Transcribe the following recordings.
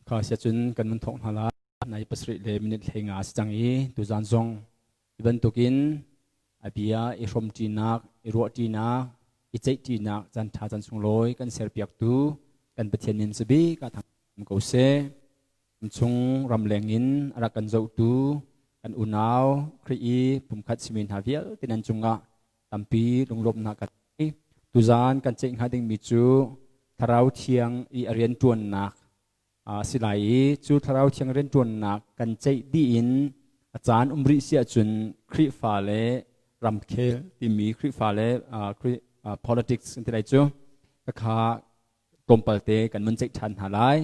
Kha sia cun kan mun thawk hna lai. Nai pasarih le minute 15 si cang i tuzan zong hi bantukin a bia i hrawmṭinak, i ruahṭinak, i ceihṭinak caan ṭha caan sunglawi kan serpiaktu kan Pathian min sabik ah thang ko seh. Chung ramleng in a rak kan zohtu kan unau Khrih i pumkhat simi hna vialte nan cungah tampi lunglawmhnak kan ngei. Tuzaan kan ceih hnga dingmi cu Thlarau Thiang i a rianṭuannak a si lai i cu Thlarau Thiang rianṭuannak kan ceih dih in a caan um rih si ahcun Khrihfa le ramkhel timi Khrihfa le politics kan ti lai cu khakha tlawmpal te kan mun ceih ṭhan hna lai.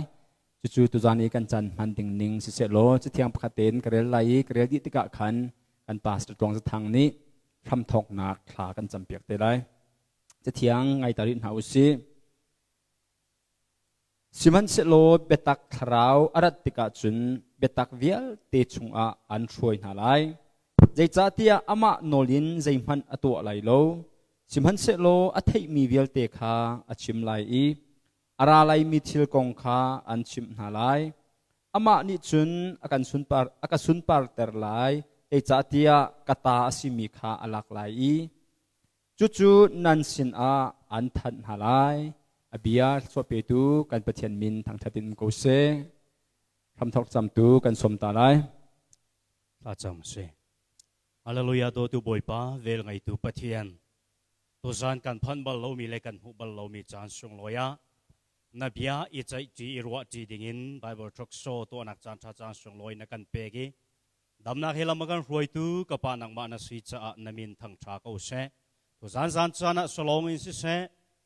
Cucu tuzaan i kan caan hman ding ning siseh law cathiang pakhat tein ka rel lai i ka rel dih tikah khan kan pastor Tluang Za Thang nih hramthawknak thla kan campiak te lai. Cathiang ngai ta rih hna usih. Sihmanhsehlaw biatak thlarau a rat tikah cun biatak vialte chungah an hruai hna lai. Zeicahtiah amah nawl in zeihmanh a tuah lai lo. Sihmanhsehlaw a theihmi vialte kha a chim lai i a ra laimi thil kong kha an chimh hna lai. Amah nih cun a kan sunpar a ka sunparter lai, zeicahtiah ka ta a simi kha a lak lai i cucu nan sinah an thanh hna lai. A bia thluachuah petu kan Pathian min thangṭhat in um ko seh. Hramthawk camtu kan sawm ta lai. Thlacam si. Hallelujah dawtu Bawipa vel ngeitu Pathian Tuzan kan phanh bal lomi le kan hmuh bal lomi caan sunglawi ah na bia i ceihṭi i ruahṭi dingin Bible Talk Show tuahnak caan ṭha caan sunglawi na kan pek i damnak he lam a kan hruaitu ka pa nangmah na si caah na min thangṭha ko seh. Tuzan zan caan ah Solong in siseh,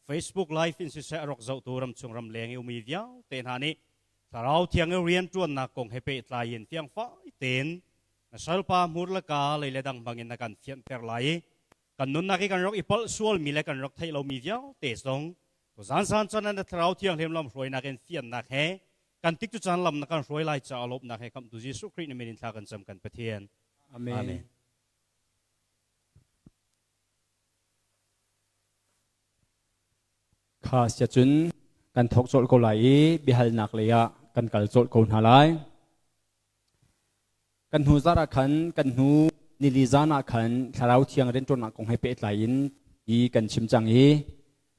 Facebook Live in siseh a rak zohtu ramchung ramleng i umi vialte hna nih Thlarau Thiang i rianṭuannak kong he pehtlai in fiangfai tein na salpa hmur le ka lei le dang bangin na kan fianhter lai i kan nunnak i kan rak i palh sualmi le kan rak theih lomi vialte zong tuzan zan chan na thlarau thianghlim lam hruainak in fiannak he kan tik cu caan lam na kan hruai lai caah lawmhnak he khamhtu Jesuh Khrih na min in thla kan cam kan Pathian. Amen. Amen. Kha sia cun kan thawk colh ko lai i biahalnak lei ah kan kal colh ko hna lai. Kan hnu zarh ah khan kan hnu nili zan ah khan Thlarau Thiang rianṭuannak kong he pehtlai in i kan chim cang i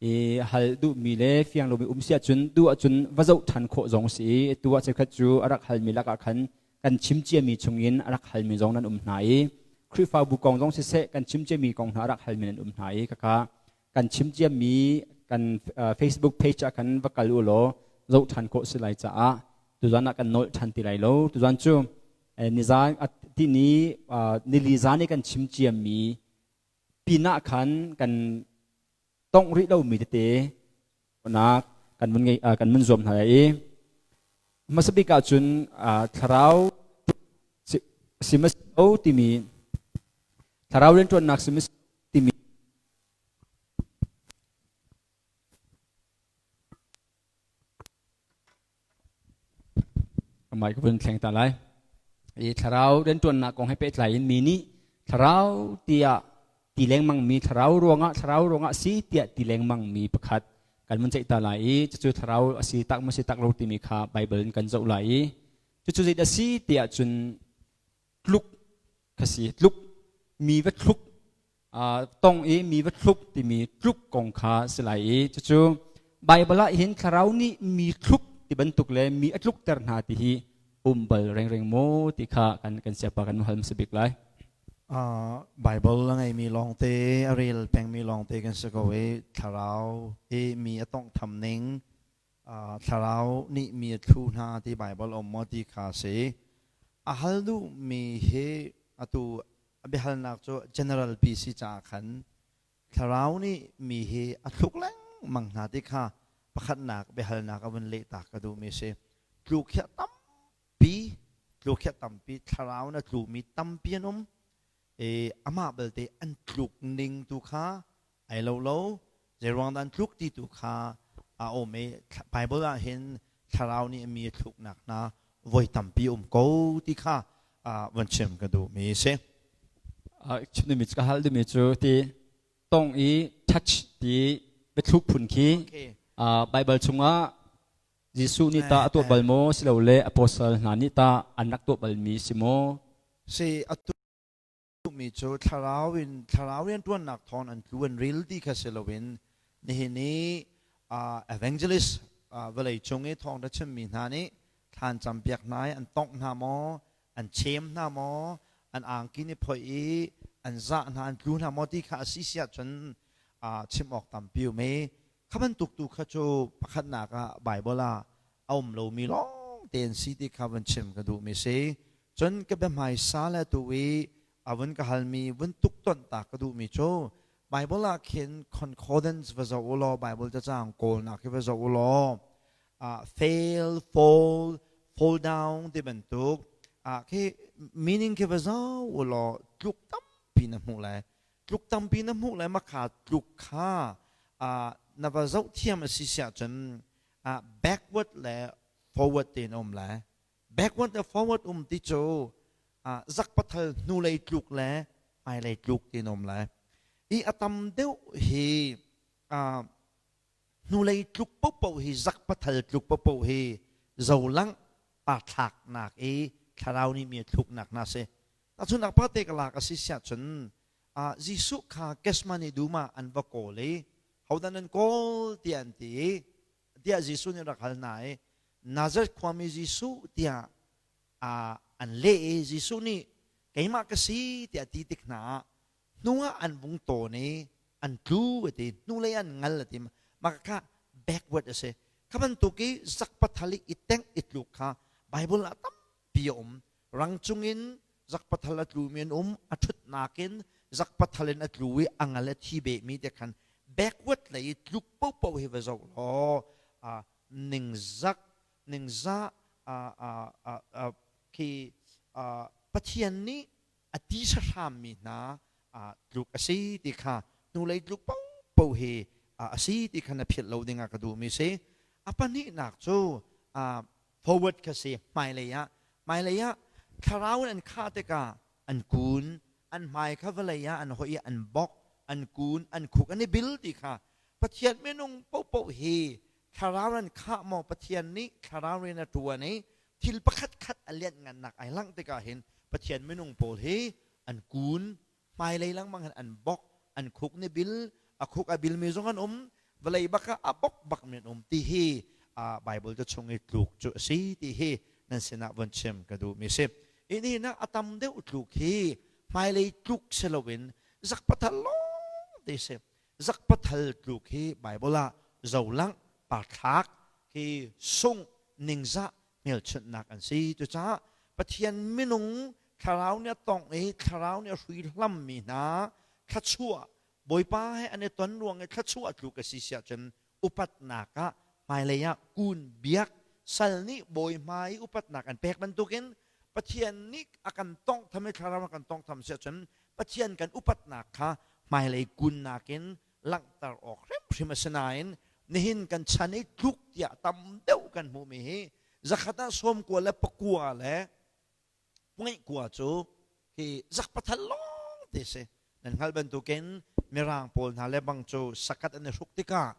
i hal duhmi le fiang lomi um si ahcun duh ahcun va zoh ṭhan khawh zong si i tu ah cheukhat cu a rak halmi lakah khan kan chim ciami chungin a rak halmi zong nan um hna i Khrihfabu kong zong siseh kan chim ciami kong hna a rak halmi nan um hna i khakha kan chim ciami kan Facebook page ah khan va kal u law zoh ṭhan khawh si lai caah tuzan ah kan nolh ṭhan ti lai lo. Tuzan cu nizan tini nili zan i kan chim ciami pinah khan kan tongh rih lomi tete nak kan mun ngei kan mun zuam hna lai i hmasa bik ah cun thlarau simas o timi thlarau rianṭuannak simas timi Amai ka vun thleng ta lai. I thlarau rianṭuannak kong he pehtlai in mi nih thlarau tiah ti lengmang mi thlarau ruangah thlarau ruangah si tiah ti lengmang mi pakhat kan vun ceih ta lai i cucu thlarau a si tak maw si tak lo timi kha Bible in kan zoh lai i cucu zei dah si tiah cun tluk kha si tluk mi va thluk tong i mi va thluk timi tluk kong kha si lai i cucu Bible ah hin thlarau nih mi thluk ti bantuk le mi a tlukter hna ti hi um bal rengreng maw ti kha kan kan siapa kan hal hmasa bik lai. Bible a ngeimi lawngte a rel pengmi lawngte kan si ko i thlarau i mi a tawnghtham ning thlarau nih mi a thlu hna ti Bible um maw ti kha si. A hal duhmi hi atu a biahalnak cu general pi si caah khan thlarau nih mi hi a thluk lengmang hna ti kha pakhatnak biahalnak a vun lehtak ka duhmi si. Tluk hi a tampi, tluk hi a tampi, thlarau na tlumi tampi an um. I amah belte an tluk ning tu kha ai lo lo zeiruang dah an tluk ti tu kha a um i Bible ah hin thlarau nih mi a thluknak hna voi tampi um ko ti kha van chim ka duhmi si. Chim duhmi ka hal duhmi cu ti tong i touch ti biathluk phun khi Bible chungah Jesuh nih tah a tuah bal maw silole apostle hna nih tah an rak tuah balmi si maw? Si a mi cu thlarau in thlarau rianṭuannak thawng an tlu an ril ti kha si loin nihin i evangelist vawlei cung i thawngṭha chimmi hna nih thlan campiak hna i an tongh hna maw an chem hna maw an angki nih phoih i an zah hna an tlu hna maw ti kha a si si ahcun chim awk tampi um i kha bantuk tu kha cu pakhatnak ah Bible ah a um lomi lawng te an si ti kha van chim ka duhmi si. Cun ka biahmaisa le tu i a vun ka halmi vun tuk tonh ta ka duhmi cu Bible ah khin concordance va zoh u law Bible cacang kawlnak hi va zoh u law fail, fall, fall down ti bantuk khi meaning khi va zoh u law tluk tampi na hmuh lai. Tluk tampi na hmuh lai makha tluk kha na va zoh thiam a si siah cun backward le forward tein a um lai. Backward le forward um ti cu zakpathal hnulei tluk le hmailei tluk tiin a um lai. I a tam deuh hi hnulei tluk paohpaoh hi zakpathal tluk paohpaoh hi zolang parthlaknak i thlarau nih mi a thluknak hna si. Tahchunhnak pate ka lak a si siah cun Jesuh kha Gethsemane dum ah an va kawl i hodah nan kawl tiah an ti i tiah Jesuh nih rak hal hna i Nazareth khuami Jesuh tiah an leh i Jesuh nih keimah ka si tiah ti tik hna ah hnuah an vung tawn i an tlu a ti hnulei an ngal a ti mah kha backward a si kha bantuk i zakpathal i tengh i tluk kha Bible ah tampi a um rang cungin zakpathal a tlumi an um a ṭhutnak in zakpathal in a tlu i a ngal a thi behmi te khan backward lei i tluk paohpaoh hi va zoh law ningzak ningzah khi Pathian nih a ti hrammi hna tluk a si ti kha hnulei tluk paohpaoh hi a si ti kha na philh lo dingah ka duhmi si. A pahnihnak cu forward kha si hmailei ah hmailei ah thlarau in an khah tikah an kun an hmai kha vawlei ah an hoih i an bok an kun an khuk an i bil ti kha Pathian minung paohpaoh hi thlarau an khah maw Pathian nih thlarau rian a ṭuan i thil pakhat khat a lianhngannak ai langh tikah hin Pathian minung pawl hi an kun hmailei lengmang hin an bok an khuk ni bil a khuk a bilmi zong an um vawlei bak ah a bok bak mi an um ti hi Bible ca chung i tluk cu a si ti hi nan sinah von chim ka duh mi si ini na a tam deuh tluk hi hmailei tluk si loin zakpathal lawng te si zakpathal tluk hi Bible ah zolang parthlak hi sung ningzah hmelchunhnak an si. Cucaah Pathian minung thlarau nih a tongh i thlarau nih a hrui hlammi hna thluachuah Bawipa he an i ton ruang i thluachuah tluk a si siah cun upatnak ah hmailei ah kun biak sal nih bawi hmai i upatnak an pek bantukin Pathian nih a kan tawnghtham i thlarau a kan tawnghtham siah cun Pathian kan upatnak kha hmailei kunnak in langhter awk hrimhrim a si nain nihin kan chan i tluk tiah tam deuh kan hmuhmi hi zakhat ah 90 le pakua le pungeih kua cu hi zak pathal lawng te si nan hngalh bantukin mirang pawl hna le bang cu sakat an i hruk tikah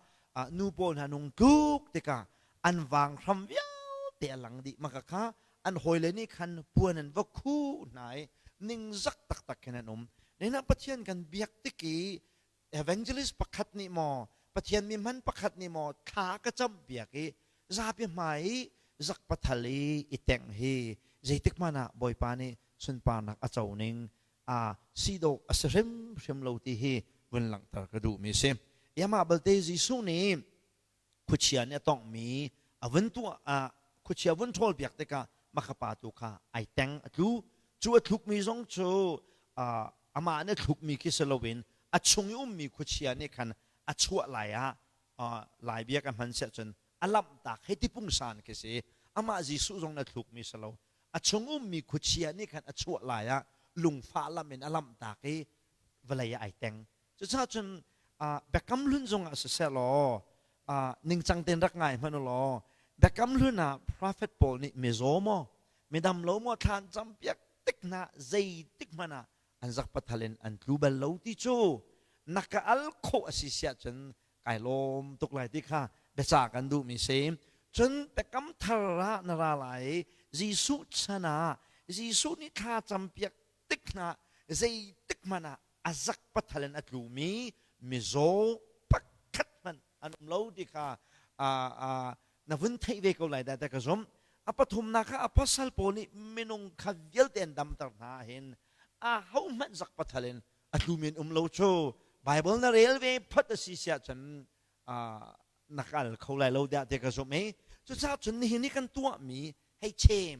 nu pawl hna nung tluk tikah an vang hram vialte a lang dih maka kha an hawile nih khan puan an va khuh hna i ningzak taktak khin an um nena Pathian kan biak tik i evangelist pakhat nih maw Pathian mi hman pakhat nih maw thla ka cam piak i zapi hmai i zak pathal i i tengh hi zeitik hmanh ah Bawipa nih sunparnak a co ning a si dawh a si hrimhrim lo ti hi vun langhter ka duhmi si. Amah balte Jesuh nih khuachia nih a tonghmi a vun tuah ah khuachia vun ṭhawl piak tikah makhapa tu kha ai teng a tlu cu a thlukmi zong cu amah nih a thlukmi khi si loin a chung i ummi khuachia nih khan a chuah lai ah lai bia ka hman siah cun a lamhtak hei ti pungsan khi si amah Jesuh zong na thlukmi si lo a chung ummi khuachia nih khan a chuah lai ah lungfah lam in a lamhtak i vawlei ah ai teng Cucaah cun Biakam Hlun zongah siseh law ningcang tein rak ngai hmanh u law Biakam Hlun ah prophet pawl nih mizaw maw midam lo maw thla an campiak tik hna zeitik hmanh ah an zakpathal in an tlu bal lo ti cu na ka al khawh a si siah cun kai lawm tuk lai ti kha biacah kan duhmi si. Cun biakam thar ah na ra lai i Jesuh chan ah Jesuh nih thla campiak tik hna zeitik hmanh ah a zak pathal in a tlumi mizaw pakhat hmanh an um lo ti kha na vun theih ve ko lai dah ka zumh. A pathumnak kha apostle pawl nih minung kha vialte an damter hna hin a ho hmanh zak pathal in a tlumi an um lo cu Bible na rel ve phot a si siah cun na kal kho lai lo dah ti ka zumh i cucaah cun nihin i kan tuahmi hei chem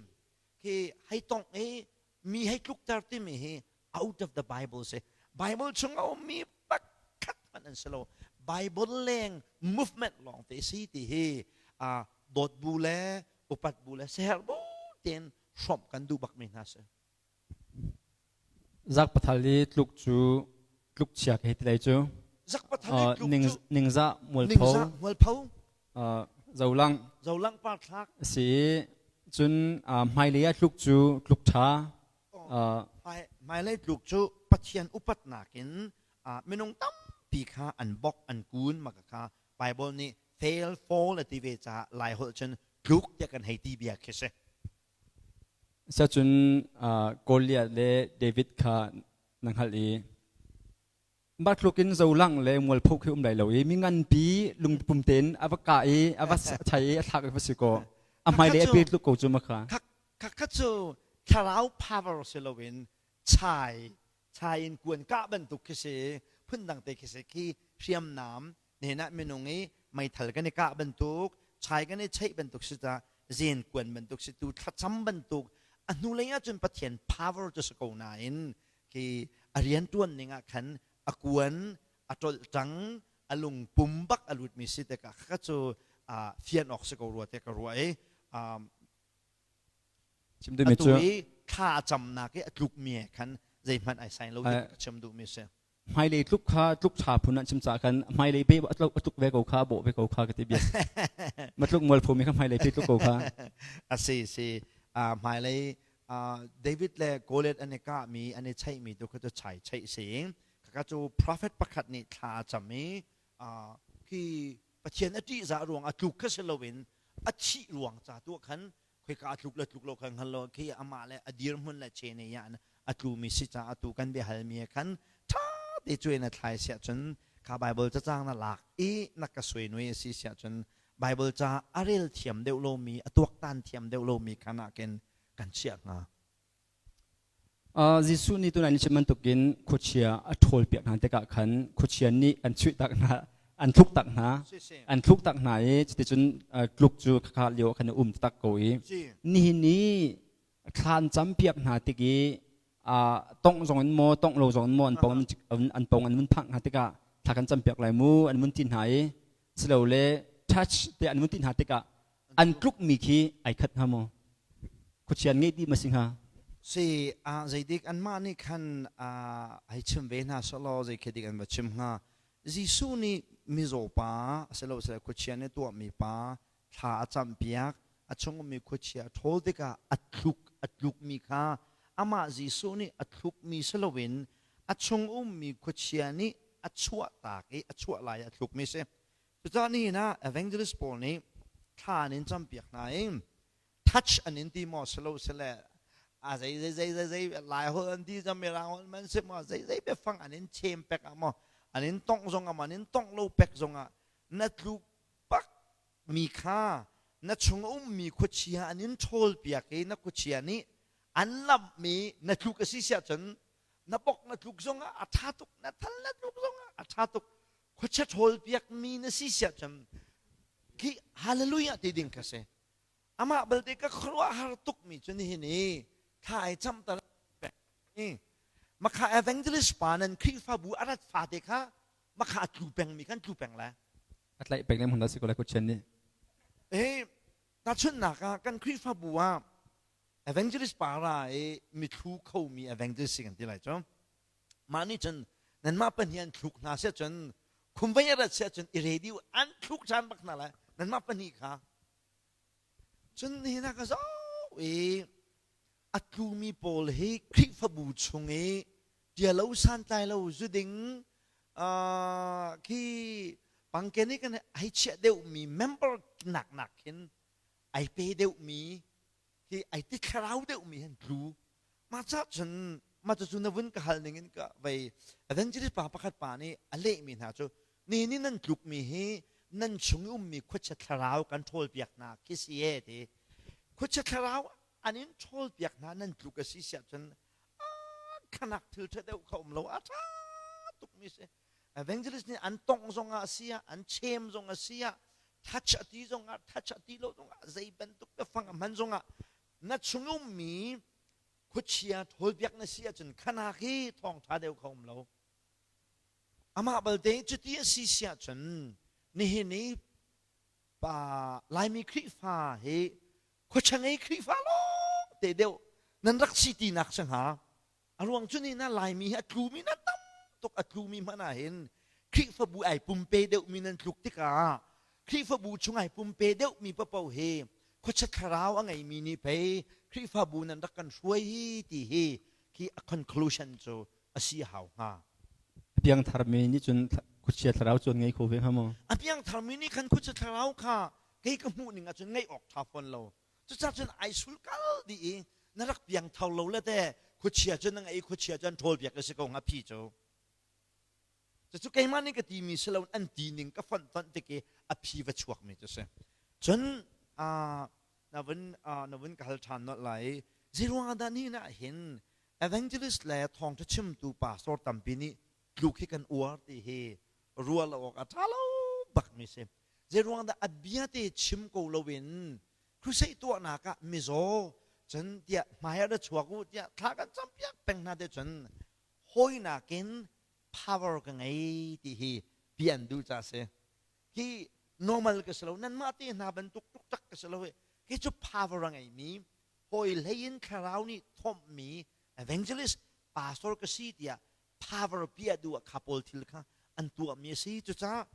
khi hei tongh i mi hei tlukter timi hi out of the Bible si. Bible chung a ummi pakhat hmanh an si lo. Bible leng movement lawng te si ti hi dawt bu le upat bu le seher bu tein hrawmh kan duh bakmi hna si. Zak pathal i tluk cu tluk chia ka hei ti lai cu. Zak pathal i tluk cu ningzah mualpho. Ningzah mualpho. Zolang. Zolang parthlak. Si cun hmailei ah tluk cu tluk ṭha. Hmailei tluk cu Pathian upatnak in minung tampi kha an bok an kun ma kha Bible nih fail fall a ti ve caah Lai holh cun tluk tiah kan hei ti bia khi si. Siacun Goliath le David kha na hngalh i mah tluk in zolang le mualpho khi um lai lo i mi nganpi lungpum tein a va kah i a va chai i a thlak i va si kaw a hmailei a pe tluk ko cu ma kha. Kha cu thlarau power si loin chai chai in kuan kah bantuk khi si phundang te khi si khi hriamnam nen ah minung i meithal kan i kah bantuk chai kan i cheih bantuk si ta zen kuan bantuk si tu thlacam bantuk a hnulei ah cun Pathian power cu si ko nain khi a rian tuan ning ah khan a kuan a tolh tang a lungpum bak a lut mi si tikah kha cu fian awk si ko rua te ka ruah i chim duhmi atu cu i thla a camnak i a tluk mi he khan zeihmanh ai sain lo ti ka chim duhmi si. Hmailei tluk kha tluk ṭha phun an chim caah khan hmailei pe a tluk ve ko kha bawh ve ko kha ka ti bia. Ma tluk mual phomi kha hmailei pe tluk ko kha. A si si hmailei David le Goliath an i kahmi an i cheihmi tu kha cu chai cheih si. Kaka cu prophet pakhat nih thla a cam i khi Pathian a ṭihzah ruang a tluk kha si loin a thih ruang ca tu ah khan khoika a tluk le tluk lo kha hngal lo khi amah le a dirhmun le chene ya a tlumi si caah atu kan biahalmi he khan ṭha te cuai na thlai siah cun kha Bible cacang na lak i na ka suai nui a si siah cun Bible ca a rel thiam deuh lomi a tuaktan thiam deuh lomi khan ah khin kan chiah hnga. Jesuh nih tunai ni chim bantukin khuachia a ṭhawl piak hna tikah khan khuachia nih an chuih tak hna, an thluk tak hna, an thluk tak hna i cuticun tluk cu khakha lio ah khan a um tak ko i nihin i thla an cam piak hna tik i tongh zong in maw tongh lo zong in maw an pong an pong an vun phak hna tikah thla kan cam piak lai mu an vun ti hna i silole touch te an vun ti hna tikah an tlukmi khi ai khat hnga maw? Khuachia an ngeih dih ma si hnga? Si zeidik anmah nih khan hei chim ve hna selaw zei khi dik an va chim hnga. Jesuh nih mizaw pa asilosile khuachia nih tuahmi pa thla a campiak a chung ummi khuachia a ṭhawl tikah a thluk a tlukmi kha amah Jesuh nih a thlukmi si loin a chung ummi khuachia nih a chuahtak i a chuah lai a thlukmi si. Cucaah nihin ah evangelist pawl nih thla an in campiak hna i touch an in ti maw silo sile a zei zei zei zei zei lai holh an ti cang mirang holh man si maw zei zei biafang an in chem pek ah maw an in tongh zong ah maw an in tongh lo pek zong ah na tluk bak mi kha na chung ummi khuachia an in ṭhawl piak i na khuachia nih an lamhmi na tluk a si siah cun na bok na tluk zong ah a ṭha tuk na thal na tluk zong ah a ṭha tuk khuachia ṭhawl piakmi na si siah cun khi hallelujah ti ding kha si. Amah belte ka khuaruahhar tukmi cu nihin i thla ai camter makha evangelist pa nan Khrihfabu a rat fate kha makha a tlu pengmi khan tlu peng le a tlaih peng le hmun da si ko lai khuachian nih. Eh tahchunhnak ah kan Khrihfabu ah evangelist pa ra i mithlu khomi evangelist si kan ti lai cu. Mah nih cun nanmah pahnih an thluk hna siah cun khumvei a rat siah cun i ready u an thluk ṭhan bak hna lai nanmah pahnih kha. Cun nihin ah ka zoh i a tlumi pawl hi Khrihfabu chung i ṭialo santlai lo zuding khi pangken i kan hei chiah deuhmi member nak nak khin. Ai pe deuhmi hi ai ti thlarau deuhmi han tlu. Mah ca cun mah cu na vun ka hal ning in ka vei evangelist pa pakhat pa nih a lehmi hna cu ni nih nan tlukmi hi nan chung i ummi khuachia thlarau kan ṭhawlpiak hna khi si e ti. Khuachia thlarau an in ṭhawlpiak hna nan tluk a si siah cun khanak thil ṭha deuh kha um lo a ṭha tukmi si. Evangelist nih an tongh zongah a si ah, an chem zong a si ah, touch a ti zongah, touch a ti lo zongah, zei bantuk biafang a hman zongah na chung ummi khuachia ṭhawlpiak na si ahcun khanak hi thawngṭha deuh kha um lo. Amah balte cuti a si si ahcun nihin i pa Laimi Khrihfa hi khuachia ngei Khrihfa lawng te deuh nan rak si tinak si hnga. A ruang cu ni na Laimi hi a tlumi na tam tuk a tlumi hmanh ah hin Khrihfabu ai pumpe deuhmi nan tluk tikah Khrihfabu chung ai pumpe deuhmi papoh hi khuachia thlarau a ngeimi nih pei Khrihfabu nan rak kan hruai hi ti hi khi a conclusion cu a si hau hnga. A piangtharmi nih cun khuachia thlarau cu an ngei kho ve hnga maw? A piangtharmi nih khan khuachia thlarau kha kei ka hmuh ning ahcun ngeih awk ṭha fawn lo. Cucaah cun ai sul kal dih i na rak piangthar lo le te khuachia cu na ngei khuachia cu an ṭhawl piak a si ko hnga phi cu. Cucu keimah nih ka timi si lo an ti ning ka fonh tonh tik i a phi va chuakmi cu si. Cun na vun na vun ka hal ṭhan nolh lai i zeiruang ah dah ni ah hin evangelist le thawngṭha chimtu pastor tampi nih tluk hi kan uar ti hi ruah lo awk a ṭha lo bakmi si. Zeiruang dah a bia te chim ko loin crusade tuahnak ah mizaw cun tiah hmai ah ra chuak u tiah thla kan campiak peng hna te cun hawi nakin power ka ngei ti hi bia an duh ca si. Hi normal ka si lo nanmah te hna bantuk tuktak ka si lo hi hi cu power a ngeimi hawi hlei in thlarau nih thomhmi evangelist pastor ka si tiah power bia duh ah kha pawl thil kha an tuahmi a si. Cucaah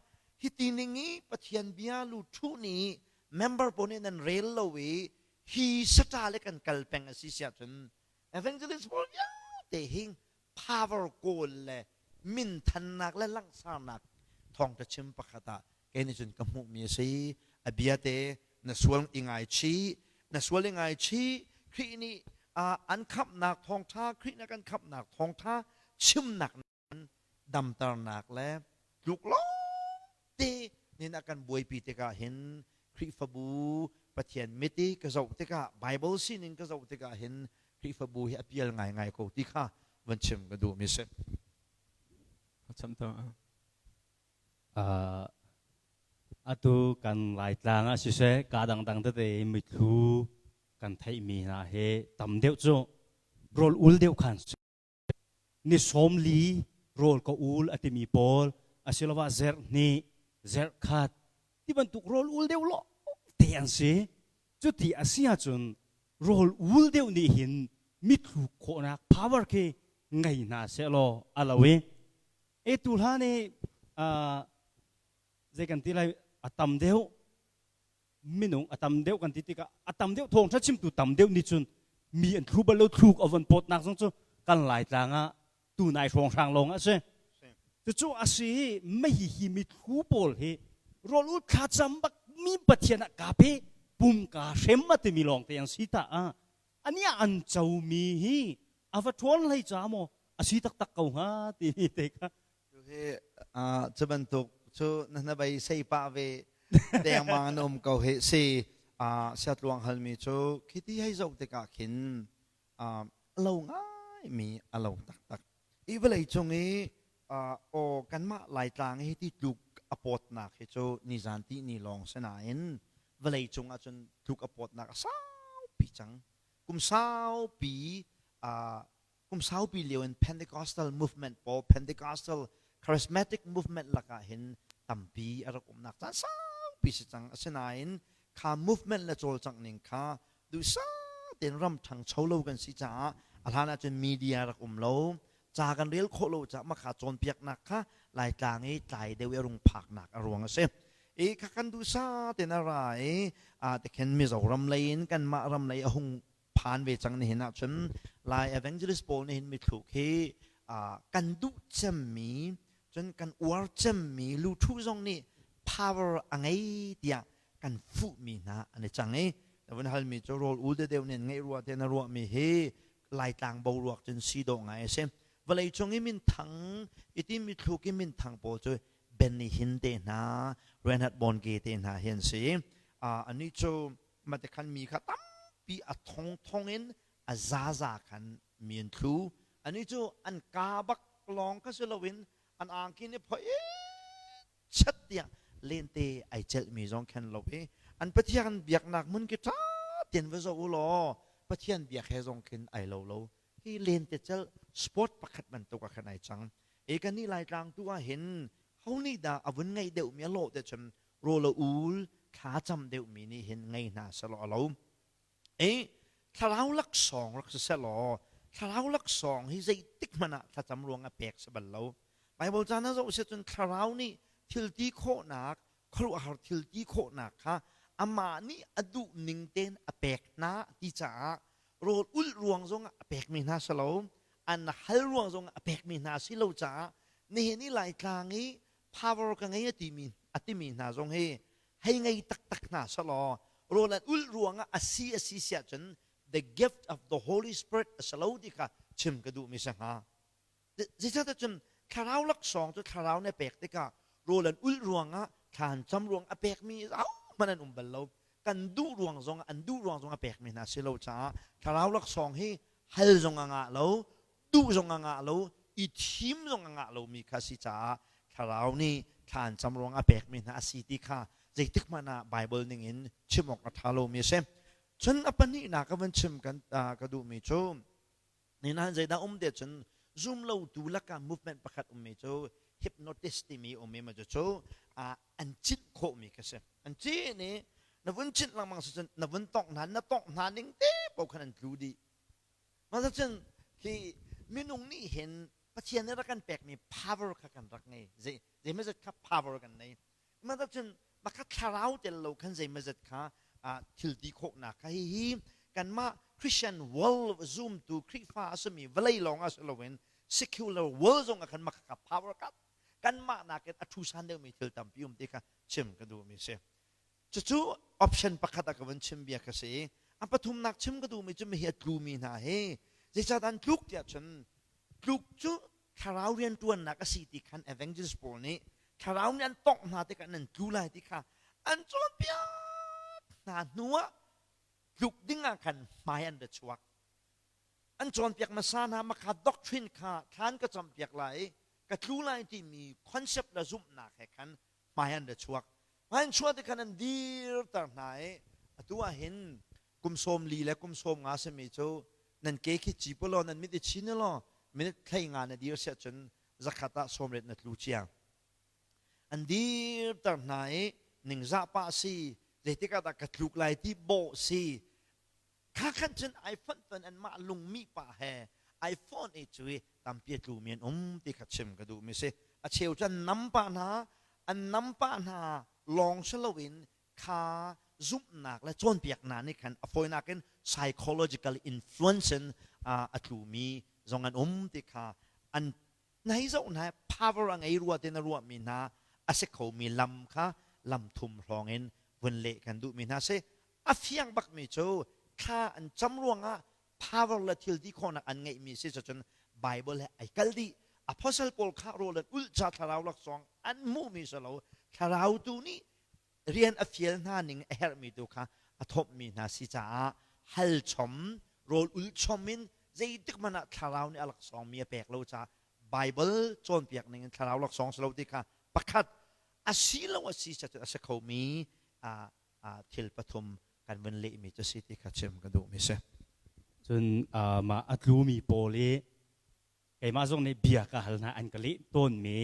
hiti ning i Pathian bia lu ṭhu nih member pawl nih nan rel lo i hi sata le kan kal peng a si siah cun evangelist pawl vialte hi power kawl le minthannak le langhsarnak thawngṭha chim pakhat ah kei nih cun ka hmuhmi a si. A bia te na sual i ngaichih, na sual i ngaichih, Khrih nih an khamhnak thawngṭha, Khrih nih a kan khamhnak thawngṭha chimnak damternak le tluk lawngte nin a kan buaipi tikah hin Khrihfabu Pathian mit i ka zoh tikah Bible sining ka zoh tikah hin Khrihfabu hi a pial ngaingai ko ti kha van chim ka duhmi si. Atu kan Laitlang ah siseh kaa dangdang tete mithlu kan theihmi hna hi tam deuh cu rawl ul deuh khan si. Ni 40 rawl ka ul a timi pawl asiloah zerh hnih, zerh khat ti bantuk rawl ul deuh lawng te an si. Cuti a si ahcun rawl ul deuh nih hin mitthlu khawhnak power khi ngei hna sehlaw a lo i e tu hlan i zei kan ti lai a tam deuh minung a tam deuh kan ti tikah a tam deuh thawngṭha chimtu tam deuh nih cun mi an thlu bal lo thluk a von pawtnak zong cu kan Laitlang ah tunai hrawnghrang lawng a si. Cucu a si i mei hi mithlu pawl hi rawl ul thlacam bak mi Pathian ah kaa pe pum kaa hrem a timi lawng te an si ta ah ani ah an comi hi a va ṭhawn hlei ca maw a si taktak ko hnga timi te kha Cu hi cu bantuk cu na hnabei sei pah ve dengmang an um ko hi si. Siatluang halmi cu khiti hei zoh tikah khin a lo ngaimi a lo taktak. I vawlei cung i aw kanmah Laitlang hi ti tluk a pawtnak hi cu nizan ti ni lawng si nain vawlei cung ahcun tluk a pawtnak a saupi cang. Kum saupi kum saupi lio in Pentecostal movement pawl Pentecostal charismatic movement lakah hin tampi a rak umnak caan saupi si cang. Asinain kha movement le cawlcangh ning kha duhsah tein ram ṭhangcho lo kan si caah a hlan ahcun media rak um lo, ca kan rel khawh lo caah mah kha cawnpiaknak kha Laitlang i tlai deuh i a rung phaknak a ruang a si. I kha kan duhsah tein a ra i tikhin Mizoram lei in kanmah ram lei a hung phan ve cang nihin ahcun Lai evangelist pawl nih hin mithluk hi kan duh cemmi cun kan uar cemmi luthu zong nih power a ngei tiah kan fuhmi hna an i cang i. Na vun halmi cu rawl ul deuh nen ngeih rua te na ruahmi hi Laitlang boruak cun si dawh ngai a si. Vawlei cung i minthang iti mithluk i minthang pawl cu Benny Hinn te hna, Reinhard Bonnke te hna hi an si. Anih cu matikhan mi kha tampi a thongthong in a zaza khan mi an thlu. Anih cu an kaa bak lawng kha si loin an angki nih phoi chat tiah lente ai celhmi zong khen lo i an Pathian biaknak hmun ki ṭha tein va zoh u law Pathian biak he zong khin ai lo lo. Hi lente celh sport pakhat bantuk ah khan ai cang. E kan nih Laitlang tu ah hin ho nih dah a vun ngeih deuhmi a lawh te cun rawl a ul thla cam deuhmi nih hin ngei hna selaw a lo. E thlarau laksawng rak si selaw thlarau laksawng hi zeitik hmanh ah thlacam ruang ah pek si bal lo. Bible caan ah zoh si cun thlarau nih thil ti khawhnak khuaruahhar thil ti khawhnak kha amah nih a duh ning tein a pek hna ti caah rawl ulh ruang zong ah a pekmi hna si lo an hal ruang zong ah a pekmi hna si lo caah nihin i Laitlang i power ka ngei a timi a timi hna zong hi hei ngei taktak hna selaw rawl an ulh ruangah a si a si siah cun the gift of the Holy Spirit a si lo ti kha chim ka duhmi si hnga. Zeicahtiah cun thlarau laksawng cu thlarau nih a pek tikah rawl an ulh ruangah thla an cam ruang a pekmi ahohmanh an um bal lo. Kan duh ruang zong an duh ruang zong a pekmi hna si lo caah thlarau laksawng hi hal zong a ngah lo, duh zong a ngah lo, i thim zong a ngah lomi kha si caah thlarau nih thla an cam ruang a pekmi hna a si ti kha zeitik hmanh ah Bible ning in chim awk a ṭha lomi a si. Cun a pahnihnak ka van chim kan ka duhmi cu Nihin zeidah um te cun zum lotu lakah movement pakhat ummi cu hypnotist timi um i cucu an cinh khawhmi kha si. An cin i na vun cinh lengmang si cun na vun tongh hna na tongh hna ning te paoh khan an tlu dih. Mah cun hi minung nih hin Pathian nih rak kan pekmi power kha kan rak ngei. Zei zeimazat kha power kan nei. Mah cun makha thlarau tel lo khan zeimazat kha thil ti khawhnak kha hihi kanmah Christian world zumtu Khrihfa a simi vawlei lawng ah si loin secular world zong ah khan makha power ka kanmah nakin a ṭhusan deuhmi thil tampi um ti kha chim ka duhmi si. Cucu option pakhat ah ka vun chim bia ka si. A pathumnak chim ka duhmi cu mihi a tlumi hna hi zeicahdah an tluk tiah cun tluk cu thlarau rianṭuannak a si ti khan evangelist pawl nih thlarau nih an tongh hna tikah nan tlu lai ti kha an cawnpiak hna hnuah tluk dingah khan hmai an ra chuak. An cawnpiak hmasa hna makha doctrine kha thlan ka campiak lai i ka tlu lai timi concept le zumhnak he khan hmai an ra chuak. Hmai an chuah tikhan an dirter hna i atu ah hin kum 40 le kum 50 simi cu nan ke khi ci law nan mit i chin law minute 15 na dir siah cun zakhat ah 80 na tlu ciang. An dirter hna i ningzah pah si zeitik ah dah ka tluk lai ti bawh si kha khan cun ai fonh ton anmah lungmih pah he ai phone i cu i tampi a tlumi an um ti kha chim ka duhmi si. A cheu cu an nam pah hna, an nam pah hna lawng si loin kha zumhnak le cawnpiaknak nih khan a fawinak in psychological influence in a tlumi zong an um ti kha an na hei zoh hna power a ngei rua ti na ruahmi hna a si khomi lam kha lam thum hrawng in vun leh kan duhmi hna si. A fiang bakmi cu thla an cam ruangah power le thil ti khawhnak an ngeihmi si cun Bible he ai kal dih. Apostle pawl kha rawl an ulh ca thlarau laksawng an hmuhmi si lo thlarau tu nih rian a fial hna ning a herhmi tu kha a thawmhmi hna si caah hal chom rawl ul chom in zeitik hmanh ah thlarau nih a laksawng mi a pek lo caah Bible cawnpiak ning in thlarau laksawng si lo ti kha pakhat a si lo a si cun a si khomi thil pathum kan vun lehmi cu si ti kha chim ka duhmi si. Cun mah a tlumi pawl i keimah zong nih bia ka hal hna an ka leh tawnmi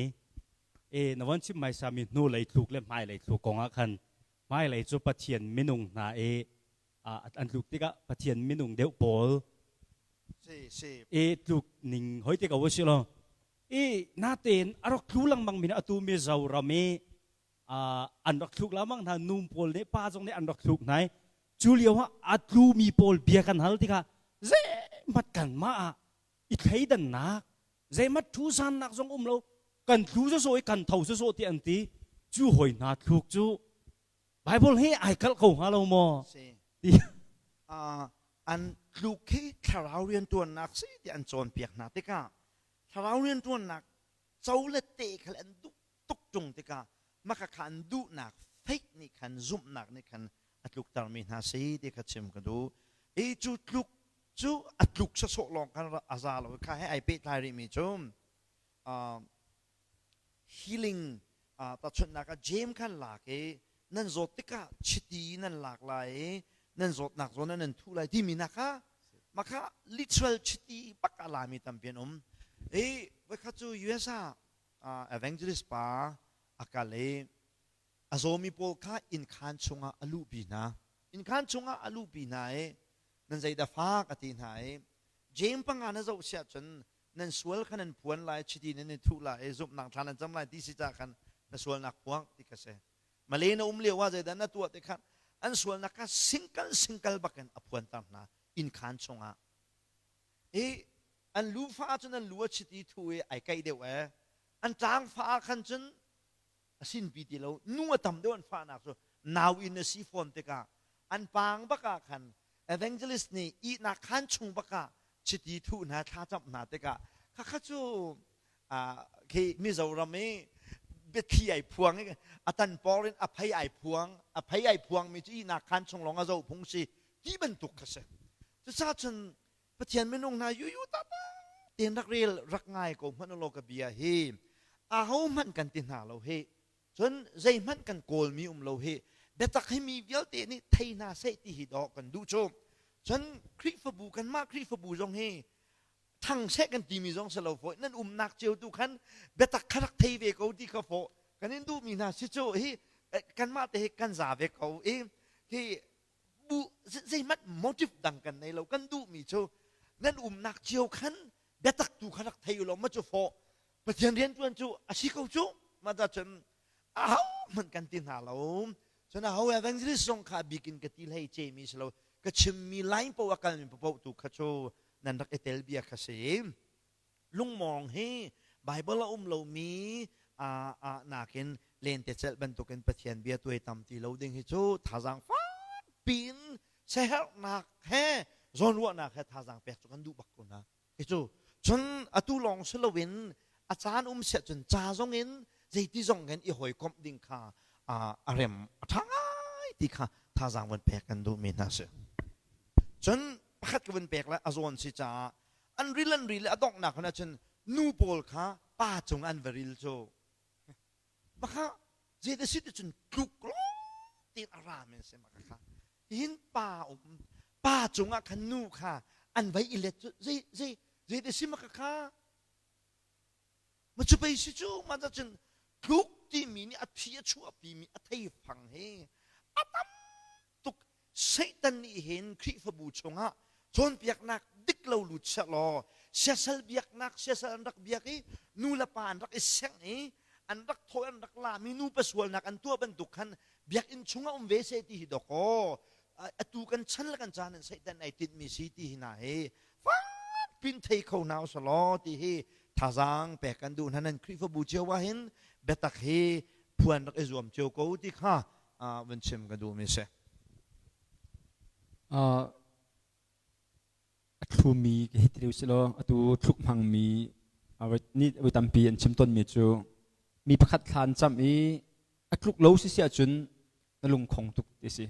e na von chim hmaisa mi hnulei tluk le hmailei tluk kong ah khan hmailei cu Pathian minung hna i an tluk tikah Pathian minung deuh pawl si si e tluk ning hoi te ko si lo i natein a rak tlu lengmang mi atu Mizoram i an rak thluk lengmang hna nu pawl nih pa zong nih an rak thluk hna i cu lio ah a tlumi pawl bia kan hal tikah zeihmat kanmah ah i thleidannak zeihmat thusannak zong um lo kan tlu sawsawh i kan tho sawsawh ti an ti cu hoi hna thluk cu Bible hi ai kalh ko hnga lo maw Si. Ti. An tluk hi thlarau rianṭuannak si ti an cawnpiak hna tikah thlarau rianṭuannak co le te kha an duh tuk ṭung tikah maka kha an duhnak faith nih khan zumhnak nih khan a tluktermi hna si ti kha chim ka duh. I cu tluk cu a tluk sawsawh lawng khan a za lo kha he ai pehtlai rihmi cu healing tahchunhnak ah James khan lak i nan zawt tikah chiti nan lak lai i nan zawtnak zawn ah nan thuh lai timi nak kha mah kha literal chiti bak a lami tampi an um. I voikhat cu US ah evangelist pa a kal i a zawmi pawl kha innkhaan chungah a luhpi hna. Innkhaan chungah a luhpi hna i nan zeidah fak a ti hna i James panga na zoh siah cun nan sual kha nan phuan lai, chiti nan i thuh lai i zumhnak thla nan cam lai ti si ca khan na sualnak phuang ti kha si. Male na um lio ah zeidah na tuah ti khan an sualnak kha singkal singkal bakin a phuanter hna innkhaan chungah. I an lu fa ahcun an lu a chiti thu i ai kaih deuh ee. An tlang fa ah khan cun a sinpi ti lo nu a tam deuh an fahnak cu nau in a si fawn tikah an paang bak ah khan evangelist nih ihnak khaan chung bak ah chiti thuh hna thlacamh hna tikah khakha cu khi Mizoram i biathli ai phuang i a tan por in a phei ai phuang a phei ai phuang mi cu ihnak khaan chung lawng a zoh phung si ti bantuk kha si. Cucaah cun Pathian minung hna yuyu tata tein rak rel rak ngai ko hmanh law ka bia hi aho hmanh kan ti hna lo hi cun zeihmanh kan kawlmi um lo hi biatak hi mi vialte nih thei hna seh ti hi dawh kan duh cu. Cun Khrihfabu kanmah Khrihfabu zong hi thang seh kan timi zong si lo fawi nan umnak cio tu khan biatak kha rak thei ve ko ti kha fawh kan in duhmi hna si cu. Hi kanmah te hi kan za ve ko i hi bu zeihmanh motive dang kan nei lo. Kan duhmi cu nan umnak cio khan biatak tu kha rak thei u law ma cu fawh Pathian rian ṭuan cu a si ko cu. Mah ta cun aho hmanh kan ti hna lo. Cun aho evangelist zong kha bikin ka ti hlei cemi si lo. Ka chimmi line poah a kalmi paoh tu kha cu nan rak i tel bia kha si. Lungmawng hi Bible a um lomi nakin lentecelh bantukin Pathian bia tuai tam ti lo ding hi cu thazaang fakpi in siaherhnak he zawnruahnak he thazaang pek cu kan duh bak ko hna. Hi cu cun atu lawng si loin a caan um siah cun ca zong in zeiti zong in i hawikomh ding kha a rem a ṭha ngai ti kha thazaang van pek kan duhmi hna si. Cun pakhat ka vun pek le a zawn si caah an ril an ril i a donghnak hon ahcun nu pawl kha pa cung an va ril cu maka zei si ti cun tluk tein a ra men si maka kha hin pa um pa cungah khan nu kha an vai i let cu zei zei zei te si maka kha ma cu pei si cu ma cun tluk timi nih a thi a chuahpimi a theifang hi a tam tuk. Satan nih hin Khrihfabu chungah cawnpiaknak dik lo lut sehlaw siasal biaknak siasal an rak biak i nu le pa an rak i sengh i an rak thawi an rak lami nupa sualnak an tuah bantuk khan biakinn chungah um ve seh ti hi dawkaw atu kan chan le kan caan in Satan ai tinhmi si ti hi hna hi fak pin thei kho hna usalaw ti hi thazaang pek kan duh hna. Nan Khrihfabu cio ah hin biatak hi phuan rak i zuam cio ko ti kha vun chim ka duhmi si. A thlumi hi ti si law atu thluk hmangmi ni voi tampi an chim tawnmi cu mi pakhat thlan cam i a tluk lo si si ahcun na lungkhong tuk ti si.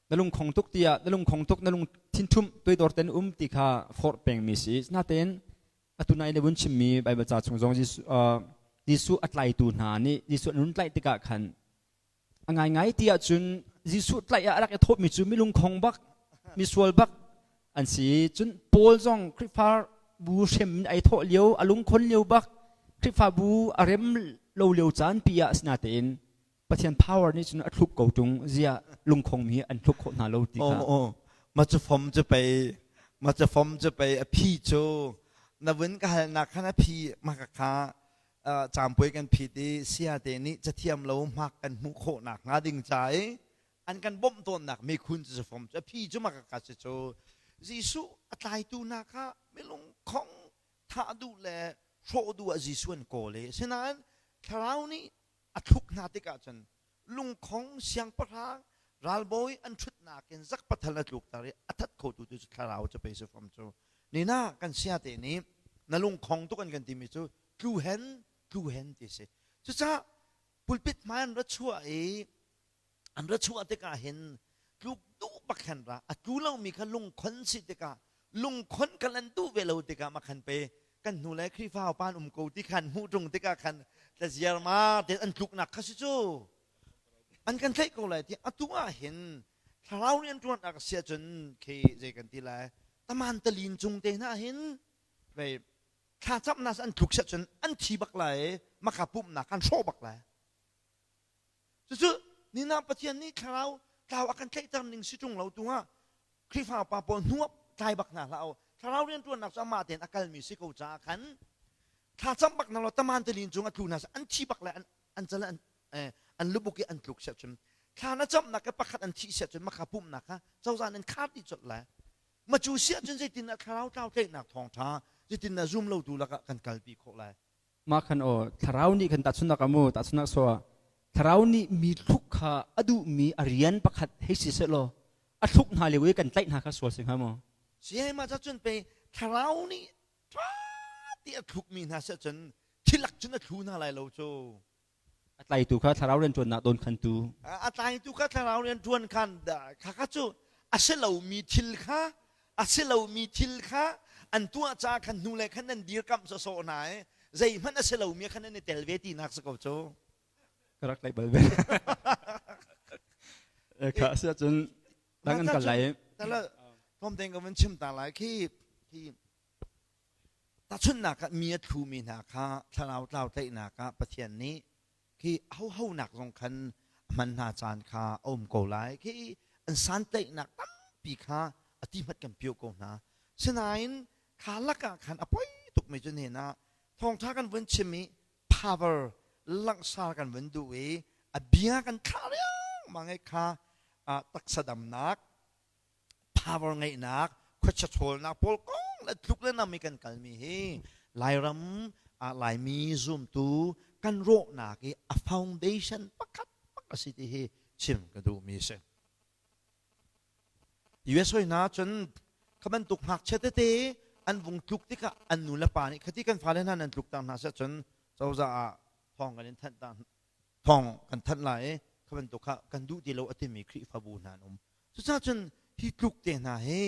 Na lungkhong tuk tiah na lungkhong tuk na lung thinthum tuidor ten um ti kha forh pengmi si. Natein atu nai le vun chimmi Bible ca chung zong Jesuh a tlaitu hna nih Jesuh an run tlaih tikah khan a ngaingai ti ahcun Jesuh tlaih ah a rak i thawhmi cu milungkhong bak misual bak an si. Cun Paul zong Khrihfabu hrem in ai thawh lio a lungkhon lio bak Khrihfabu a rem lo lio caan pi ah asinatein Pathian power nih cun a thluk ko ṭung ziah lungkhong mi an thluk khawh hna lo ti kha. Oh, ma cu fom cu pei ma cu fom cu pei a phi cu na vun ka halnak khan a phi ma ka kha caampuai kan phit i siate nih cathiam lo hmak kan hmuh khawhnak hnga ding ca i an kan bawmh tawnnak mikhun cu fom cu a phi cu maka ka si cu. Jesuh a tlaitu hna kha milung khong thah duh le hrawh duh ah Jesuh an kawl i asinain thlarau nih a thluk hna tikah cun lungkhong siangpahrang. Ralbawi an ṭhutnak in zak pathal a tlukter i a that khotu tu cu thlarau cu pei si fam cu. Nina kan sia te nih na lungkhong tuk an kan timi cu tlu hen tlu hen ti si. Cucaah pulpit hmai an ra chuah i an ra chuah tikah hin tluk duh bak khan ra a tlu lomi kha lungkhon si tikah lungkhon kha an duh ve lo tikah ma khan pe kan hnu le Khrihfa upa an um ko ti khan hmuh ṭung tikah khan tlaziar ma te an tluknak kha si cu an kan tlaih ko lai ti atu ah hin thlarau nih an ṭuan ak si ahcun khi zei kan ti lai taman talin cung te hna hin vei thlacamnak an tluk si ahcun an thi bak lai maka pumhnak kan hrawh bak lai. Cucu nina Pathian nih thlarau tlau a kan tlaihter ning si ṭung lo tu ah Khrihfa upa pawl hnu tlai bak hna hlah u. Thlarau rianṭuannak cu amah tein a kalmi si ko caah khan thlacam bak hna law taman tilin cung a tlu hna an thi bak le an cal an an lubuk i an tluk siah cun thla na camnak ke pakhat an thih siah cun maka pumhnak kha cozah nan khar dih colh lai. Ma cu siah cun zeitin ah thlarau tlau tlaihnak thawngṭha zeitin ah zum lotu lakah kan kalpi khawh lai. Mah khan aw thlarau nih khan tahchunhnak ah mu tahchunhnak so ah thlarau nih mi thluk kha a duhmi a rian pakhat hei si sehlaw a thluk hna lio i kan tlaih hna kha sual si hnga maw? Si mah ca cun pei thlarau nih ṭha ti a thlukmi hna seh cun thilak cun a thlu hna lai lo cu. A tlaitu kha thlarau rianṭuannak dawnkhantu. A tlaitu kha thlarau rianṭuan khan kha kha cu a si lomi thil kha a si lomi thil kha an tuah caah khan hnu le khan nan dirkamh sawsawh hna i zeihmanh a si lomi khan nan i tel ve tinak si ko cu. Ka rak tlaih bal ve. Kha a si ahcun dang an kal lai. Tala tlawm tein ka vun chim ta lai khi khi Tahchunhnak ah mi a thlumi hna kha thlarau tlau tlaihnak ah Pathian nih khi hohonak zong khan a hman hna caan kha a um ko lai. Khi an santlaihnak tampi kha a ti hmat kan pio ko hna. Sinain kha lakah khan a poi tukmi cu nihin ah thawngṭha kan vun chim i power langsar kan vun duh i a bia kan thlah riangmang i kha taksa damnak power ngeihnak khuacha ṭhawlnak pawl kong le tluk le nam i kan kalmi hi Lairam ah Laimi zumtu kan rawhnak i a foundation pakhat pak a si ti hi chim ka duhmi a si. US hoi hna cun kha bantuk ngakchia tete an vung tluk tikah an nu le pa nih khati kan fale hna nan tluk tang hna seh cun cozah ah thawng kan in thanh ta thawng kan thanh lai i kha bantuk kha kan duh ti lo a timi Khrihfabu hna an um. Cucaah cun hi tluk te hna hi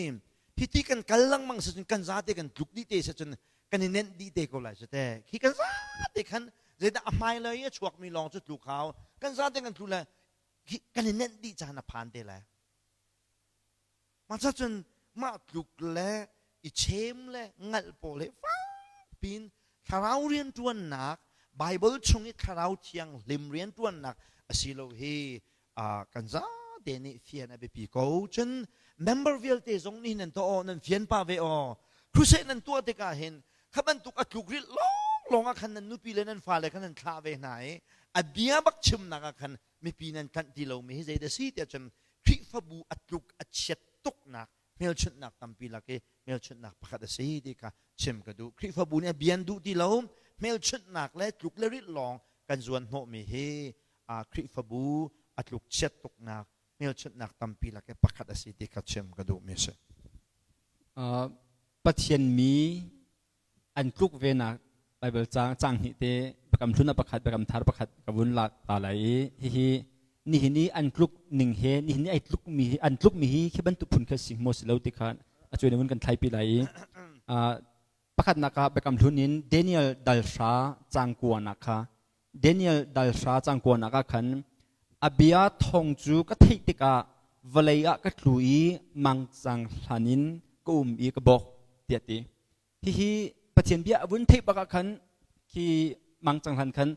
hiti kan kal lengmang si cun kan zate kan tluk dih te si cun kan i nenh dih te ko lai cu te. Khi kan zate khan zeidah a hmailei i a chuakmi lawng cu tluk hau. Kan zate kan tlu le khi kan i nenh dih caan a phan te lai. Mah cun mah tluk le i chem le ngalh pawl he fakpiin thlarau rianṭuannak Bible chung i thlarau thianghlim rianṭuannak a si lo hi kan zate nih fian a biapi ko. Cun member vialte zong nih nan tuah aw nan fian pah ve aw. Crusade nan tuah tikah hin kha bantuk a tluk rilh lawnglawng ah khan nan nupi le nan fale khan nan thlah ve hna i a bia bak chimnak ah khan mipi nan tlanh ti lomi hi zeidah si tiah cun Khrihfabu a tluk a chiat tuknak hmelchunhnak tampi lak i hmelchunhnak pakhat a si ti kha chim ka duh. Khrihfabu nih a bian duh ti lo hmelchunhnak le tluk le rilh lawng kan zuan hnawhmi hi Khrihfabu a tluk chiat tuknak hmelchunhnak tampi lak i pakhat a si ti kha chim ka duhmi a si. Pathian mi an tluk venak Baibal caang caang hnih te Biakam Hlun ah pakhat Biakam Thar pakhat ka vun lak ta lai i hihi nihin i an tluk ning he nihin i ai tluk mi hi an tluk mi hi khi bantuk phun kha si maw si lo ti kha a cuan in vun kan thlaipi lai i pakhatnak ah Biakam Hlun in Daniel dal hra caang kuanak kha Daniel dal hra caang kuanak ah khan a bia thawng cu ka theih tikah vawlei ah ka tlu i mangcang hlan in ka um i ka bawk tiah ti. Hihi Pathian bia a vun theih bak ah khan khi mangcang hlan khan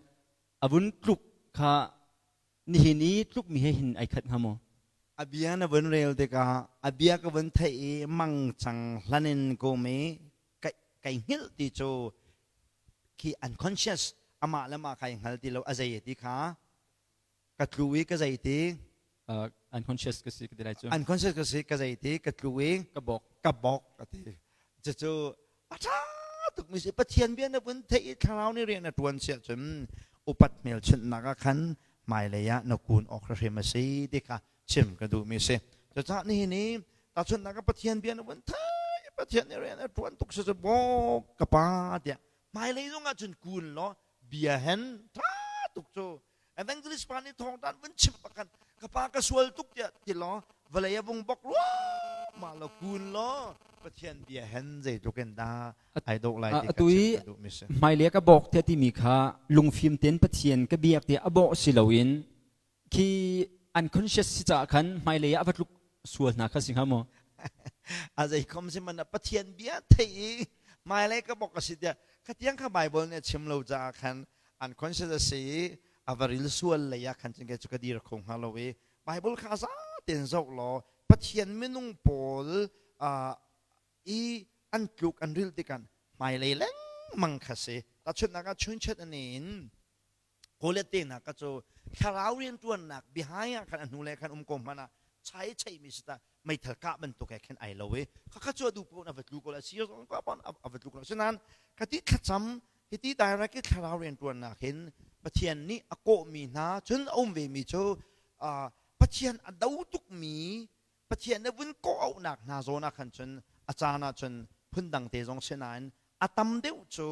a vun tluk kha nihin i tlukmi he hin ai khat hnga maw? A bia na vun rel tikah a bia ka vun theih i mangcang hlan in ka um i kai hngilh ti cu khi unconscious amah le mah kai hngal ti lo a zei ti kha ka tlu i ka zei ti unconscious ka si ka ti lai cu unconscious ka si ka zei ti ka tlu i ka bok ka bok ka ti cucu a ṭha tuk mi si Pathian bia na vun theih i thlarau nih rian a ṭuan siah cun upat hmelchunhnak ah khan hmailei ah na kun awk hrim a si ti kha. Chim ka duhmi si. Cucaah nihin i tahchunhnak ah Pathian bia na vun thai, Pathian nih rian a ṭuan tuk si cu bawk ka pa tiah hmailei zong ah cun kun law bia hen ṭha tuk cu evangelist pa nih thawngṭan vun chim bak khan ka pa ka sual tuk tiah ti law vawlei a vung bok ruahmah law kun law Pathian bia hen zeitluk in dah ai dawh lai ti Atu i hmailei ka bawk tiah timi kha lungfim tein Pathian ka biak tiah a bawh si loin khi unconscious si caah khan hmailei ah a va tluk sual hna kha si hnga maw? A zeikhom si man Pathian bia thei i hmailei ka bok a si tiah khatiang kha Bible nih a chim lo caah khan unconscious a si i a va ril sual lei ah khan cun kei cu ka dir kho hnga lo i Bible kha za tein zoh law Pathian minung pawl i an tluk an ril tikah hmailei lengmang kha si. Tahchunhnak ah chunchet an in Goliath te hna kha cu thlarau rianṭuannak biahai ah khan a hnulei khan um ko hmanh ah chai cheimi si ta meithal kah bantuk he khin ai lo i khakha cu a duh paoh a va tlu ko la sir zong pa pon a va tlu ko sinain khati thlacam hiti direct i thlarau rianṭuannak hin Pathian nih a kawhmi hna cun a um ve mi cu Pathian a do tukmi Pathian nih vun kawh auhnak hna zawn ah khan cun a caan ah cun phundang te zong si nain a tam deuh cu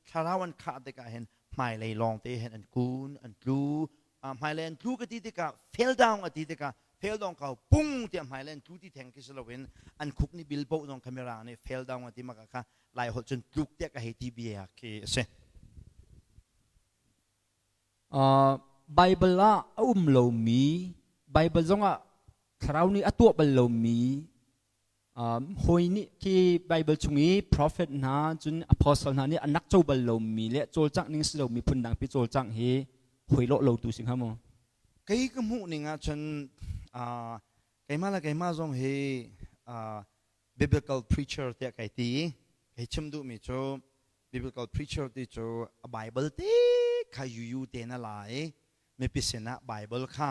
thlarau an khah tikah hin hmailei lawng te hin an kun an tlu. Hmailei an tlu ka ti tikah fell down a ti tikah fell down kau pung tiah hmailei an tlu ti theng khi si loin an khuk nih bil poh zong camera nih fell down a ti maka kha lai holh cun tluk tiah ka hei ti bia khi a si. Bible ah a um lomi, Bible zongah thlarau nih a tuah bal lomi, hawi nih khi Bible chung i prophet hna cun apostle hna nih an rak co bal lomi le cawlcangh ning si lomi phundang pi cawlcangh hi hoi lawh lo tu si hnga maw? Kei ka hmuh ning ahcun keimah le keimah zong hi biblical preacher tiah kai ti. Kei chim duhmi cu biblical preacher ti cu a Bible te kha yuyu te na la i mipi sinah Bible kha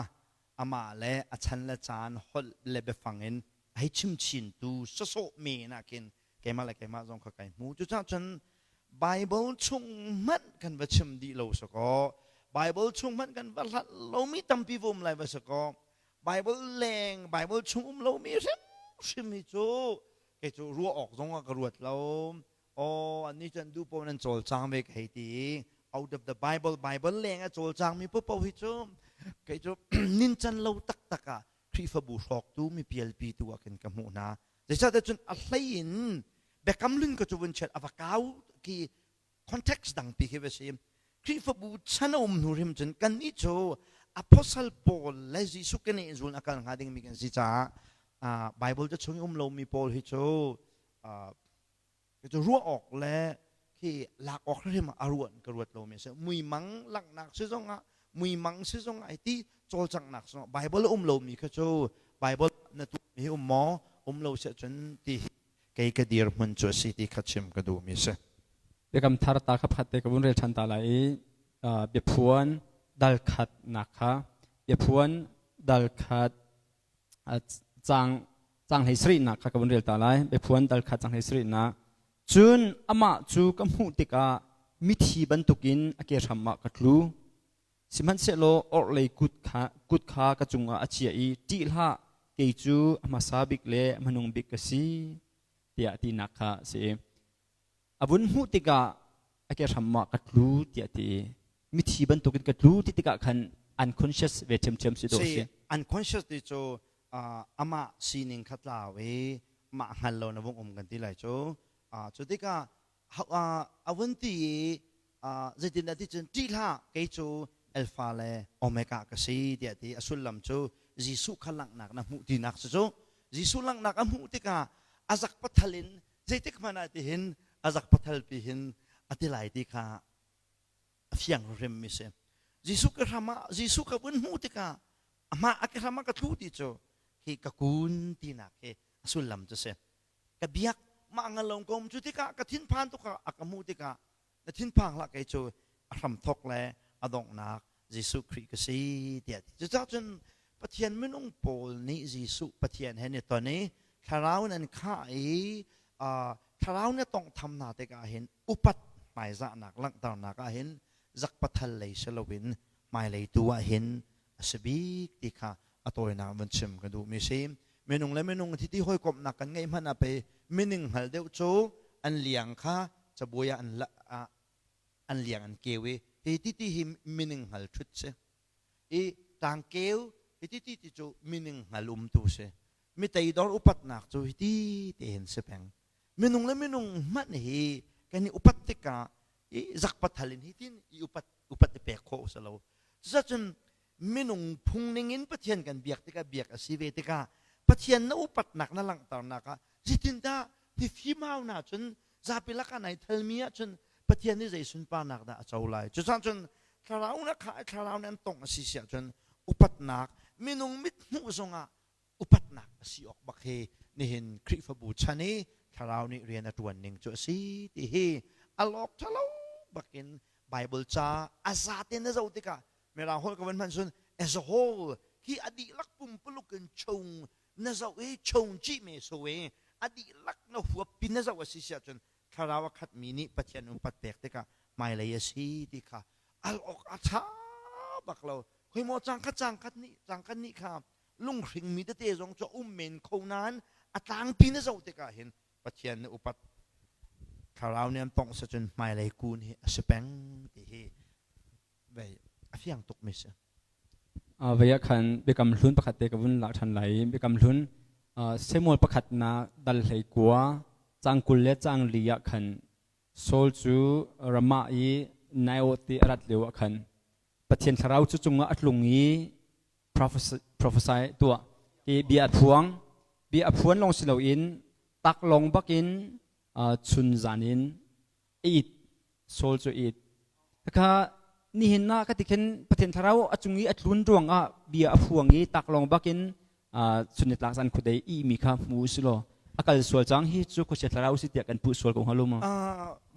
amah le a chan le caan holh le biafang in a hei chim chintu sawsawh men ah khin keimah le keimah zong kha kai hmu. Cucaah cun Bible chung hmanh kan va chim dih lo sakaw, Bible chung hmanh kan va hlat lomi tampi va um lai va sakaw, Bible leng Bible chung um lomi hrimhrim hi cu kei cu ruah awk zong ah ka ruat lo. Aw, annih cu an duh paoh in an cawlcang ve ka hei ti i out of the Bible, Bible leng a cawlcangmi paohpaoh hi cu kei cu nincan lo taktak ah Khrihfabu hrawktu mi pialpi tu ah khin ka hmuh hna. Zeicahtiah cun a hlei in biakam hlun ka cu vun chiat a va kau khi context dangpi khi va si. Khrihfabu chan a um hnu hrim cun kannih cu Apostle Paul le Jesuh keneh in zul a kal hnga dingmi kan si caah Bible ca chung i um lomi pawl hi cu cu ruah awk le khi lak awk hrim a ruan ka ruat lomi a si. Muimang langhnak si zongah, muimang si zongah, ti cawlcanghnak zongah Bible a um lomi kha cu Bible na tuahmi hi um maw um lo si ahcun ti hi kei ka dirhmun cu a si ti kha chim ka duhmi a si. Biakam thar ta kha pakhat te ka vun rel ṭhan ta lai i biaphuan dal khatnak kha biaphuan dal khat caang caang hlei sarihnak kha ka vun rel ta lai. Biaphuan dal khat caang hlei sarihnak. Cun amah cu ka hmuh tikah mithi bantukin a ke hram ah ka tlu. Sihmanhsehlaw orhlei kut kha kut kha ka cungah a chiah i ṭih hlah, kei cu a hmasa bik le a hmanung bik ka si, tiah tinak kha a si. A vun hmuh tikah a ke hram ah ka tlu tiah ti. Mithi bantukin ka tlu ti tikah khan unconscious ve ṭhiamṭhiam si dawh a si. Unconscious ti cu amah sining kha tlau i mah hngal lo na vung um kan ti lai cu. Cu tikah a vun ti i zeitindah ti cun ṭih hlah, kei cu Alpha le Omega ka si tiah ti. A sullam cu Jesuh kha langhnak na hmuh tinak cu cu Jesuh langhnak a hmuh tikah a zak pathal in zeitik hmanh ah tihin a zak pathal pi hin a ti lai ti kha a fiang hrim mi si. Jesuh ka hram ah Jesuh ka vun hmuh tikah amah a ka hram ah ka tlu ti cu hi ka kun tinak hi a sullam cu si. Ka biak mah ngalong kom cu tikah ka thinphan tuk a ka hmuh tikah na thinphang hlah, kei cu a hramthok le a donghnak Jesuh Khrih ka si tiah ti. Cucaah cun Pathian minung pawl nih Jesuh Pathian he ni ton i thlarau in an khah i thlarau nih a tawnghtham hna tikah hin upat hmaizahnak langhternak ah hin zakpathal lei si loin hmailei tu ah hin a si bik ti kha. a tawinak van chim ka duh mi si. Minung le minung thiti hawikomhnak kan ngeih hmanh ah pei mining hngal deuh cu an liang kha cabuai ah an an liang an keu i hi titi hi mining hngal ṭhut si. I tlangkeu hi titi ti cu mining hngal umtu si. Mi teidor upatnak cu hi ti tein si peng. Minung le minung hmanh hi kan i upat tikah i zakpathal in hitin i upat upat i pek khawh si lo. Cucun minung phung ningin Pathian kan biak tikah biak a si ve tikah Pathian na upatnak na langhternak ah zeitindah hi fimau na cun zapi lakah nai thalmi ahcun Pathian nih zei sunparnak dah a co lai. Cucaah cun thlarau na kha thlarau nih an tongh a si si ahcun upatnak minung mit hmuh zongah upatnak a si awk bak hi nihin Khrihfabu chan i thlarau nih rian a ṭuan ning cu a si ti hi a lawk ṭhalo bakin Bible ca a zaten na zoh tikah Mirang holh ka van hman cun as a whole hi a dihlak pumpuluk in chung na zoh i chung cih me so i a dihlak na huap pin na zoh a si si ahcun thlarau a khatmi nih Pathian upat pek tikah hmailei a si ti kha al awk a ṭha bak lo. Khoi maw cangkhat cangkhat nih cangkhat nih kha lunghringmi tete zong cu a um men kho nain a tlangpi na zoh tikah hin Pathian nih upat thlarau nih an tongh si cun hmailei kun hi a si peng ti hi vei a fiang tuk mi si. Vei ah khan biakam hlun pakhat te ka vun lak ṭhan lai i biakam hlun Samuel pakhat na dal hlei kua cang 20 le cang li ah khan Saul cu Ramah i Naioth ti a rat lio ah khan Pathian thlarau cu cungah a tlung i prophesy tuah i bia a phuang. Bia a phuan lawng si loin taklawng bakin chun zan in a it. Saul cu it. Khakha nihin ah ka ti khin Pathian thlarau a cung i a tlun ruangah bia a phuang i taklawng bakin chun nitlak zan khudei i mi kha hmu si law a kal sual cang hi cu khuachia thlarau si tiah kan puh sual ko hnga lo maw?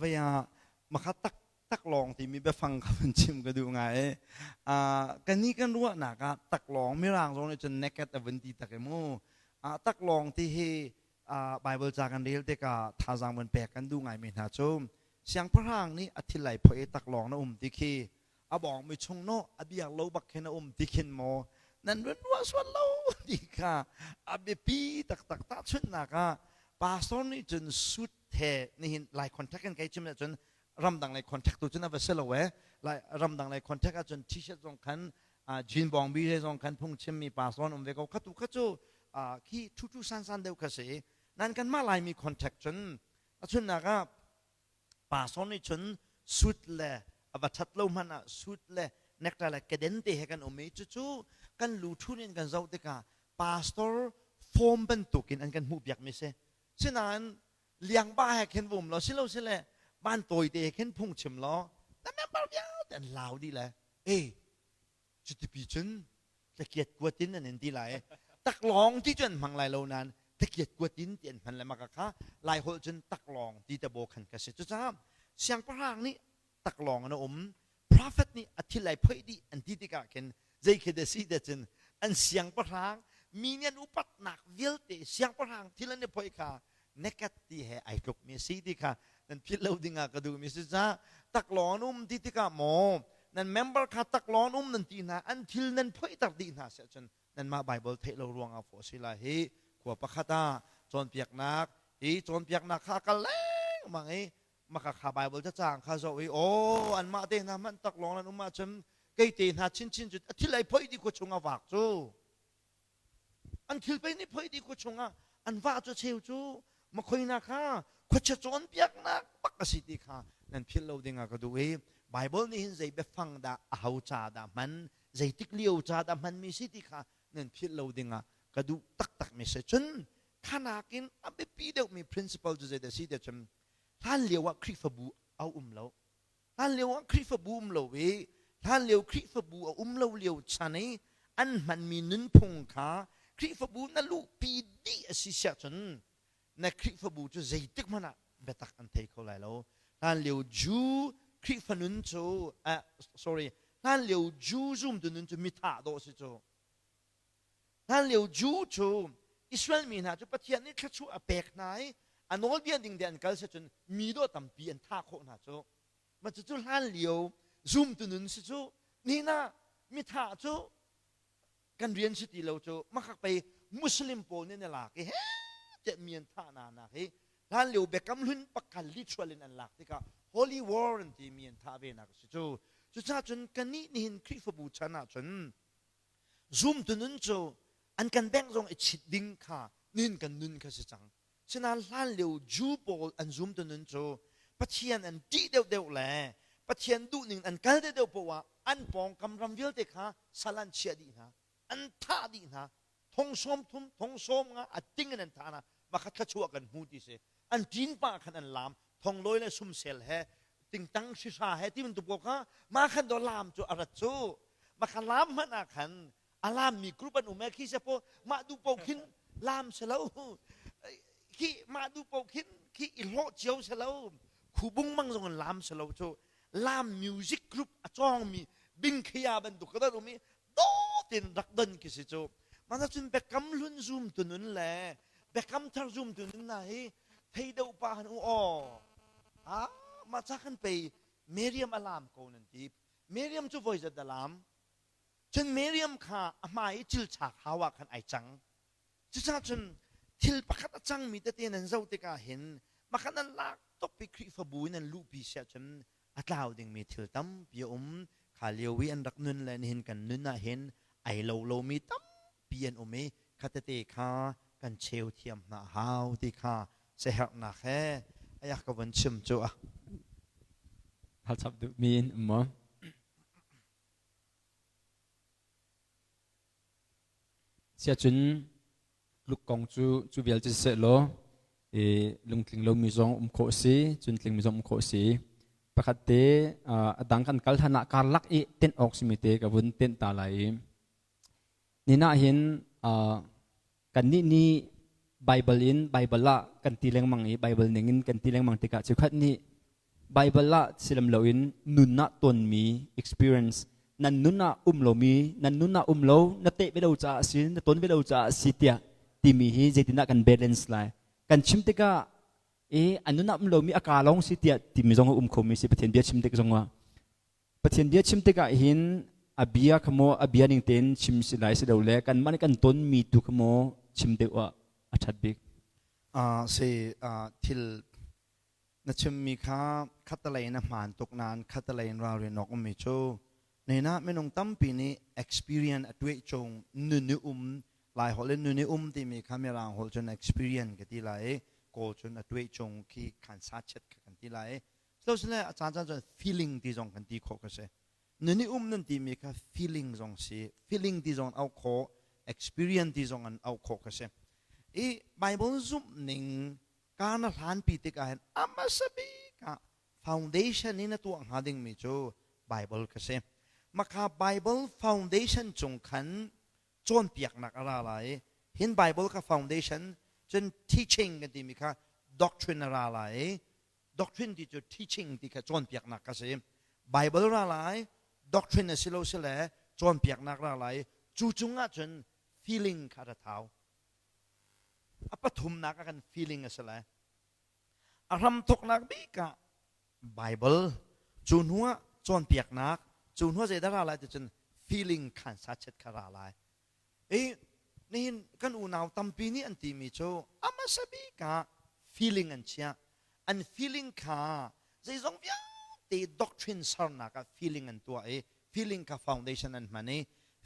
Vaya makha tak taklawng timi biafang kha van chim ka duh ngai. Kan nih kan ruahnak ah taklawng mirang zong nih cun naked a vun ti tak i mu. Taklawng ti hi Bible ca kan rel tikah thazaang van pek kan duh ngaimi hna cu siangpahrang nih a thil lai phoih i taklawng na um ti khi a bawngmi chung no a biak lo bak khin a um ti khin maw nan run ruah sual lo ti kha a biapi taktak. Tahchunhnak ah pastor nih cun suit he nihin lai contact in kai chim ahcun ramdang lei contact tu cun a va si lo e. Lai ramdang lei contact ahcun t-shirt zong khan jean bawng bi he zong khan phung chimmi pastor um ve ko. Kha tu kha cu khi thu thu san san deuh kha si. Nan kan mah laimi contact cun a chunnak ah pastor nih cun suit le a va that lo hmanh ah suit le necktie le keden te he kan um i cucu kan lu thun in kan zoh tikah pastor form bantukin an kan hmuh piak mi si. Sinain liangba he khin vum law silo sile van tawi te he khin phung chim law na member vialte an lau dih le e cutipi cun tlakiat kuat in an in ti lai. Taklawng ti cu an hmang lai lo nain tlakiat kuat in ti an hman le maka kha lai holh cun taklawng ti te bo khan ka si. Cucaah siangpahrang nih taklawng an um, prophet nih a thil ai phoih dih an ti tikah khin zei khi dah si dah cun an siangpahrang mi nih an upatnak vialte siangpahrang thil an i phoih kha nekat ti he ai tluk mi si ti kha nan philh lo ding ah ka duh mi si. Ca taklawng an um ti tikah maw nan member kha taklawng an um nan ti hna, an thil nan phoih tak dih hna si ahcun nanmah Bible theih lo ruangah fawh si lai. Hi khua pakhat ah cawnpiaknak hi cawnpiaknak kha a kal lengmang i maka kha Bible cacang kha zoh i aw anmah te hna hmanh taklawng nan um ahcun kei te hna chinchin cu a thil ai phoih dih khua chung a vak cu an thil pei nih phoih dih khua chungah an vah cu cheu cu makhoina kha khuachia cawnpiaknak bak a si ti kha nan philh lo ding ah ka duh i Bible nih hin zei biafang dah a ho ca dah hman, zeitik lio ca dah hmanmi si ti kha nan philh lo ding ah ka duh taktak mi si. Cun khanakin a biapi deuhmi principle cu zeidah si tiah cun hlan lio ah Khrihfabu a um lo. Hlan lio ah Khrihfabu um lo i hlan lio Khrihfabu a um lo lio chan i an hmanmi nunphung kha Khrihfabu na luhpi dih a si siah cun na Khrihfabu cu zeitik hmanh ah biatak an thei kho lai lo. Hlan lio Jew Khrihfa nun cu sorry, hlan lio Jew zumtu nun cu mithah dawh si cu. Hlanlio Jew cu Israel mi hna cu Pathian nih thluachuah a pek hna i a nawlbia ding te an kal si cun mi dawh tampi an thah khawh hna cu. Mah cucu hlanlio zumtu nun si cu. Nihin ah mithah cu Kan rian si ti lo cu makhak pei Muslim pawl nih na lak i he tiah mi an thah na nak hi hlan lio biakam hlun pakhat literal in an lak tikah holy war an ti mi an thah ve nak a si cu. Cucaah cun kannih nihin Khrihfabu chan ahcun zumtu nun cu an kan bengh zong i chit ding kha nihin kan nun kha si cang. Sinain hlan lio Jew pawl an zumtu nun cu Pathian an ṭih deuhdeuh le Pathian duhning an kal deuhdeuh poah ah an pawngkam ram vialte kha sal an chiah dih hna, an thah dih hna. Thong sawm thum, thong sawm nga a ting in an thah hna. Mah kha thluachuah kan hmu ti si. An ṭin pah khan an laam. Thonglawi le sumsel he tingtang hrihra he ti bantuk ko kha mah khan do laam cu a rat cu. Mah kha laam hmanh ah khan a laammi group an um e khi se po mah duh po khin laam se lo khi mah duh po khin khi i hlawh cio se lo khubung mang zong in laam se lo cu laam music group a cawngmi bingkhia bantuk ka um i do tin rak don khi si cu mana cun biakam hlun zum tunun le biakam thar zum tunun na hi thei deuh pa han u aw ah ma cha kan pei Miriam a laam ko nan ti Miriam cu voi zat a laam Cun Miriam kha a hmai i cilchak hau ah khan ai cang. Cucaah cun thil pakhat a cangmi tete nan zoh tikah hin makhan nan lak tuk i Khrihfabu in nan luhpi si ahcun a tlau dingmi thil tampi a um. Kha lio i an rak nun le nihin kan nun ah hin ai lo lomi tampi an um i kha tete kha kan cheu thiam hna a hau ti kha siaherhnak he ayak ka vun chim cu a. Hal chap duhmi in um maw? Siacun tluk kong cu cu vial cu siseh law i lungtling lomi zong um khawh a si, cun tlingmi zong um khawh a si. Pakhat te a dang kan kal hlan ah karlak i tenh awk simi te ka vun tenh ta lai i nina ah hin kannih nih Bible in Bible ah kan ti lengmang i Bible ning in kan ti lengmang tikah cheukhat nih Bible ah silam loin nun ah tonmi experience nan nun ah um lomi nan nun ah um lo na teh ve lo caah a si na ton ve lo caah a si tiah timi hi zeitindah kan balance lai kan chim tikah e an nun ah um lomi a ka lawng si tiah timi zong a um khomi si Pathian bia chim tik zongah Pathian bia chim tikah hin a bia kha maw a bia ning tein chim si lai si lo le kanmah nih kan tonmi tu kha maw chim deuh ah a ṭhat bik Si thil na chimmi kha khattelei in a hmaan tuk nain khattelei in ralrin awk ummi cu nena minung tampi nih experience a tuah chung nun i um Lai holh in nun i um timi kha Mirang holh cun experience ka ti lai i Kawl cun a tuah chung khi khan sa chet kha kan ti lai i sile a caan caan cun feeling ti zong kan ti khawh ka si nun i um nan timi kha feeling zong si feeling ti zong an auh khawh experience ti zong an auh khawh ka si i Bible zumh ning Kaa na hlanpi tikah hin a hmasa bik ah foundation in a tuah hnga dingmi cu Bible ka si. Maka Bible foundation cung khan cawnpiaknak a ra lai i hin Bible kha foundation cun teaching kan timi kha doctrine a ra lai i doctrine ti cu teaching ti kha cawnpiaknak ka si. Bible ra lai, doctrine a si lo si le cawnpiaknak ra lai cu cungah cun feeling kha ra thau. A pathumnak a kan feeling a si lai. A hramthawknak bik ah Bible, cu hnu ah cawnpiaknak, cu hnu ah zeidah ra lai ti cun feeling khan sachet kha ra lai. I nihin kan unau tampi nih an timi cu a hmasa bik ah feeling an chiah. An feeling kha zeizong vialte doctrine sernak ah feeling an tuah i feeling kha foundation an hman i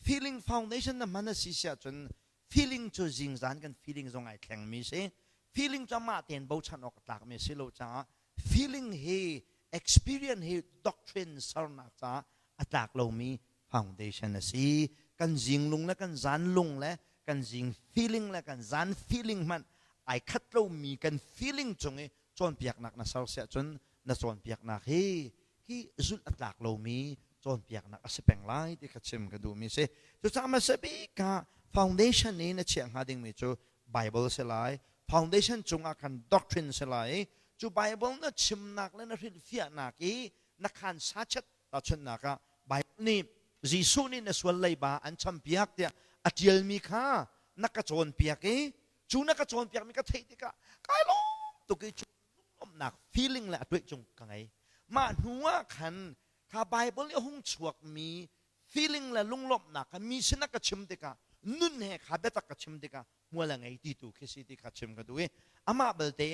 feeling foundation na hman a si si ahcun Feeling cu zingzan kan feeling zong ai thlengmi si. Feeling cu amah tein bochan awk a tlakmi si lo caah feeling hi experience hi doctrine sernak caah a tlak lomi foundation a si. Kan zinglung le kan zanlung le kan zing feeling le kan zan feeling hmanh ai khat lomi kan feeling cung i cawnpiaknak na ser siah cun na cawnpiaknak hi hi zulh a tlak lomi cawnpiaknak a si peng lai ti kha chim ka duhmi si. Cucaah hmasa bik ah foundation i na chiah hnga dingmi cu Bible si lai. Foundation cungah khan doctrine si lai. Cu Bible na chimnak le na hrilhfiahnak i na khan sachet tahchunhnak ah Bible nih Jesuh nih na sual leiba an champiak tiah a ṭialmi kha na ka cawnpiak i cu na ka cawnpiakmi ka theih tikah kai lawm tuk i cu lawmhnak feeling le a tuah cung ka ngei. Mah hnu ah khan kha Bible i a hung chuakmi Feeling le lunglawmhnak kha mi sinah ka chim tikah, nun he kha biatak ka chim tikah hmual a ngei ti tu khi si ti kha chim ka duh i amah belte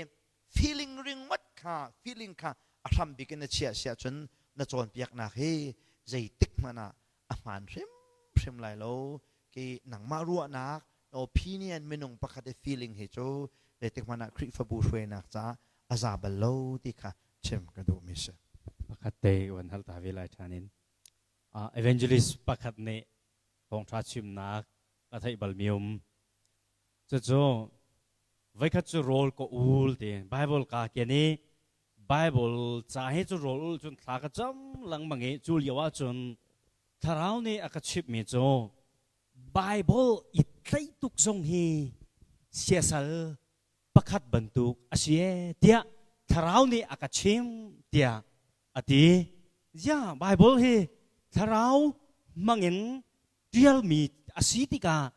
feeling ringawt kha, feeling kha a hram bik in na chiah si ahcun na cawnpiaknak hi zeitik hmanh ah a hmaan hrimhrim lai lo. Ki nangmah ruahnak, na opinion, minung pakhat i feeling hi cu zeitik hmanh ah Khrihfabu hruainak caah a za bal lo ti kha chim ka duhmi si. Pakhat te wan hal ta ve lai ṭhan in. Evangelist pakhat nih thawngṭha chimnak ka theih balmi um. Cucu voikhat cu rawl ka ul ti Bible ka ken i Bible ca he cu rawl ul cun thla ka cam lengmang i cu lio ahcun thlarau nih a ka chimhmi cu Bible i tlaih tuk zong hi siasal pakhat bantuk a si ee tiah thlarau nih a ka chim tiah a ti. Ziah Bible hi thlarau hmangin ṭialmi a si tikah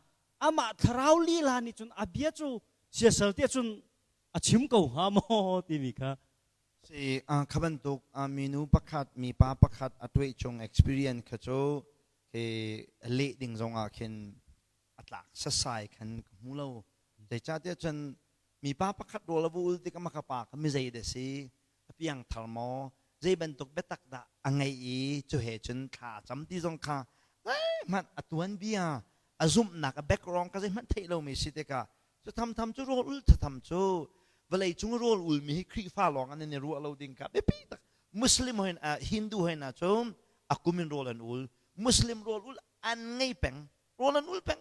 amah thlarau lila nih cun a bia cu siasal tiah cun a chim ko hnga maw timi kha. Si kha bantuk minu pakhat, mipa pakhat a tuah chung experience kha cu khi leh ding zong ah khin a tlak sasai khan ka hmu lo. Zeicahtiah cun mipa pakhat rawl a va ul tikah maka pa kha mizei dah si, a piangthar maw, zei bantuk biatak dah a ngeih i cu he cun thla a cam ti zong kha zeihmanh a tuanbia, a zumhnak, a background kha zeihmanh theih lomi si tikah cu thamtham cu rawl ul thatham cu vawlei cung rawl ulmi hi Khrihfa lawng an i ruah lo ding kha biapi tak. Muslim hoin, Hindu hoin ah cun a kum in rawl an ul. Muslim rawl ul an ngei peng, rawl an ul peng.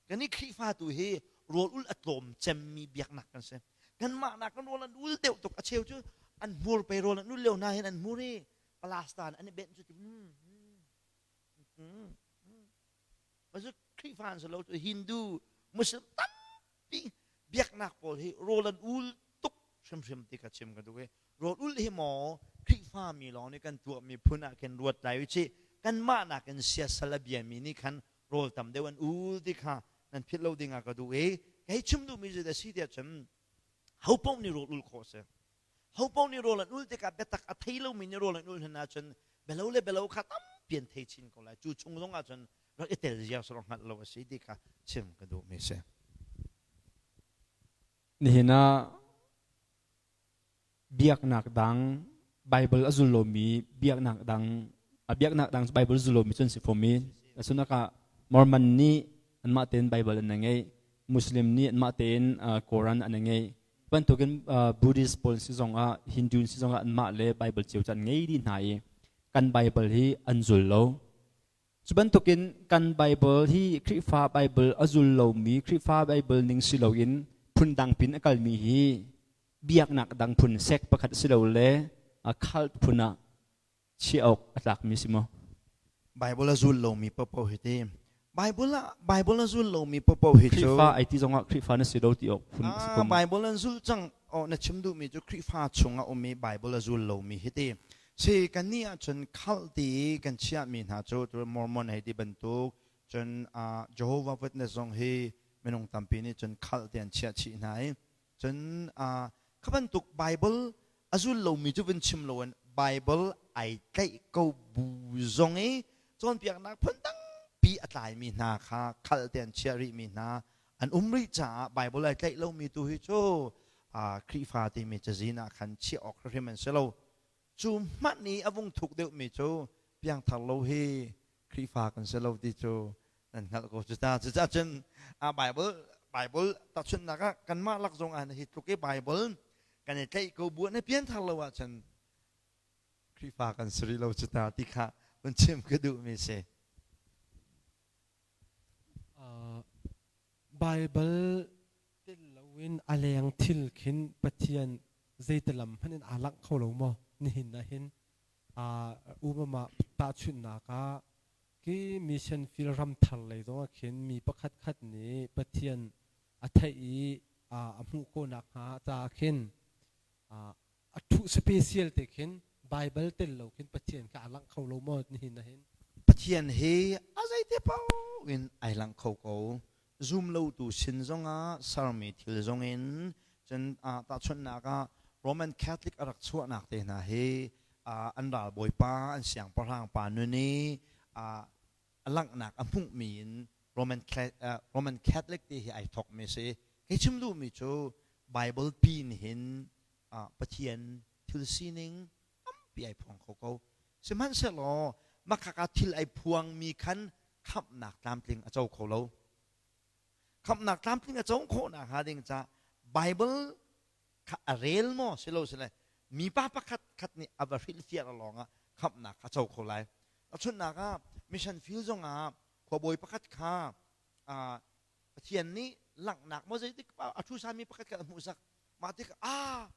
Kan i Khrihfa tu hi rawl ul a tlawm cemmi biaknak kan si. Kanmah nak kan rawl an ul deuh tuk. A cheu cu an hmur pe rawl an ul lio hna hin an hmur i palasta an i benh cu cu Khrihfa an si lo cu. Hindu, Muslim tampi biaknak pawl hi rawl an ul tuk hrimhrim ti kha chim ka duh i rawl ul hi maw Khrihfa mi lawng nih kan tuahmi phun ah khin ruat lai u cih. Kanmah nakin siasal a biami nih khan rawl tam deuh an ul ti kha nan philh lo ding ah ka duh i kei chim duhmi cu a si tiah cun ho paoh nih rawl ul khawh a si. Ho paoh nih rawl an ul tikah biatak a thei lomi nih rawl an ul hna ahcun bialo le bialo kha tampi an thei chin ko lai. Cu chung zong ahcun rak i tel ziar sawh hngalh lo a si ti kha chim ka duhmi a si. Nihin ah biaknak dang, Bible a zul lomi biaknak dang, a biaknak dang Bible zul lomi cu an si fom i asunak ah Mormon nih anmah tein Bible an ngei, Muslim nih anmah tein Koran an ngei. Bantukin Buddhist pawl si zongah, Hindu si zongah anmah le Bible cio cu an ngei dih hna i kan Bible hi an zul lo. Cu bantukin kan Bible hi Khrihfa Bible a zul lomi, Khrihfa Bible ning si loin phundang pin a kalmi hi biaknak dang phun, sect pakhat si lo le cult phun ah chiah awk a tlakmi si maw? Bible a zul lomi paohpaoh hi ti Bible ah Bible a zul lomi paohpaoh hi cu Khrihfa ai ti zongah Khrihfa na si lo ti awk phun a si ko maw? Bible an zul cang. Oh, na chim duhmi cu Khrihfa chung a um i Bible a zul lomi hi ti si. Kannih ahcun cult ti i kan chiahmi hna cu Mormon hei ti bantuk cun Jehovah Witness zong hi minung tampi nih cun cult ti an chiah chih hna i cun kha bantuk Bible a zul lomi cu vun chim loin Bible ai tlaih ko bu zong i cawnpiaknak phun tampi a tlaimi hna kha cult ti an chiah rihmi hna an um rih caah Bible ai tlaih lomi tu hi cu Khrihfa timi cazin ah khan chiah awk hrim an si lo. Cu hmanh i a vung thuk deuhmi cu piangthar lo hi Khrihfa kan si lo ti cu nan hngalh ko cu ta. Cucaah cun Bible Bible tahchunhnak ah kanmah lak zong ah hi tluk i Bible kan i tlaih ko bu na pianthar lo ahcun Khrihfa kan si rih lo cu ta ti kha vun chim ka duhmi si. Bible tel loin a leng thil khin Pathian zeitilam hmanh in aa langh kho lo maw? Nihin ah hin umama tahchunhnak ah khi mission field ramthar lei zong ah khin mi pakhat khat nih Pathian a theih i a hmuh khawhnak hnga caah khin a thuh special te khin Bible tel lo khin Pathian kha a langh kho lo maw nihin ah hin? Pathian hi a zeite paoh in ai langh kho ko. Zum lotu sin zongah sermi thil zongin cun tahchunhnak ah Roman Catholic a rak chuahnak te hna hi an ralbawipa, an siangpahrang pa nun i a langhnak a hmuhmi in Roman Roman Catholic ti hi ai thawkmi si. Kei chim duhmi cu Bible pi nih hin Pathian thil sining tampi ai phuang kho ko. Sihmanhsehlaw makhaka thil ai phuangmi khan khamhnak tlamtling a co kho lo. Khamhnak tlamtling a co khawhnak hnga ding ca Bible kha a rel maw silo sile mipa pakhat khat nih a va hrilhfiah lawng ah khamhnak a co kho lai. Tahchunhnak ah mission field zong ah khuabawi pakhat kha Pathian nih langhnak maw zeitik a thu sami pakhat kha a hmuhsak. Mah tik ah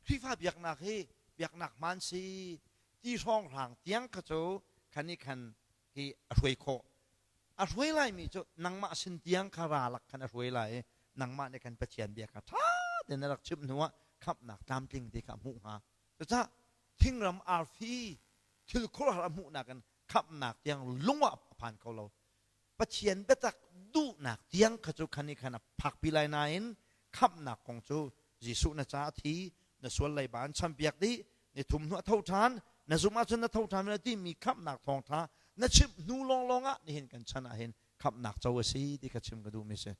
Khrihfa biaknak hi biaknak hmaan si ti hrawnghrang tiang kha cu khan i khan hi a hruai khawh. A hruai laimi cu nangmah sin tiang kha ra lak khan a hruai lai i nangmah nih khan Pathian bia kha ṭha tein na rak chimh hnuah khamhnak tlamtling ti kha a hmuh hnga. Cucaah thingram arfi thil khuaruahhar a hmuhnak in khamhnak tiang lung ah a phan kho lo. Pathian biatak duhnak tiang kha cu khan i khan a phakpi lai nain khamhnak kong cu Jesuh na ca a thi, na sual leiba an champiak dih, ni thum hnu a tho ṭhan, na zumh ahcun na tho ṭhan na timi khamhnak thawngṭha na chimh hnu lawnglawng ah nihin kan chan ah hin khamhnak co a si ti kha chim ka duhmi si.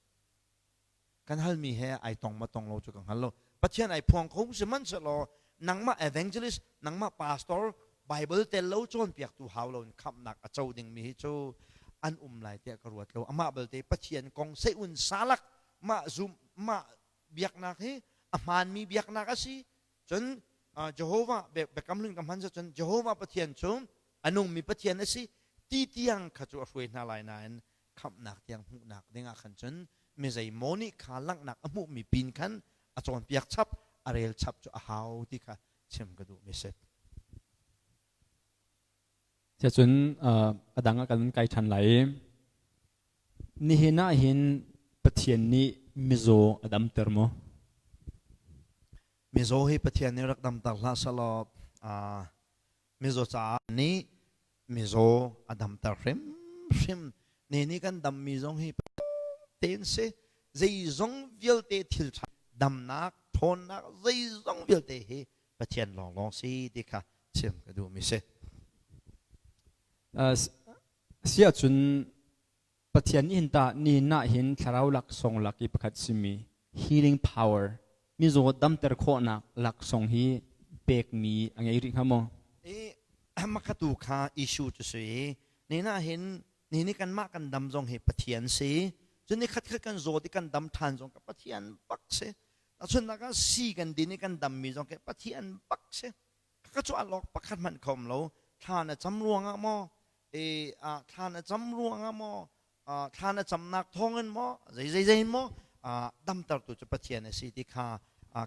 Kan halmi he ai tong ma tong lo cu ka hngal lo. Pathian ai phuang kho sihmanhsehlaw nangmah evangelist, nangmah pastor, Bible tel lo cawnpiaktu hau lo in khamhnak a co dingmi hi cu an um lai tiah ka ruat lo. Amah belte Pathian kong seun salak mah zum mah biaknak hi a hmaanmi biaknak a si. Cun Jehovah biakam hlun ka hman cun Jehovah Pathian cu a nungmi Pathian a si ti tiang kha cu a hruai hna lai nain khamhnak tiang hmuhnak dingah khan cun mi zeimaw nih kha langhnak a hmuhmi pin khan a cawnpiak chap a rel chap cu a hau ti kha chim ka duhmi si. Cun a dang ah kan kai ṭhan lai i nihin ah hin Pathian nih mizaw a damter maw? Mizaw hi Pathian nih rak damter hlah selaw mizaw caah nih mizaw a damter hrimhrim. Ne nih kan dammi zong hi tein si zeizong vialte thil ṭha damnak ṭhawnnak zeizong vialte hi Pathian lawnglawng si ti kha chim ka duhmi si. Si ahcun Pathian nih hin tah nihin ah hin thlarau laksawng lak i pakhat simi healing power mizaw damter khawhnak laksawng hi pekmi a ngei rih hnga maw? I makhatu kha issue cu si i nihin ah hin ni ni kanmah kan dam zong hi Pathian si cun ni khat khat kan zawt i kan dam ṭhan zong ka Pathian bak si tahchunhnak ah si kan din i kan dammi zong khi Pathian bak si ka cu alok pakhat hmanh khom lo thla na cam ruangah maw e thla na cam ruangah maw thla na camnak thawngin maw zei zei zei in maw damtertu cu Pathian a si ti kha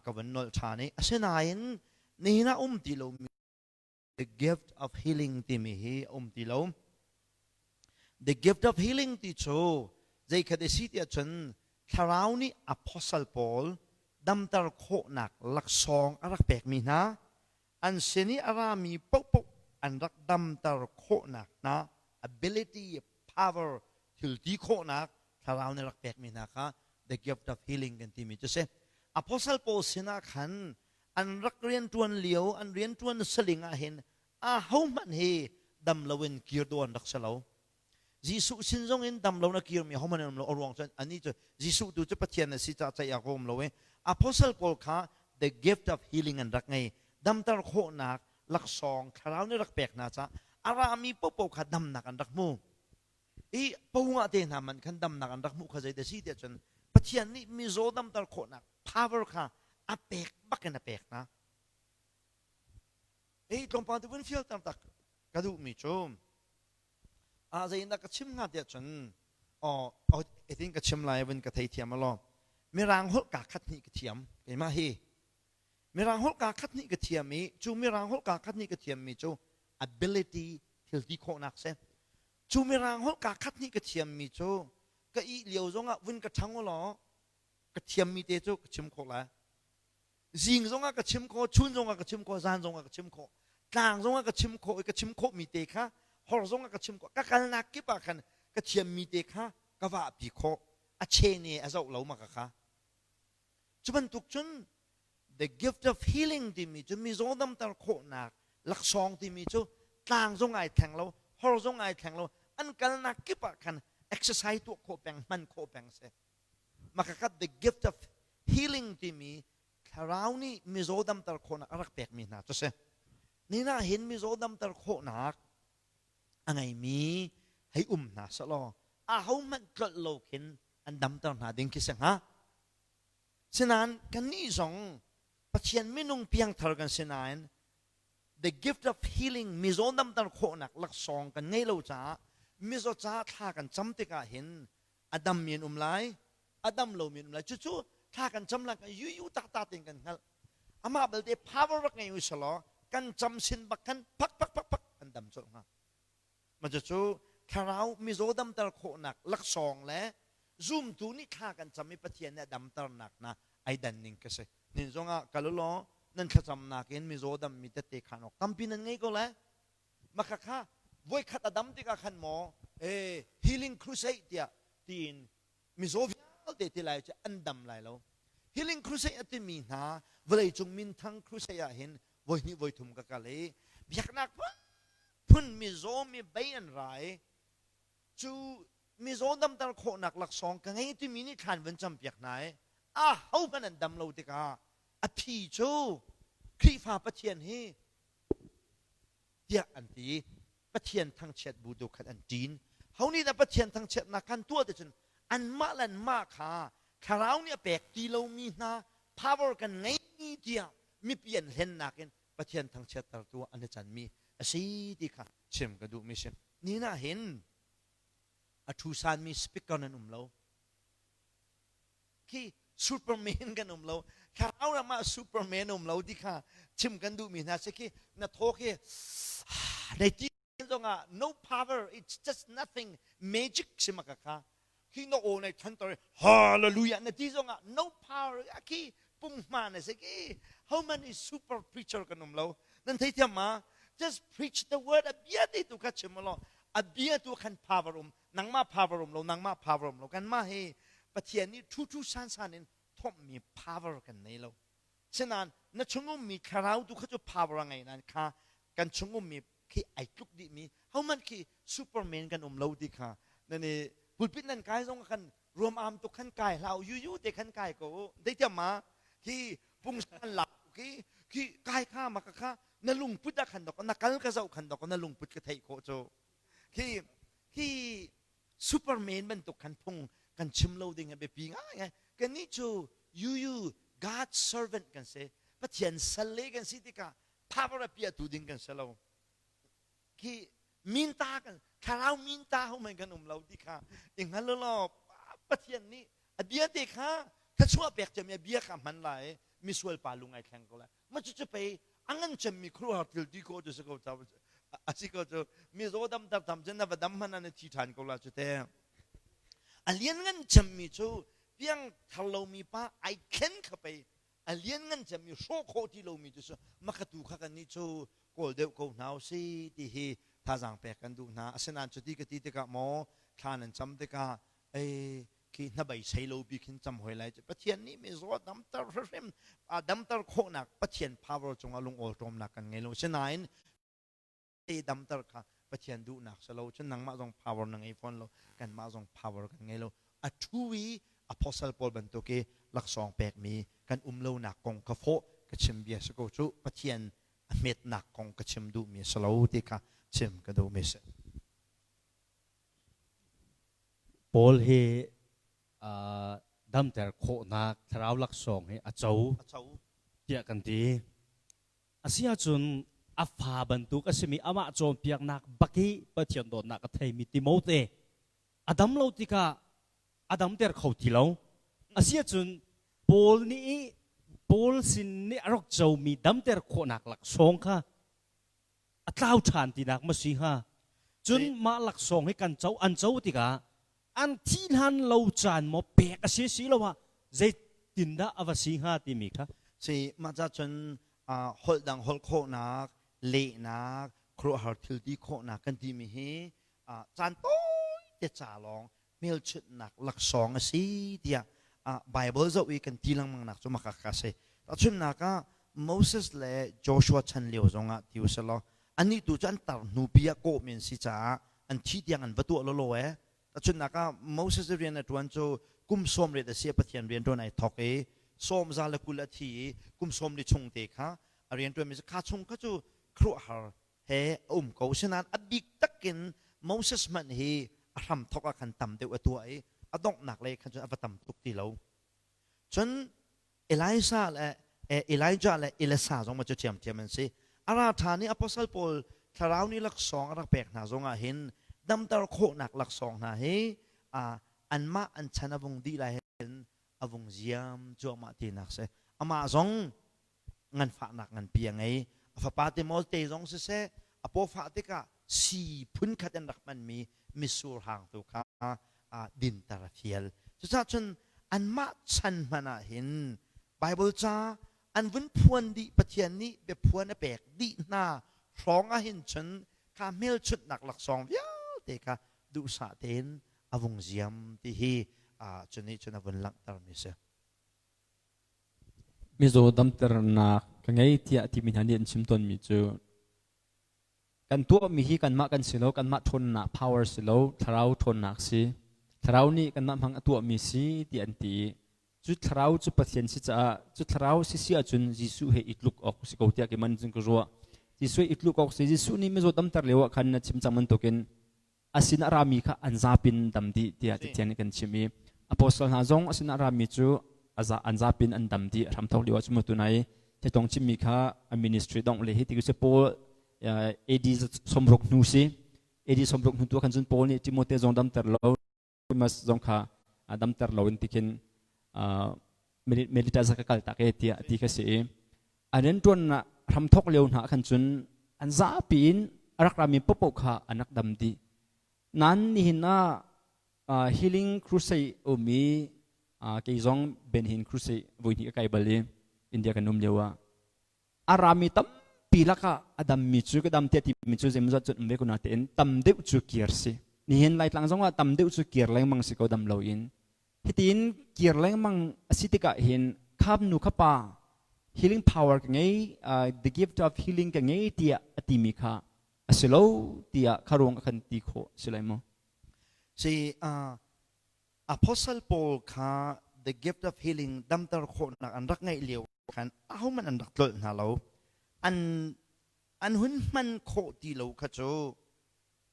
ka vun nolh ṭhan i asinain nihin ah um ti lomi the gift of healing timi hi a um ti lo the gift of healing ti cu zeikhat a si tiah cun thlarau nih apostle pawl damter khawhnak laksawng a rak pekmi hna an sin i a rami paohpaoh an rak damter khawhnak hna ability power thil ti khawhnak thlarau nih rak pekmi hna kha the gift of healing kan timi cu si apostle Paul sinah khan an rak rianṭuan lio an rianṭuan saling ah hin a hohmanh hi dam loin kir dawh an rak si lo Jesuh sin zong in dam lo na kirmi hohmanh an um lo a ruang cun anih cu Jesuh tu cu Pathian a si caah ceih ah ka um lo i apostle pawl kha the gift of healing an rak ngei damter khawhnak laksawng thlarau nih rak pek hna caah a rami popo kha damnak an rak hmu i pongah te hna man khan damnak an rak hmuh kha zei da si tiah cun Pathian nih mizaw damter khawhnak power kha a pek bak in a pek hna ei tlawmpal te vun fialter tak ka duhmi cu Ah zeiindah ka chim hnga tiah cun aw etin ka chim lai vun ka theithiam alaw mirang holh kaa khat hnih ka thiam keimah hi mirang holh kaa khat hnih ka thiam i cu mirang holh kaa khat hnih ka thiammi cu ability thil ti khawhnak si cu mirang holh kaa khat hnih ka thiammi cu ka ih lio zongah vun ka ṭhang ulaw ka thiammi te cu ka chim khawh lai Zing zongah ka chim khawh, chun zongah ka chim khawh, zan zongah ka chim khawh, tlang zongah ka chim khawh i ka chim khawhmi te kha hor zongah ka chim khawh. Ka kalnak kip ah khan ka thiammi te kha ka vahpi khawh. A chene a zoh lo ma ka kha. Cu bantuk cun the gift of healing timi cu mizaw damter khawhnak laksawng timi cu tlang zong ai thleng lo, hor zong ai thleng lo. An kalnak kip ah khan exercise tuah khawh peng, hman khawh peng si. Makakhat the gift of healing timi thlarau nih mizaw damter khawhnak a rak pekmi hna cu si. Nina hin mizaw damter khawhnak a ngeimi hei um hna selaw ahohmanh tlolh lo khin an damter hna ding khi si hnga. Sinain kannih zong Pathian minung piangthar kan si nain the gift of healing mizaw damter khawhnak laksawng kan ngei lo caah mizaw caah thla kan cam tikah hin a dammi an um lai a dam lomi an um lai cucu thla kan cam lai kan yuyu taktak tein kan hngalh amah belte power rak ngei u selaw kan cam sin bak khan phak phak phak phak an dam colh hnga Ma cucu thlarau mizaw damter khawhnak laksawng le zumtu nih thla kan cam i Pathian nih a damternak na ai dan ning ka si. Nin zongah kal ulaw nan thlacamnak in mizaw dammi tette khan awk tampi nan ngei ko le. Maka kha voikhat a dam tikah khan maw eh healing crusade tiah tiin mizaw vialte ti lai cu an dam lai lo. Healing crusade a timi hna vawleicung minthang crusade ah hin voihnih voithum ka kal i biaknak phun mizaw mi bei an ra i cu mizaw damter khawhnak laksawng ka ngei timi nih thlan van campiak hna i a ho hmanh an dam lo tikah a phi cu Khrihfa Pathian hi tiah an ti Pathian thangchiat bu tu khan an ṭin ho nih dah Pathian thangchiatnak kan tuah ti cun anmah le anmah kha thlarau nih a pek ti lomi hna power kan ngei tiah mipi an hlennak in Pathian thangchiattertu ah an i canmi a si ti kha chim ka duhmi si. Nihin ah hin a ṭhusanmi speaker nan um lo. Khi Superman kan um lo. Thlarau ram ah Superman um lo ti kha chim kan duhmi hna si khi na thaw khi nei ti zongah no power it's just nothing magic si maka kha khi na aw nei thantar hallelujah na ti zongah no power khi punghma na si ki how many super preacher kan um lo nan thei thiam ma just preach the word a bia te tu kha chim lo a bia tu khan power um nangmah power um lo nangmah power um lo kan mah hi pathian nih thu thu san san in thommi power kan nei lo Sinain na chung ummi thlarau tu kha cu power a ngei nain kha kan chung ummi khi ai tluk dihmi hohmanh khi superman kan um lo ti kha nan i pulpit nan kai zong khan ruam am tuk khan kai hlah yu yu te khan kai ko deitiam ma khi pungsan la khi khi kai kha ma ka kha na lungput ah khan dok na kal ka zoh khan dok na lungput ka theih khawh cu khi khi Superman bantuk khan phung kan chim lo ding a biapi ngai. Kannih cu you you God servant kan si. Pathian salle kan si tikah power a piahtu ding kan si lo. Khi minta kan thlarau minta ho men kan um lo ti kha i hngal law Pathian nih a bia te kha thluachuah pek cem a bia kha hman lai misual pa lung ai thleng ko lai ma cu cu pei a ngan cemmi khuaruahhar thil ti ko cu si ko a si ko cu mizaw dam tar tam cun na va dam hmanh ah na thi ṭhan ko la cu te a lian ngan cemmi cu piang thar lomi pa ai thlen kha pei a lian ngan cemmi hrawh khawh ti lomi cu su makatu kha kan nih cu kawl deuh ko hna si ti hi thazaang pek kan duh hna asinain cuti ka ti tikah maw thla nan cam tikah ei khi hnabei sei lo bi khin cam hoi lai Pathian nih mizaw damter hrimhrim damter khawhnak Pathian power cungah lungawl ṭawmnak kan ngei lo sinain te damter kha Pathian duhnak si lo cun nangmah zong power na ngei fawn lo kanmah zong power kan ngei lo a ṭhu i apostle Paul bantuk i laksawng pekmi kan um lonak kong ka fawh ka chim bia si ko cu Pathian a hmetnak kong ka chim duhmi a si lo ti kha chim ka duhmi si. Paul hi damter khawhnak thlarau laksawng hi a co tiah kan ti. Asi ahcun a fa bantuk a simi amah cawnpiaknak bak i Pathian dawtnak a theimi Timote a dam lo tikah a damter kho ti lo. Asi ahcun Paul nih Paul sin nih a rak comi damter khawhnak laksawng kha a tlau ṭhan tinak ma si hnga cun mah laksawng hi kan co an co tikah an thi hlan lo caan maw pek a si si lo ah zeitindah a va si hnga timi kha si mah ca cun holh dang holh khawhnak lehnak khuaruahhar thil ti khawhnak kan timi hi caan tawi te ca lawng hmelchunhnak laksawng a si tiah Bible zoh i kan ti lengmang nak cu maka ka si. Tahchunhnak ah Moses le Joshua chan lio zongah ti usalaw anih tu cu an tar hnu pi ah kawhmi an si caah An thi tiang an va tuah lawlaw ee. Tahchunhnak ah Moses rian a ṭuan cu kum 80 a si a Pathian rian ṭuan ai thawk i 120 a thi i kum 40 chung te kha a rian ṭuanmi cu kha chung kha cu khuaruahhar he a um ko. Asinain a bik takin Moses hmanh hi a hramthawk ah khan tam deuh a tuah i a donghnak lei khan cun a va tam tuk ti lo. Cun Elisha le Elijah le Elisa zong ma cu ṭhiamṭhiam an si. A ra ṭhan i apostle pawl thlarau nih laksawng a rak pek hna zongah hin damter khawhnak laksawng hna hi anmah an chan a vung dih lai hin a vung ziam cuahmah tinak si. Amah zong nganfahnak nganpi a ngei. A fapa Timote zong siseh a pawfah tikah sii phunkhat in rak hmanmi mitsur hang tu kha dinter a fial. Cucaah cun anmah chan hmanh ah hin Bible ca an vun phuan dih Pathian nih biaphuan a pek dih hna hrawng ah hin cun kha hmelchunhnak laksawng vialte kha duhsah tein a vung ziam ti hi cu nih cun a vun langhtermi a si. Mizaw damternak ka ngei tiah timi hna nih an chim tawnmi cu kan tuahmi hi kanmah kan si lo, kanmah ṭhawnnak power si lo, thlarau ṭhawnnak si. Thlarau nih kanmah hmang a tuahmi si ti an ti i cu thlarau cu Pathian si caah cu thlarau si si ahcun Jesuh he i tluk awk si ko tiah keiman cun ka ruah. Jesuh he i tluk awk si. Jesuh nih mizaw damter lio ah khan na chim cang bantukin a sin a rami kha an zapin dam dih tiah Cathiang nih kan chim i apostle hna zong a sin a rami cu an zapin an dam dih hramthok lio ah cu tu nai tong chimmi kha a ministry dongh le hi ti cu Paul AD 60 hnu si AD 60 hnu tu khan cun Paul nih Timote zong damter lo Demas zong kha damter lo in tikhin Melita ka kal tak e tiah ti kha si i an rianṭuannak hramthok lio hna khan cun an zapi in a rak rami popoh kha an rak dam dih. Nain nihin ah Healing Crusade um i kei zong Ben Hinn Crusade voi hnih ka kai bal i India kan um lio ah a rami tampi lakah a dammi cu ka dam tiah timi cu zeimawzat cun um ve ko natein tam deuh cu kir si. Nihin Laitlang zongah tam deuh cu kir lengmang si ko dam loin. Hitin kir lengmang a si tikah hin khap nu kha pa healing power ka ngei the gift of healing ka ngei tiah a timi kha a si lo tiah kha ruang a kan ti khawh si lai maw? Si apostle Paul kha the gift of healing damter khawhnak an rak ngeih lio khan ahohmanh an rak tlolh hna lo. An an hun hman khawh ti lo kha cu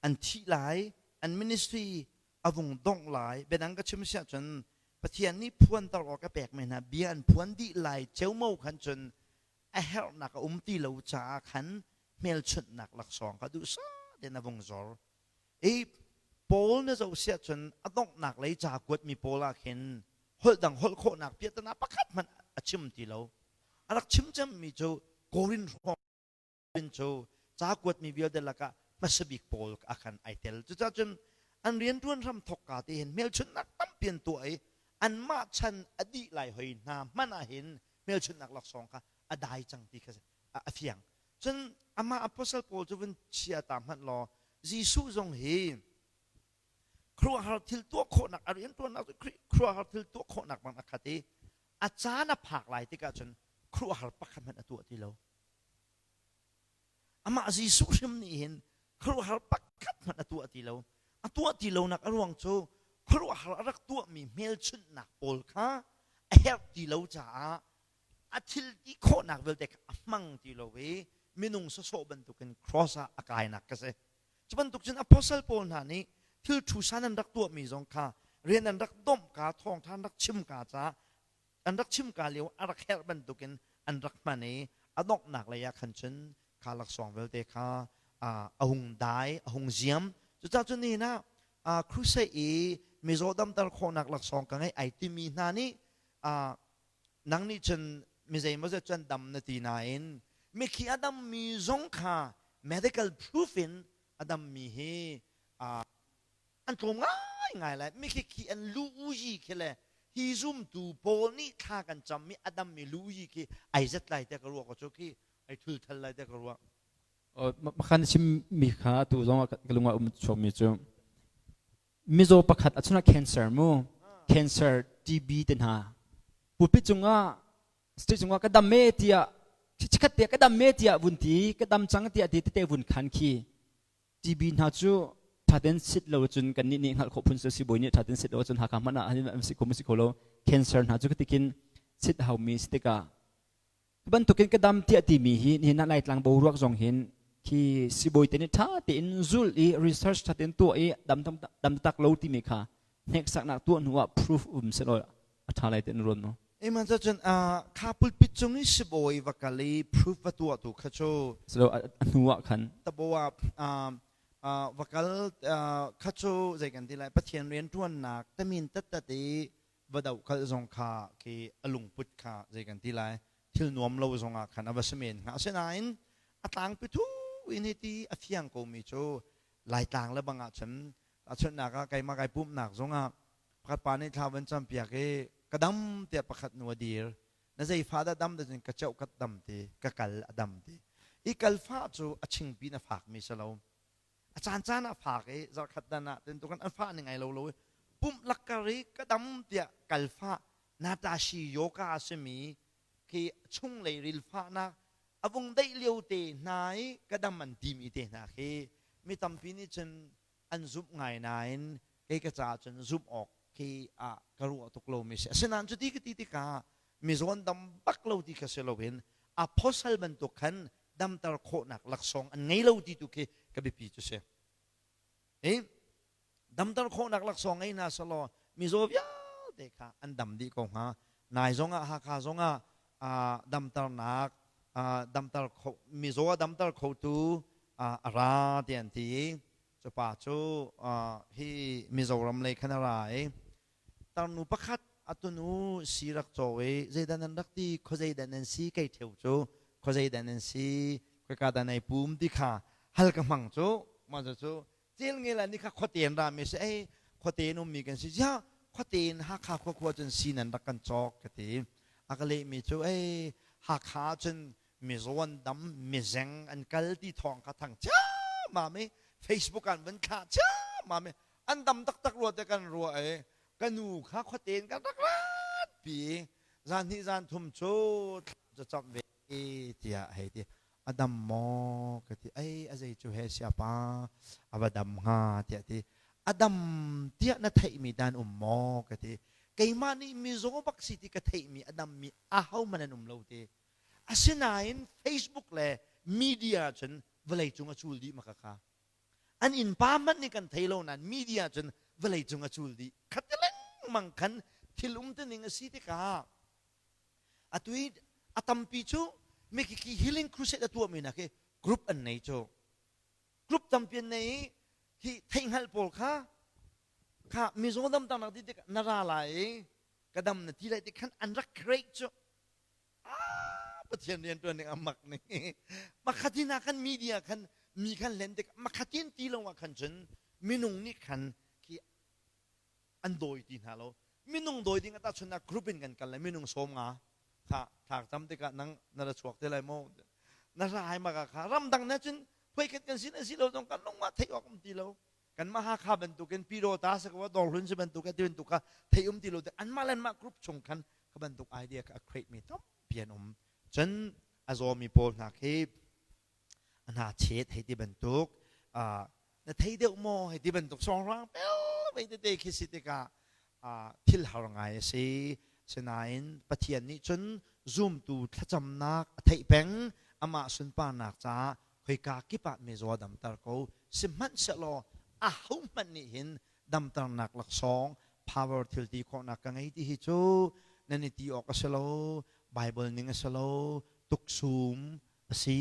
an thih lai an ministry a vung dongh lai biadang ka chim siah cun Pathian nih phuanter awk a pekmi hna bia an phuan dih lai ceomo khan cun a herhnak a um ti lo caah khan hmelchunhnak laksawng kha duhsah tein a vung zor i Paul na zoh siah cun a donghnak lei ca kuatmi Paul ah khin holh dang holh khawhnak piahtana pakhat hmanh a chim ti lo a rak chim cemmi cu Korin hrawng cu ca kuatmi vialte lakah hmasa bik pawl ah khan ai tel. Cucaah cun an rianṭuan hram thawkka te hin hmelchunhnak tampi an tuah i anmah chan a dih lai hoi hna hmanh ah hin hmelchunhnak laksawng kha a dai cang ti kha a fiang. Cun amah apostle Paul cu vun chia ta hmanh law Jesuh zong hi khuaruahhar thil tuah khawhnak a rianṭuannak cu khuaruahhar thil tuah khawhnak bang a khat i a caan a phak lai tikah cun khuaruahhar pakhat hmanh a tuah ti lo. Amah Jesuh hrim nih hin khuaruahhar pakhat hmanh a tuah ti lo. A tuah ti lonak a ruang cu khuaruahhar a rak tuahmi hmelchunhnak pawl kha a herh ti lo caah a thil ti khawhnak vialte kha a hmang ti lo i minung sawsawh bantukin cross ah a kainak ka si. Cu bantuk cun apostle pawl hna nih thil thu san an rak tuahmi zong kha rian an rak domh ka thawngṭha an rak chim ka caah an rak chimka lio a rak herh bantukin an rak hman i a donghnak lei ah khan cun kha laksawng vialte kha a hung dai a hung ziam cucaah cun nihin ah crusade i mizaw damter khawhnak laksawng ka ngeih ai timi hna nih nang nih cun mi zeimawzat cun dam na ti nain mikhi a dammi zong kha medical proof in a dammi hi an tlawm ngaingai lai mikhi khi an lu uyi khi le hi zumtu pawl nih thla kan cam i a dammi lu uyi khi ai zat lai te ka ruah ko cu khi ai thul thal lai te ka ruah Makhan chim mi kha tu zong ka lungah um chuakmi cu mizaw pakhat a chungah cancer mu cancer TB te hna pulpit cungah state cungah ka dam me tiah chikhat te ka dam me tiah vun ti ka dam cang tiah ti tete vun khan khi TB hna cu. Thaten sit lo cun kan nih nih hngalh khawh phun si sibawi nih thaten sit lo cun Hakha hmanh ah an si kho si kho lo. Cancer hna cu katikin sit haumi si tikah bantukin ka dam tiah timi hi nihin ah Laitlang boruak zong hin khi sibawi te nih ṭha tein zul i research ṭha tein tuah i dam dam tak lo timi kha hneksaknak tuah hnu ah proof um selaw a ṭha lai tein ruan mu. Iman cun kha pulpit cung i sibawi va kal i proof va tuah tu kha cu selo a hnu ah khan tabo ah va kal kha cu zei kan ti lai Pathian rian ṭuannak tamin tattat i va dohkalh zong kha khi a lungput kha zei kan ti lai thil nuam lo zong ah khan a va si men hnga. Asinain a tlangpi thu in hi ti a fiang komi cu Laitlang le bang ah cun tahchunhnak ah keimah kai pumhnak zong ah pakhat pa nih thla van campiak i ka dam tiah pakhat nu a dir. Na zei fa dah dam cun ka ceuh ka dam ti ka kal a dam ti i kal fa cu a chingpi na fak mi si lo. A caan caan ah fak i zarkhat dan ah tintukan an fah ning ai lo lo i pumh lakkar i ka dam tiah kal fah natashi yoga a simi khi chunglei ril fahnak a vung deih lio te hna i ka dam an timi te hna khi mi tampi nih cun an zumh ngai nain kei ka caah cun zumh awk khi ah ka ruah tuk lomi si. Asinain cuti ka ti tikah mizawn dam bak lo ti kha si loin apostle bantuk khan damter khawhnak laksawng an ngei lo ti tu khi ka biapi cu si. Hi damter khawhnak laksawng ngei hna selaw mizaw vialte kha an dam dih ko hnga. Nai zongah Hakha zongah damternak damter kho mizaw a damter khotu a ra ti an ti i cu pa cu hi Mizoram lei khan a ra i tarnu pakhat a tunu si rak caw i zeidah nan rak ti, khuazei dah nan si, kei theu cu khuazei dah nan si, khoika dah nai pum ti kha hal ka hmang cu. Mah cu cel ngel ni kha khuate in ra mi si ei khuate in ummi kan si ziah khuate in Hakha khua khua cun si nan rak kan cawk ka ti. A ka leh mi cu ei Hakha cun mizaw an dam mizeng an kal ti thawng kha thang ciammam i Facebook an vun thlah ciammam i an dam taktak rua te kan ruah i ka nu kha khuate in kan rak rat pi zan hnih zan thum cu cu camh ve tiah hei ti. A dam maw ka ti. Ei a zei cu he siapa a va dam hnga tiah ti. A dam tiah na theihmi dan um maw ka ti. Keimah nih mizaw bak si ti ka theihmi a dammi aho hmanh an um lo ti. Asinain Facebook le media cun vawlei cung a cul dih maka kha an innpa hmanh nih kan thei lo nain media cun vawlei cung a cul dih. Khat lengmang khan thil um ning a si tikah atu i a tampi cu mikiki healing crusade a tuahmi nak hi group an nei cu group tampi an nei i hi theihhngalh pawl kha kha mizaw damternak ti tik na ra lai i ka dam na ti lai ti khan an rak create cu. Ah, Pathian rian tuan ning a mak ning. Makhatin ah khan media khan mi khan len tik makhatin ti lo ah khan cun minung nih khan khi an dawi ti hna lo. Minung dawi ding ata chun ah group in kan kal lai minung 50 kha thlak cam tikah nang na ra chuak te lai maw na ra maka kha ramdang na cun phoikhat kan sin asi lo zong kan lung ma theih awk um ti lo. Kan mah Hakha bantukin Pyidawta sa ko Dawrhlun si bantuk ti bantuk kha thei um ti lo te anmah le anmah group chung khan kha bantuk idea kha a create mi tampi an um. Cun a zawmi pawl hna khi a hna chet hei ti bantuk na thei deuh maw hei ti bantuk sawng pel vei tete khi si tikah thil har ngai a si. Sinain Pathian nih cun zumtu thlacamnak a theih peng amah sunparnak caah khoika kip ah mizaw damter ko sihmanhsehlaw ahohmanh nih hin damternak laksawng power thil ti khawhnak ka ngei ti hi cu nan i ti awk a si lo. Bible ning a si lo, tuksum a si,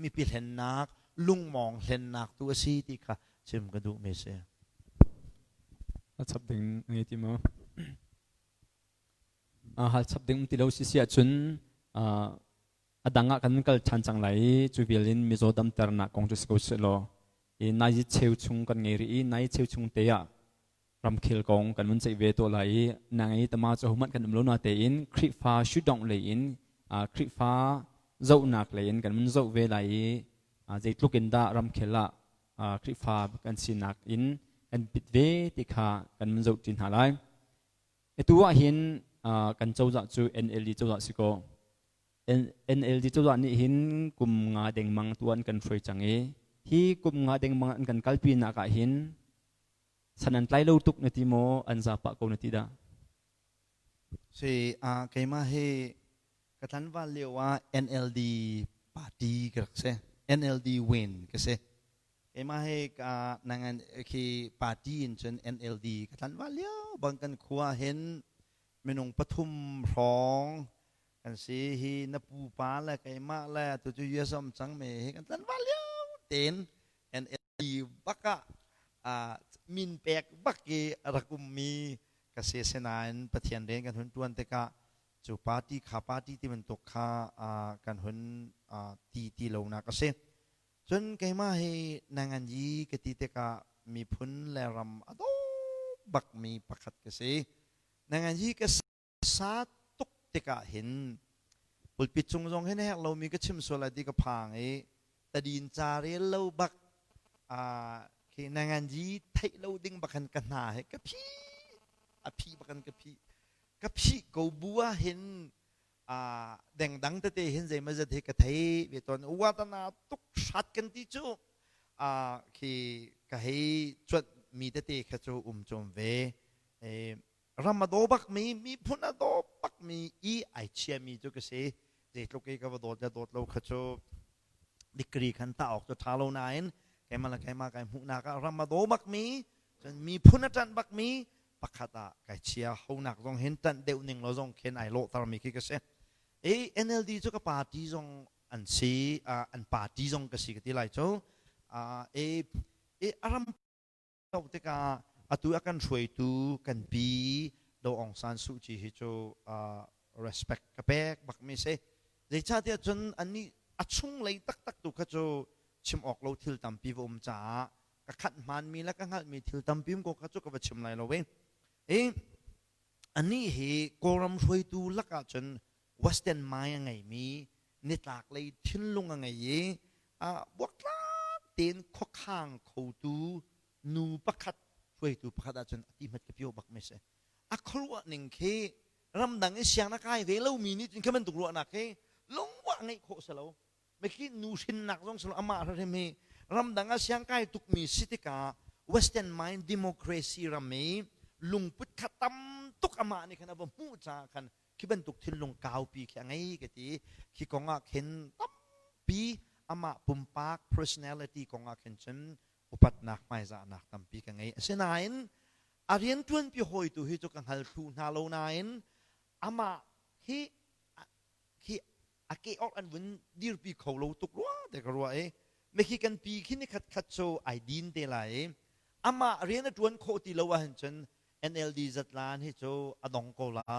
mipi hlennak lungmawng hlennak tu a si ti kha chim ka duhmi a si. A chap ding ngei ti maw? Hal chap ding ti lo si si ahcun a dang ah kan kal ṭhan cang lai i cu vial in mizaw damternak kong cu si ko seh law i nai cheu chung kan ngei rih i nai cheu chung te ah ramkhel kong kan vun ceih ve tuah lai i nang i tama cu hohmanh kan um lo na tein Khrihfa shudongh lei in Khrihfa zohnak lei in kan vun zoh ve lai i zeitluk in dah ramkhel ah Khrihfa kan sinak in kan bit ve ti kha kan vun zoh ṭi hna lai. Atu ah hin kan cozah cu NLD cozah si kaw NLD cozah nih hin kum nga dengmang tu an kan hruai cang i hi kum nga dengmang an kan kalpi nak ah hin. San an tlai lo tuk na ti maw an za pah ko na ti dah? Si keimah hi ka tlanval lio ah NLD party ka rak si. NLD win ka si. Keimah hi ka nangan khi party in cun NLD ka tlanval lio bang kan khua hin minung pathum hrawng kan si. Hi na pupa le keimah le tu cu US um cang mi hi kan tlanval lio tein NLD bak ah min pek bak i rak ummi ka si. Sinain Pathian rian kan hun tuan tikah cu party kha party ti bantuk kha kan hun ti ti lonak a si. Cun keimah hi nangan yi ka ti tikah miphun le ram a daw bakmi pakhat ka si. Nangan yi ka sa tuk tikah hin pulpit cung zong hin herh lomi ka chim sual lai ti ka phang i tadin ca rel lo bak khi nangan yi theih lo ding bak khan ka hna he ka phi a phi bak kan ka phi ka phi ko bu ah hin dengdang tete hin zeimazat hi ka thei ve tawn. Watana tuk hrat kan ti cu khi ka hei cuanh mi tete kha cu um chom ve. Ram a daw bak mi, miphun a daw bak mi i ai chia mi cu ka si. Zeitluk i ka va dawt le dawt lo kha cu degree khan ta awk cu tha lo nain keimah le keimah kai hmuhnak ah ram a daw bak mi, cun miphun a ṭanh bak mi pakhat ah kai chia. Honak zong hin ṭanh deuh ning lo zong khin ai lawhter mi khi ka si. E NLD cu ka party zong an si, an party zong ka si ka ti lai cu. E e aram to tikah atu a kan hruaitu kan pi Do Aung San Suu Kyi hi cu respect ka pek bak mi si. Zeicahtiah cun annih a chunglei taktak tu kha cu chim awk lo thil tampi va um caah ka khat hmaanmi le ka hngalhmi thil tampi um ko kha cu ka va chim lai lo i i anih hi Kawlram hruaitu lakah cun Western mind a ngeimi, nitlak lei thinlung a ngei i buaktlak tein khuakhang khotu nu pakhat, hruaitu pakhat ahcun a ti hmat ka pio bak mi si. A khuaruah ning khi ramdang i siang na kai ve lomi nih cun khi bantuk ruahnak khi lungwah ngeih khawh si lo. Mikhi nu hrinnak zong si lo, amah hrim hi ramdang ah siangkai tukmi si tikah Western mind democracy ram i lungput kha tam tuk amah nih khan a va hmuh caah khan khi bantuk thinlung kaupi khi a ngei ka ti. Khi kong ah khin tampi amah pumpak personality kong ah khin cun upatnak hmaizahnak tampi ka ngei. Asinain a rianṭuanpi hawi tu hi cu ka hngal thlu hna lo nain amah hi khi a ke awk an vun dirpi kho lo tuk rua te ka ruah i mikhi kan pi khi ni khat khat cu ai din te lai i amah rian a ṭuan khawh ti lo ahhin cun NLD zatlan hi cu a dong ko la.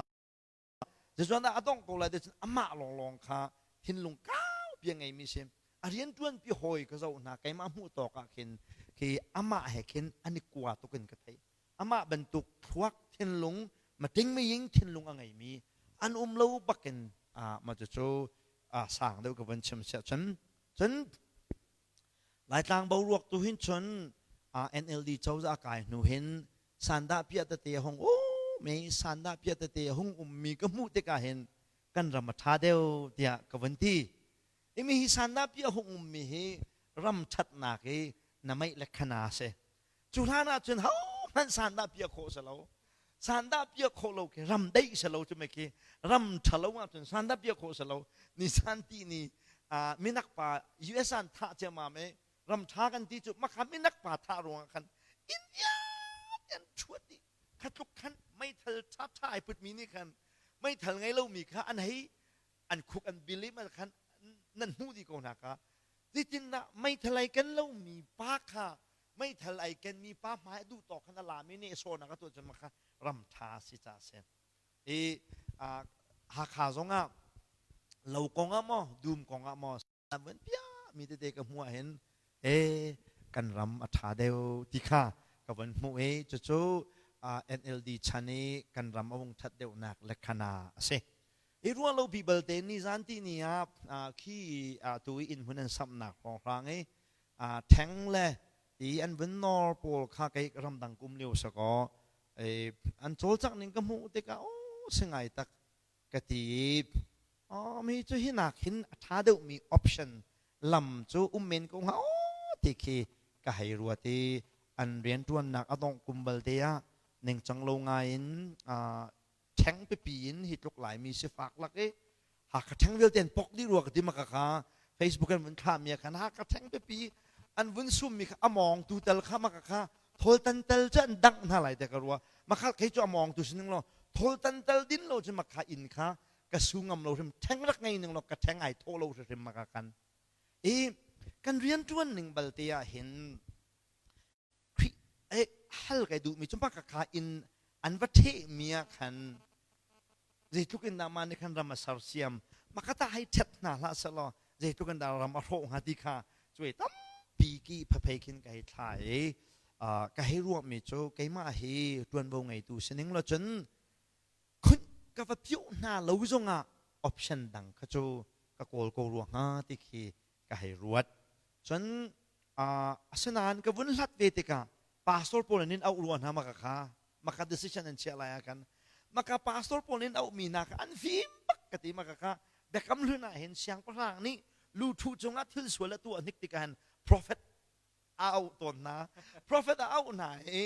Zecuan dah a dong ko lai te cun amah lawnglawng kha thinlung kau pi a ngeimi si. A rian ṭuanpi hawi ka zoh hna, keimah hmuh tawk ah khin khi amah he khin an i kua tuk in ka theih. Amah bantuk thluak thinlung, mating miying thinlung a ngeimi an um lo bakin mah cucu sang deuh ka van chim siah cun. Cun Laitlang boruak tu hin cun NLD cozah kai hnu hin sandah piah tete a hung um i sandah piah tete a hung ummi ka hmuh tikah hin kan ram a ṭha deuh tiah ka vun ti. Imi hi sandah piah hung ummi hi ram ṭhatnak i na meih le khana a si. Cu hlan ah cun hohmanh sandah piah khawh si lo. Sandah piah khawh lo khi ram deih si lo cu me khi ram ṭhalo ah cun sandah piah khawh si lo. Nisan ti ni minak pa US an thah ciammam i ram ṭha kan ti cu makha minak pa thah ruangah khan India an ṭhuat dih. Kha tluk khan meithal ṭhaṭha ai putmi nih khan meithal ngei lomi kha an hei an khuk an bil i khan nan hmuh dih ko hna ka. Zeitindah meithal ai ken lomi pa kha meithal ai kenmi pa hmai a duh tawk khan a lami nih sawnak a tuah cun kha ram ṭha si ca si. I Hakha zongah lo kong ah maw dum kong ah maw van piah mi tete ka hmuh ahhin e kan ram a ṭha deuh ti kha ka van hmuh i cucu NLD chan i kan ram a vung ṭhat deuhnak lekhana a si. I ruah lo pi balte nizan ti ni ah khi tu i inn hmun an samhnak hrawnghrang i ṭheng le ti an vun nawr pawl kha kei ramdang kum lio sakaw an cawlcangh ning ka hmuh tikah aw si ngai tak ka ti i mi cu hi nak hin a ṭha deuhmi option lam cu um men ko hnga aw ti khi ka hei ruat i. an rianṭuannak a dongh kum balte ah ningcang lo ngai in ṭheng pipi in hi tluk Laimi sifak lak i Hakha ṭheng vialte an pok dih rua ka ti maka kha Facebook an vun thlahmi ah khan Hakha ṭheng pipi an vun summi kha a mawngtu tel kha maka kha thawltan tel cu an dangh hna lai te ka rua makha kei cu a mawngtu si ning law thawltan tel din lo cu makha inn kha ka su ngam lo hrim ṭheng rak ngei ning law ka ṭheng ai thaw lo hrim maka kan i kan rianṭuan ning balte ah hin Khrih eh hal kai duhmi cu maka kha inn an va ṭhehmi ah khan zeitluk in dah mah nih khan ram a sersiam maka ta hei ṭhet hna hlah sehlaw zeitluk in dah ram a hrawh hnga ti kha cuai tampi ki phaphei khin ka hei thla i ka hei ruahmi cu keimah hi ṭuanvo ngeitu sining lo cun khunh ka va piuh hna lo zongah option dang kha cu ka kawl ko rua hnga ti khi ka hei ruat. Cun asinain ka vun hlat ve tikah pastor pawl in auh rua hna maka kha maka decision an chiah lai ah khan maka pastor pawl in auhmi hna kha an fim bak ka ti maka kha biakam hlun ah hin siangpahrang nih luthu cungah thil sual a tuah hnik tikah hin prophet a auh tawn hna prophet a auh hna i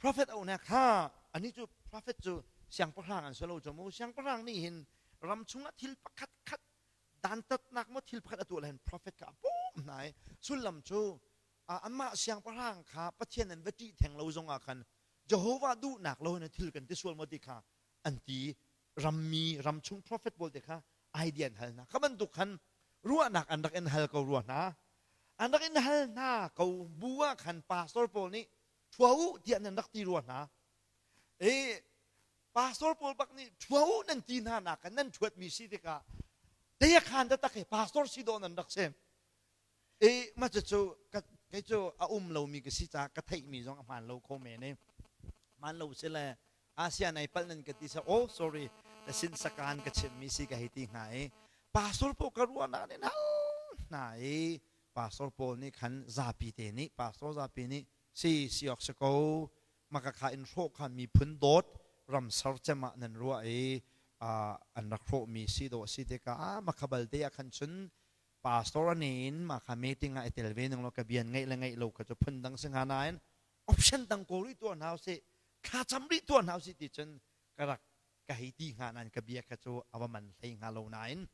prophet auh hna kha ani cu prophet cu siangpahrang an si lo cu mu siangpahrang nih hin ram chungah thil pakhat khat dantatnak maw thil pakhat a tuah le prophet kha a pawm hna i sullam cu amah siangpahrang kha Pathian an va ṭih theng lo zongah khan Jehovah duhnak lo in thil kan ti sual maw ti kha an ti rammi ramchung prophet pawl te kha idea an hal hna kha bantuk khan ruahnak an rak in hal ko rua hna an rak in hal hna ko bu ah khan pastor pawl nih ṭhua u tiah nan rak ti rua hna i pastor pawl bak nih ṭhua u nan ti hna nak kan nan ṭhuatmi si tikah khan taktak he pastor si dawh nan rak si i mah cu kei cu a um lomi ka si caah ka theihmi zong a hmaan lo kho men i hmaan lo si le Asia nai palh nan ka ti sa oh sorry na sin sakan ka chimmi si ka hei ti hnga i pastor pawl ka ruahnak nih hal hna i pastor pawl nih khan zapi te nih pastor zapi nih si si awk si ko maka kha in hrawh kha miphun dawt ram ser cem ah nan ruah i an rak hrawhmi si dawh si tikah makha balte ah khan cun pastor ane in maka meeting ah i tel ve ning lo ka bian ngeih le ngeih lo kha cu phun dang si hnga nain option dang ko rih tuah hna usih thlacam rih tuah hna usih ti cun ka rak ka hei ti hnga nain ka bia kha cu a va man hlei hnga lo nain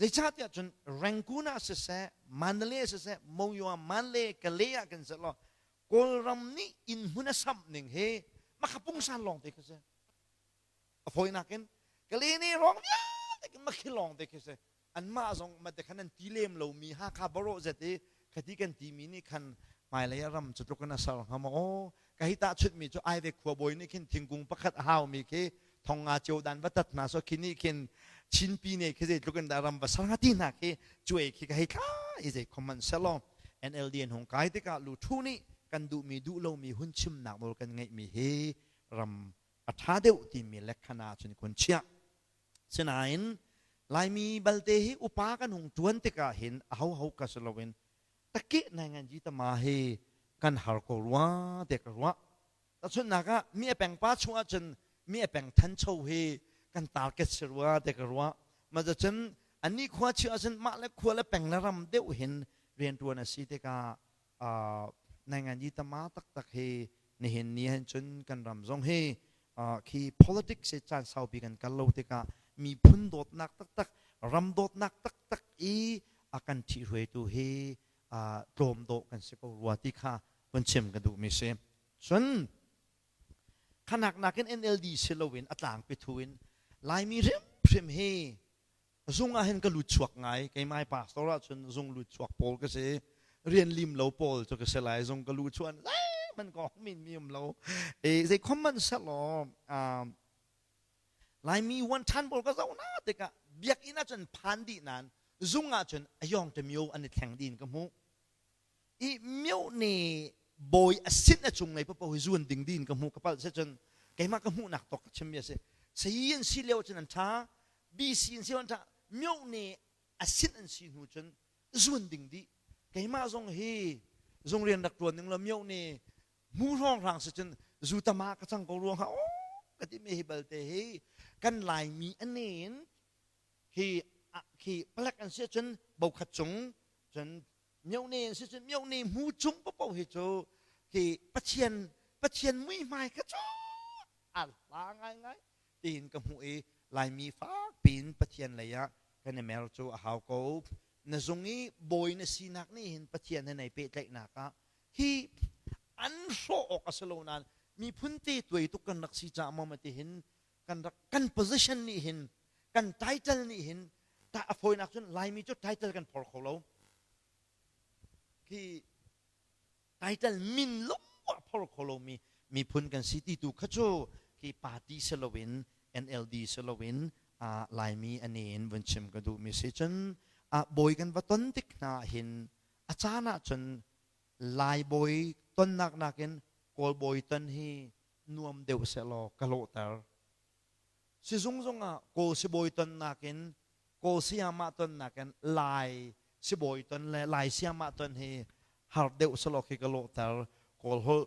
zeicahtiah cun Rangoon ah siseh Mandalay siseh Monywa Manle Kalay ah kan si law Kawlram nih inn hmun a samh ning hi makha pungsan lawng te khi si. A fawinak in Kalene rong vialte khi makhi lawng te khi si. Anmah zong mate khan an ti lem lomi Hakha barawh zet i khati kan timi nih khan hmailei ah ram cu tluk in a ser hnga maw aw ka hi tahchunhmi cu Aive khuabawi nih khin thingkung pakhat a haumi khi thonga cio dan va tat hna so khi nih khin Chinpi ne khi zeitluk in dah ram va ser hnga ti hna khi cuai khi ka hei thla i zei khom hmanh selaw NLD an hung kai tikah luthu nih kan duhmi duh lomi hun chimnak nawl kan ngeihmi hi ram a ṭha deuh timi lekhana cun kun chiah. Sinain Laimi balte hi upa kan hung ṭuan tikah hin ahoho ka si loin takeh nai ngan ji tama hi kan har ko rua te ka ruah. Tahchunhnak ah mi a peng pa chung ahcun mi a peng thancho hi kan target si rua te ka ruah. Mah cun annih khua chia ahcun mah le khua le peng le ram deuh hin rianṭuan a si tikah nainganyi tama taktak hi nihin ni hin cun kan ram zong hi khi politics hi caan saupi kan kal lo tikah miphun dawtnak taktak ram dawtnak taktak i a kan ṭhihruaitu hi tlawm dawh kan si ko rua ti kha vun chim ka duhmi si. Cun khanak nakin NLD si loin a tlangpi thu in Laimi hrimhrim hi zung ah hin ka lut chuak ngai keimai pastor ah cun zung lut chuak pawl ka si rian lim lo pawl cu ka si lai zung ka lu chuan man ko min mi um lo e zei khom man selaw Laimi wan than pawl ka zoh na tikah biakinn ah cun phan dih nan zung ah cun ayong te mio an i thleng din ka hmuh i mio ne bawi a sin a cung lei papo hi zuan ding din ka hmuh ka palh se cun keimah ka hmuhnak tok ka chim mi a si sayi an si lio cun an tha BC an si an tha mio ne a sin an si hnu cun zuan ding di keimah zong hi zung rian rak tuan ning lo mio ne mu hrawng hrang si cun zu tama ka cang ko ruang ha oh ka ti mi hi balte hi kan laimi anen khi khi palek an si cun bokhat cung cun myone an si cun myone mu cung papo hi cu. Khi Pathian Pathian muihmai kha cu a hla ngaingai tiin ka hmuh i Laimi fak piin Pathian lei ah kan i mer cu a hau ko. Na zung i bawi na sinak nih hin Pathian he nei pehtlaihnak ah hi an hrawh awk a si lo nain miphun te tuai tuk kan rak si caah maw ti hin kan rak kan position nih hin kan title nih hin ta a fawinak cun Laimi cu title kan phor kho lo. Khi title min lawng a phor kho lomi miphun kan si ti tu kha cu khi party si loin NLD si loin Laimi ani in vun chim ka duhmi si. Cun bawi kan va ton tik hna hin a caan ah cun Lai bawi tonnak nakin Kawl bawi ton hi nuam deuh sehlaw ka lawhter. Sizung zongah Kawl sibawi tonnak in Kawl sayamah tonnak in Lai sibawi ton le Lai sayamah ton hi har deuh selaw khi ka lawhter. Kawl holh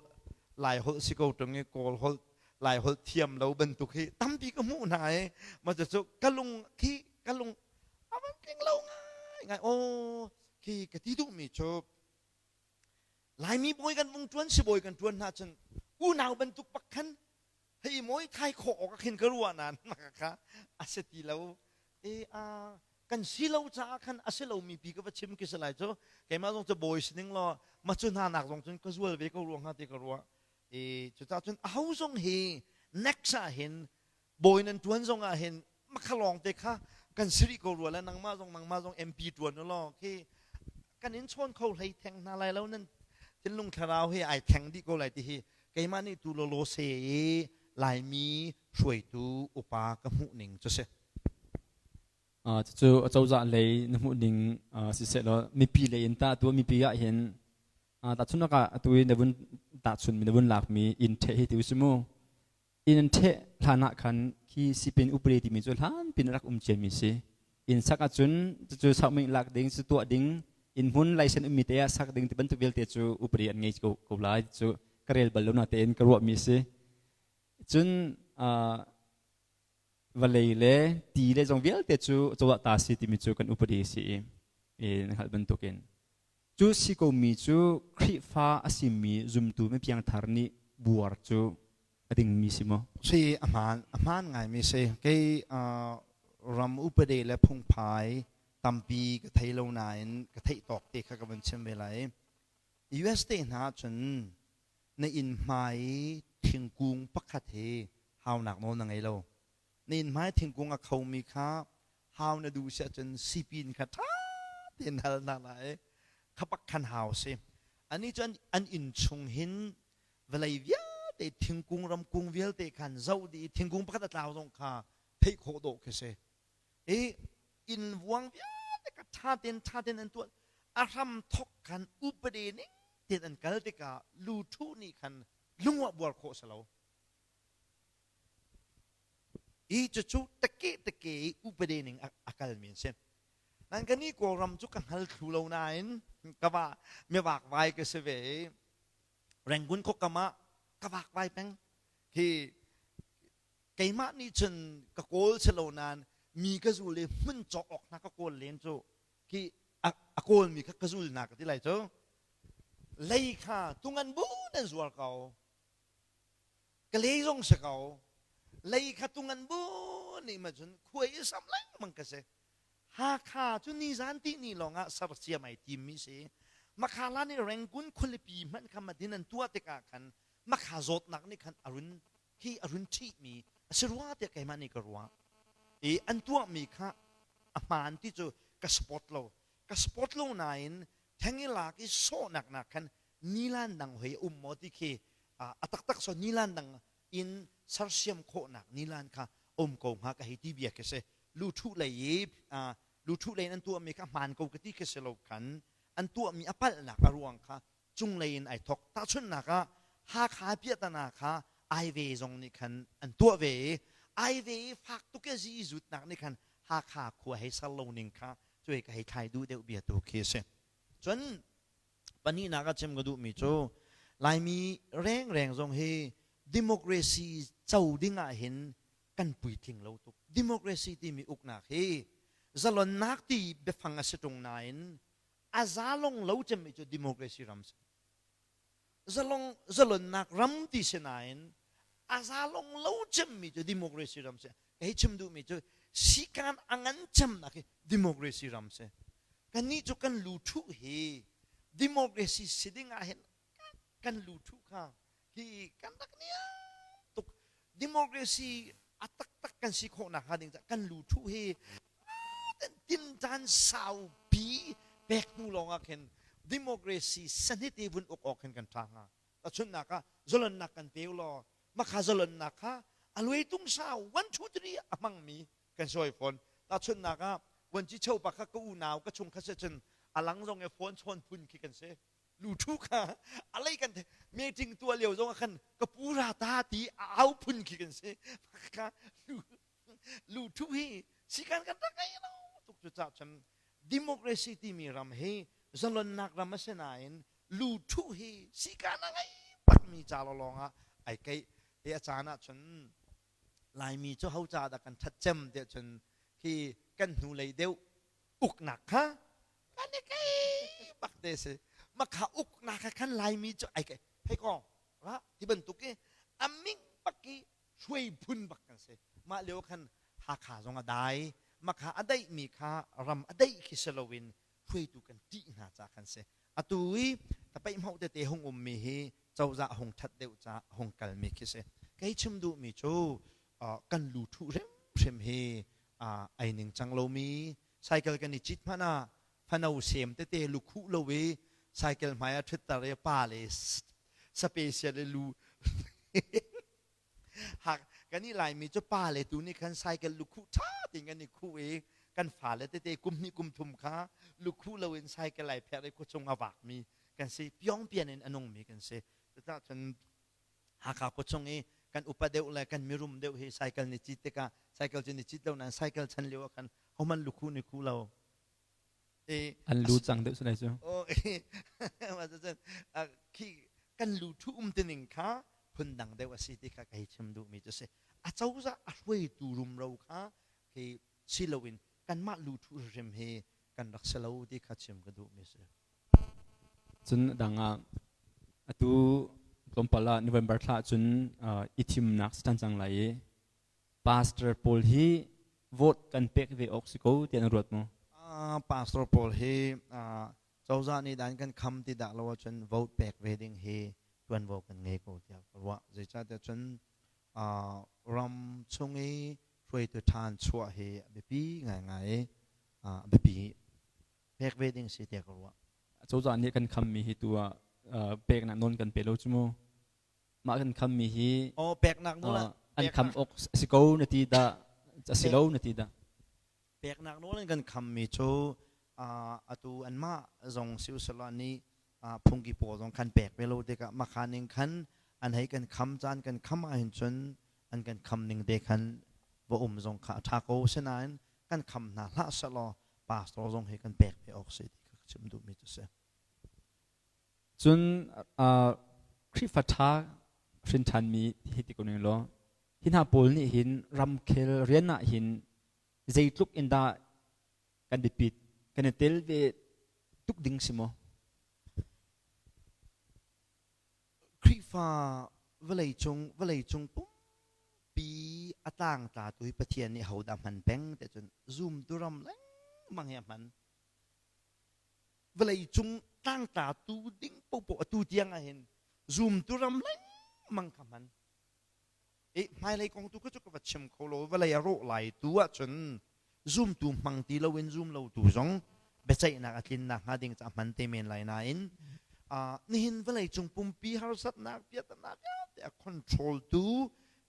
Lai holh si ko ṭung i Kawl holh Lai holh thiam lo bantuk hi tampi ka hmuh hna i mah cucu ka lung khi ka lung a van tling lo ngai ngai. Aw khi ka ti duhmi cu Laimi bawi kan vung ṭuan sibawi kan ṭuan hna cun unau bantuk bak khan hei mawi thai khawh awk ah khin ka ruah nain kha a si ti lo. E a kan si lo caah khan a si lomi pi ka va chim khi si lai cu. Keimah zong cu bawi si ning law ma cu hna nak zong cun ka zual ve ko ruang hnga ti ka ruah. E cucaah cun aho zong hi next ah hin bawi nan tuan zong ah hin makha lawng te kha kan si rih ko rua le nangmah zong nangmah zong MP tuan u law khi kan in chawn kho hlei theng hna lai lo. Nan thinlung thlarau hi ai thleng dih ko lai ti hi keimah nih tu lawlaw se i Laimi hruaitu upa ka hmuh ning cu si. Cucu acozah lei na hmuh ning siseh law mipi lei in tah tu mipi ah hin tahchunhnak ah atu i na vun tahchun mi na vun lak mi inn ṭheh hi ti u si mu. Inn an ṭheh hlan ah khan khi sipin upadi timi cu hlan pin rak um ciami si. Inn sak ahcun cucu sakming lak ding, cu tuah ding, inn hmun laisen ummi te ah sak ding ti bantuk vialte cu upadi an ngei ko, ko lai cu ka rel bal lo na tein ka ruahmi si. Cun vawlei le ti le zong vialte cu cozah ta si timi cu kan upadi si i, i na hngalh bantukin. Cu si komi cu Khrihfa a simi zumtu mipiangthar nih buar cu a dingmi si maw? Si, a hmaan, a hmaan ngaimi si. Kei ram upade le phungphai tampi ka thei lo nain ka theih tawk te kha ka van chim ve lai. US te hna cun na inn hmai thingkung pakhat hi haunak nawl na ngei lo. Na inn hmai thingkung a khomi kha hau na duh si ahcun sipin kha ṭha tein hal hna lai. Kha pak khan hau si. Ani cu an inn chung hin vawlei vialte thingkung ramkung vialte khan zoh dih i thingkung pakhat a tlau zong kha theih khawh dawh khi si. I inn vuang vialte kha ṭha tein ṭha tein an tuah. A hram thok khan upade ning tein an kal tikah luṭhu nih khan lungwah buar khawh si lo. I cucu teke teke i upade ning a kalmi an si. Nan kan i Kawlram cu ka hngal thlu lo nain ka va mivakvai ka si ve i Rangoon khuakam ah ka vakvai peng. Hi keimah nih cun ka kawl si lo nain mi ka zul i hmun cawk awk hna ka kawl len cu khi a kawlmi kha ka zul na ka ti lai cu. Lei kha tungan bu nan zuar ko. Ka lei zong si ko. Lei kha tungan bu nih ma cun khuai i sam lengmang ka si. Hakha cu nizan ti ni lawng ah sersiam ai timmi si. Makha nih Rangoon khualipi hmanh kha madin an tuah tikah khan makha zawtnak nih khan a run khi a run ṭhihmi a si rua tiah keimah nih ka ruah. I an tuahmi kha a hmaan ti cu ka support lo. Ka support lo nain thengi lak i sawhnak nak khan nilan dang hoi a um maw ti khi a taktak so nilan dang in sersiam khawhnak nilan kha um ko hnga ka hei ti bia khi si. Luthuh lei i luthuh lei in an tuahmi kha hmaan ko ka ti khi si lo khan an tuahmi a palhnak a ruang kha cunglei in ai thok. Tahchunhnak ah Hakha piahtana kha aive zong nih khan an tuah ve i aive i fak tuk i zi zutnak nih khan Hakha khua hei ser lo ning kha cuai ka hei thlai duh deuh bia tu khi a si. Cun pahnihnak ah chim ka duhmi cu Laimi rengreng zong hi democracy co ding ah hin kan puitling lo tuk. Democracy timi uknak hi zalonnak ti biafang a si ṭung nain a zalong lo cemmi cu democracy ram si. Zalong zalonnak ram ti si nain a zalong lo cemmi cu democracy ram si. Kei chim duhmi cu sikan a ngan cemnak hi democracy ram si. Kannih cu kan lu thuh hi democracy si ding ah hin kan lu thuh kha hi kan rak niam tuk. Democracy a taktak kan si khawh nakhnga ding kan lu thuh hi tin caan saupi pek hnu lawng ah khin democracy sanit i vun uk awk khin kan ṭha hnga. Tahchunhnak ah zalonnak kan pe law makha zalonnak kha a luai tung sau 1 2 3 a hmangmi kan sawi fawn. Tahchunhnak ah vuanci chopa kha ka unau ka chung kha si cun a lang zong i phone chawn phun khi kan si. Lu ṭhu kha a lei kan meeting tuah lio zong ah khan ka pu ra ta ti a au phun khi kan si. Kha lu ṭhu hi sikan kan rak ngei lo tuk. Cucaah cun democracy timi ram hi zalonnak ram a si nain lu ṭhu hi sikan a ngei bakmi ca lawng ah ai keih i a caan ah cun Laimi cu ho ca dah kan ṭhat cem tiah cun khi kan hnulei deuh uknak kha kan i kei bak te si. Makha uknak kha khan Laimi cu ai kei hei ko ra ti bantuk i a ming bak i hruai phun bak kan si. Mah lio khan Hakha zong a dai. Makha a daihmi kha ram a daih khi si loin hruaitu kan ṭih hna ca kan si. Atu i tapeihmauh tete hung ummi hi cozah hung ṭhat deuh ca hung kalmi khi si. Kei chim duhmi cu kan lu ṭhuh hrimhrim hi ai ningcang lomi cycle kan i cit hmanh ah fano sem tete lukhuh lo i cycle hmai ah ṭhutter i pa le sapesial i lu hak kan i Laimi cu pa le tu nih khan cycle lukhuh ṭha tein kan i khuh i kan fale tete kum hnih kum thum kha lukhuh loin cycle ai pher i khuachung a vakmi kan si, piongpian in a nungmi kan si. Cucaah cun Hakha khuachung i kan upa deuh le kan mirum deuh hi cycle ni cit tikah, cycle cu ni cit lo nain cycle chan lio ah khan homan lukhuh ni khuh lo. An lu cang deuh sulai cu. Khi kan lu thu um tining kha phundang deuh a si ti kha ka hei chim duhmi cu si. A cozah a hruaitu rumro kha khi si loin kanmah lu thu hrim hi kan rak si lo ti kha chim ka duhmi si. Cun dang ah atu tlawmpal ah November thla cun i thimnak si ṭhan cang lai i pastor pawl hi vote kan pek ve awk si ko tiah na ruat maw? Pastor pawl hi cozah nih dan kan kham ti dah lo ahcun vote pek ve ding hi ṭuanvo kan ngei ko tiah ka ruah. Zeicahtiah cun ram chung i hruaitu ṭhan chuah hi a biapi ngaingai i a biapi pek ve ding si tiah ka ruah. Cozah nih kan khammi hi tu ah peknak nawl kan pe lo cu mu. Mah kan khammi hi oh peknak nawl an kham awk a si ko na ti dah, a si lo na ti dah? Peknak nawl in kan khammi cu atu anmah zong si usalaw nih phungki pawl zong khan pek ve lo tikah makhan ning khan an hei kan kham caan kan kham ahhin cun an kan kham ning te khan va um zong kha a ṭha ko. Sinain kan kham hna hlah sehlaw pastor zong hi kan pek ve awk si ti kha ka chim duhmi cu si. Cun Khrihfa ṭha hrin ṭhanmi hi ti ko ning law, hi hna pawl nih hin ramkhel rian ah hin zeitluk in dah kan biapit, kan i tel ve tuk ding si maw? Khrihfa vawleicung vawleicung pumpi a tlangtlatu hi Pathian nih hodah hman peng ti cun zumtu ram lengmang hi a hman. Vawleicung tlangtlatu ding popo atu tiang ah hin zumtu ram lengmang kha hman. E hmailei kong tu kha cu ka va chim kho lo. Vawlei a rawh lai tu ahcun zumtu hmang ti loin zum lo tu zong biaceihnak a tlinnak hnga ding ca hman te men lai nain nihin vawlei cung pumpi harsatnak piatana vialte a control tu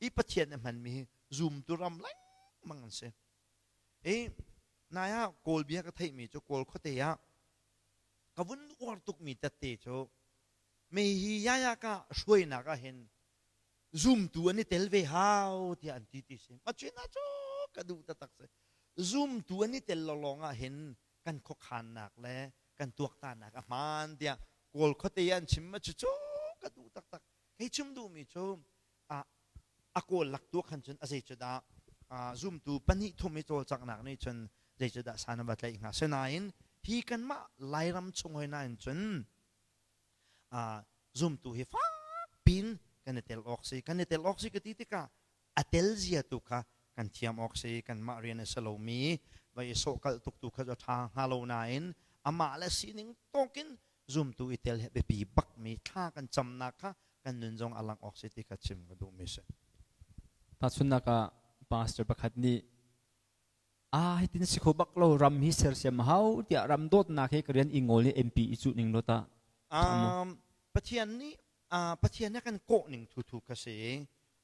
i Pathian a hmanmi hi zumtu ram lengmang an si. I nai ah Kawl bia ka theihmi cu Kawl khuate ah ka vun uar tukmi tette cu me hi yaya ka hruainak ah hin zumtu an i tel ve hau tiah an ti ti si. Machin ah cu ka duh taktak si. Zumtu an i tel lawng ah hin kan khuakhannak le kan tuaktannak a hmaan tiah Kawl khuate an chim ma cu cu ka duh taktak. Kei chim duhmi cu a kawl lak tu khan cun a zei cu dah zumtu pahnih thum i cawlcanghnak nih cun zei cu dah san a va tlaih hnga. Sinain hi kanmah Lairam chung hoi nain cun. Zumtu hi fak pin kan i tel awk si. Kan i tel awk si ka ti tikah a tel zia tu kha kan thiam awk si. Kanmah rian a si lomi vai i sawhkalh tuk tu kha cu a ṭha hnga lo nain amah le sining tawkin zumtu i tel hi a biapi bakmi thla kan camnak kha kan nun zong a langh awk si ti kha chim ka duhmi si. Tahchunhnak ah pastor pakhat nih a hitin si kho bak lo ram hi sersiam hau tiah ram dawtnak he ka rian i ngol i MP i cuh ning lo ta. Um, Pathian nih uh, Pathian nih kan kawh ning thu thu kha si.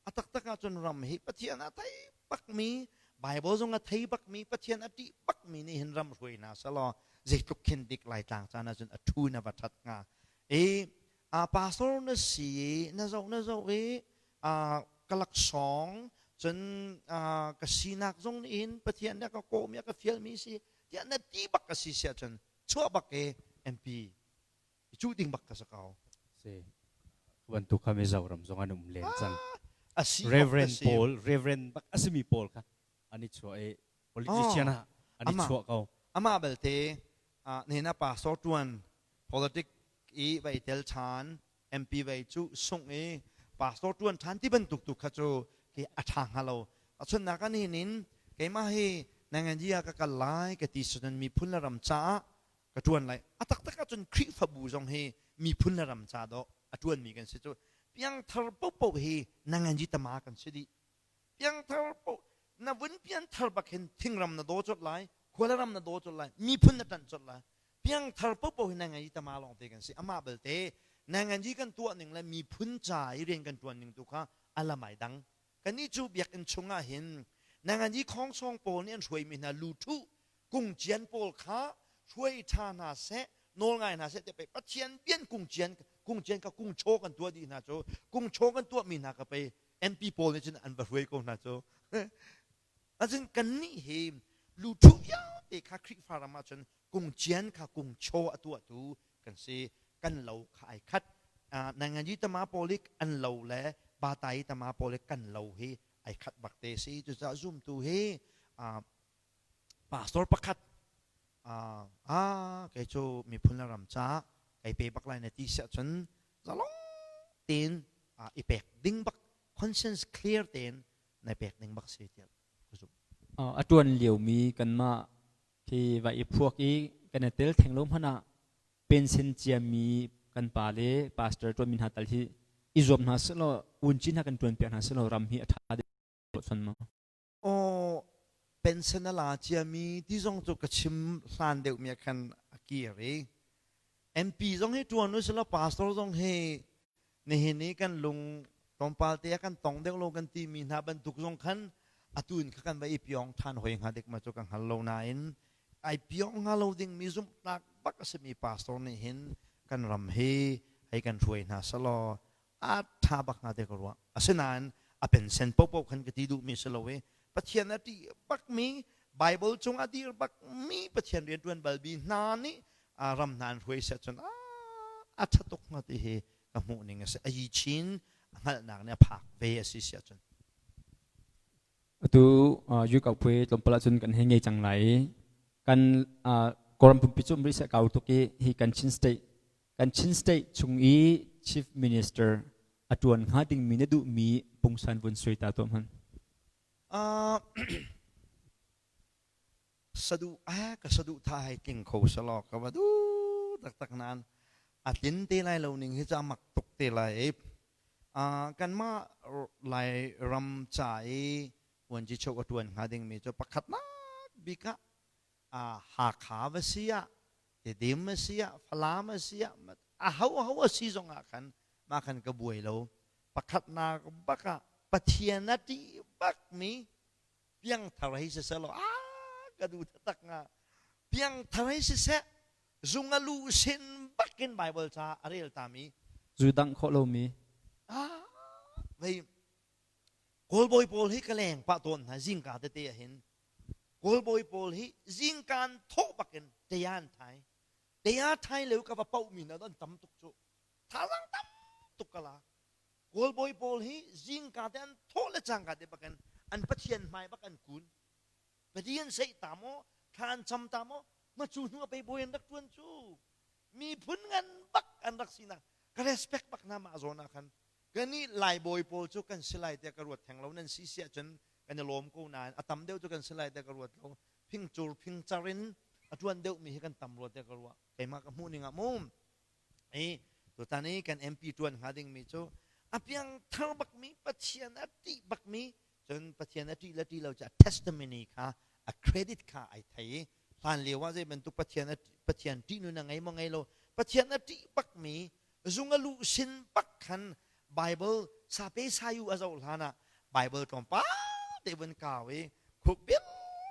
A taktak ahcun ram hi Pathian a thei bakmi Bible zong a thei bakmi Pathian a ṭih bakmi nih hin ram hruai hna selaw zeitluk khin dik Laitlang caan ahcun a ṭhu na va ṭhat hnga. I a pastor na si i na zoh na zoh i ka laksawng cun ka sinak zong nih hin Pathian nih a ka kawhmi a ka fialmi si tiah na ti bak a si siah cun chuah bak i MP i cuh ding bak ka si ko. Si. Bantuk kha Mizoram zong an um len cang. A si Reverend pawl, Reverend bak a simi pawl kha an i chuah i politician ah an i chuah ko. Amah belte nihin a pastor tuan politic i vai tel ṭhan MP vai cu sungh i pastor ṭuan ṭhan ti bantuk tu kha cu khi a ṭha hnga lo. Achunnak ah nihin in keimah hi nanganji ah ka kal lai ka ti cun miphun le ram caah ka ṭuan lai. A taktak ahcun Khrihfabu zong hi miphun le ram ca dawh a ṭuanmi kan si cu. Piangthar paohpaoh hi nanganji tama kan si dih. Piangthar paoh na vun pianthar bak hin thingram na daw colh lai, khua le ram na daw colh lai, miphun na ṭanh colh lai. Piangthar paohpaoh hi nanganji tama lawng te kan si. Amah belte nanganji kan tuah ning le miphun ca i rian kan ṭuan ning tu kha a lam ai dang. Kannih cu biakinn chungah hin nanganji khawngsawng pawl nih an hruaimi hna luthuh kungcian pawl kha hruai ṭha hna seh, nawl ngai hna seh tiah pei Pathian bian kungcian kungcian ka kungchaw kan tuah dih hna cu kungchaw kan tuahmi hna ka pei MP pawl nih cun an va hruai ko hna cu. Ahcun kannih hi luthuh vialte kha Khrihfa ram ahcun kungcian kha kungchaw a tuahtu kan si. Kan lo kha ai khat. Nanganyi tama pawlik an lo le Batai tama pawlik kan lo hi ai khat bak te si. Cucaah zumtu hi pastor pakhat ah kei cu miphun le ram ca kei pe bak lai na ti siah cun zalong tein i pek ding bak conscience clear tein na pek ding bak si tiah ka zumh. A tuan liomi kanmah khi va i phuak i kan i tel theng lo hmanh ah pension ciami kan pa le pastor tuanmi hna tal hi i zuam hna selaw unci hna kan tuan piak hna selaw ram hi a tha deuh chon maw? Aw pension a la ciami ti zong cu ka chim hlan deuhmi ah khan a kir i MP zong hi ṭuan usila pastor zong hi nihin i kan lung tlawmpal te ah kan tong deuh lo kan timi hna bantuk zong khan atu in kha kan va i piong ṭhan hoi hnga dik ma cu ka hngal lo nain ai piong hnga lo dingmi zumhnak bak a simi pastor nih hin kan ram hi hei kan hruai hna selaw a ṭha bak hnga te ka ruah. Asinain a pensen paohpaoh khan ka ti duhmi si lo i Pathian a ṭih bakmi Bible cung a dir bakmi Pathian rianṭuan balmi hna nih ram hna an hruai seh cun a ṭha tuk hnga ti hi ka hmuh ning a si. A yi chin a hngalhnak nih a phak ve a si si ahcun. Atu Yukau phui tlawmpal ahcun kan hei ngei cang lai i kan Kawlram pumpi cu um rih seh kau tuk i hi kan Chin state Kan Chin State chung i Chief Minister a ṭuan hnga dingmi na duhmi pungsan vun sui ta tuah hmanh. Sadu ah ka sadu tha hai tling kho selaw ka va duh taktak nain a tlin te lai lo ning hi ca mak tuk te lai i kanmah lai ram ca i vuanci chok a ṭuan hnga dingmi cu pakhatnak bik ah Hakha va si ah Tedim a si ah Falam a si ah a ho ho a si zong ah khan mah khan ka buai lo pakhatnak bak ah Pathian a ṭih bakmi piangthar hei siseh law a ka duh taktak nga piangthar hei siseh zung a lu sin bakin Bible ca a rel tami zu dang khawh lomi ah vei Kawlbawi pawl hi ka leng pah tawn hna zingka tete ah hin Kawlbawi pawl hi zingkaan thawh bakin tea an thai. Tea thai leo ka va pauhmi hna an tam tuk cu. Thazaang tam tuk ka la. Kawlbawi pawl hi zingka te an thawh le cangka te bakin an pathian hmai bak an kun. Pathian seih ta maw, thla an cam ta maw, ma cu hnu a pei bawi an rak tuan cu. Miphun ngan bak an rak sinak. Ka respect bak na mah zawn ah khan. Kan i Lai bawi pawl cu kan si lai tiah ka ruat theng lo. Nan si si ahcun kan i lawm ko nain a tam deuh cu kan si lai tiah ka ruat lo. Phingcur phingcar in a ṭuan deuhmi hi kan tam rua tiah ka ruah. Keimah ka hmuh ning ah mu. I tutan i kan MP ṭuan hnga dingmi cu a piangthar bakmi Pathian a ṭih bakmi cun Pathian a ṭih le ṭih lo cu a testimony kha a credit kha ai thei i hlan lio ah zei bantuk Pathian a Pathian ṭih nun a ngei maw ngei lo Pathian a ṭih bakmi zung a luh sin bak khan Bible sape sayu a zoh hlan ah Bible tlawmpal te vun kau i khuk bil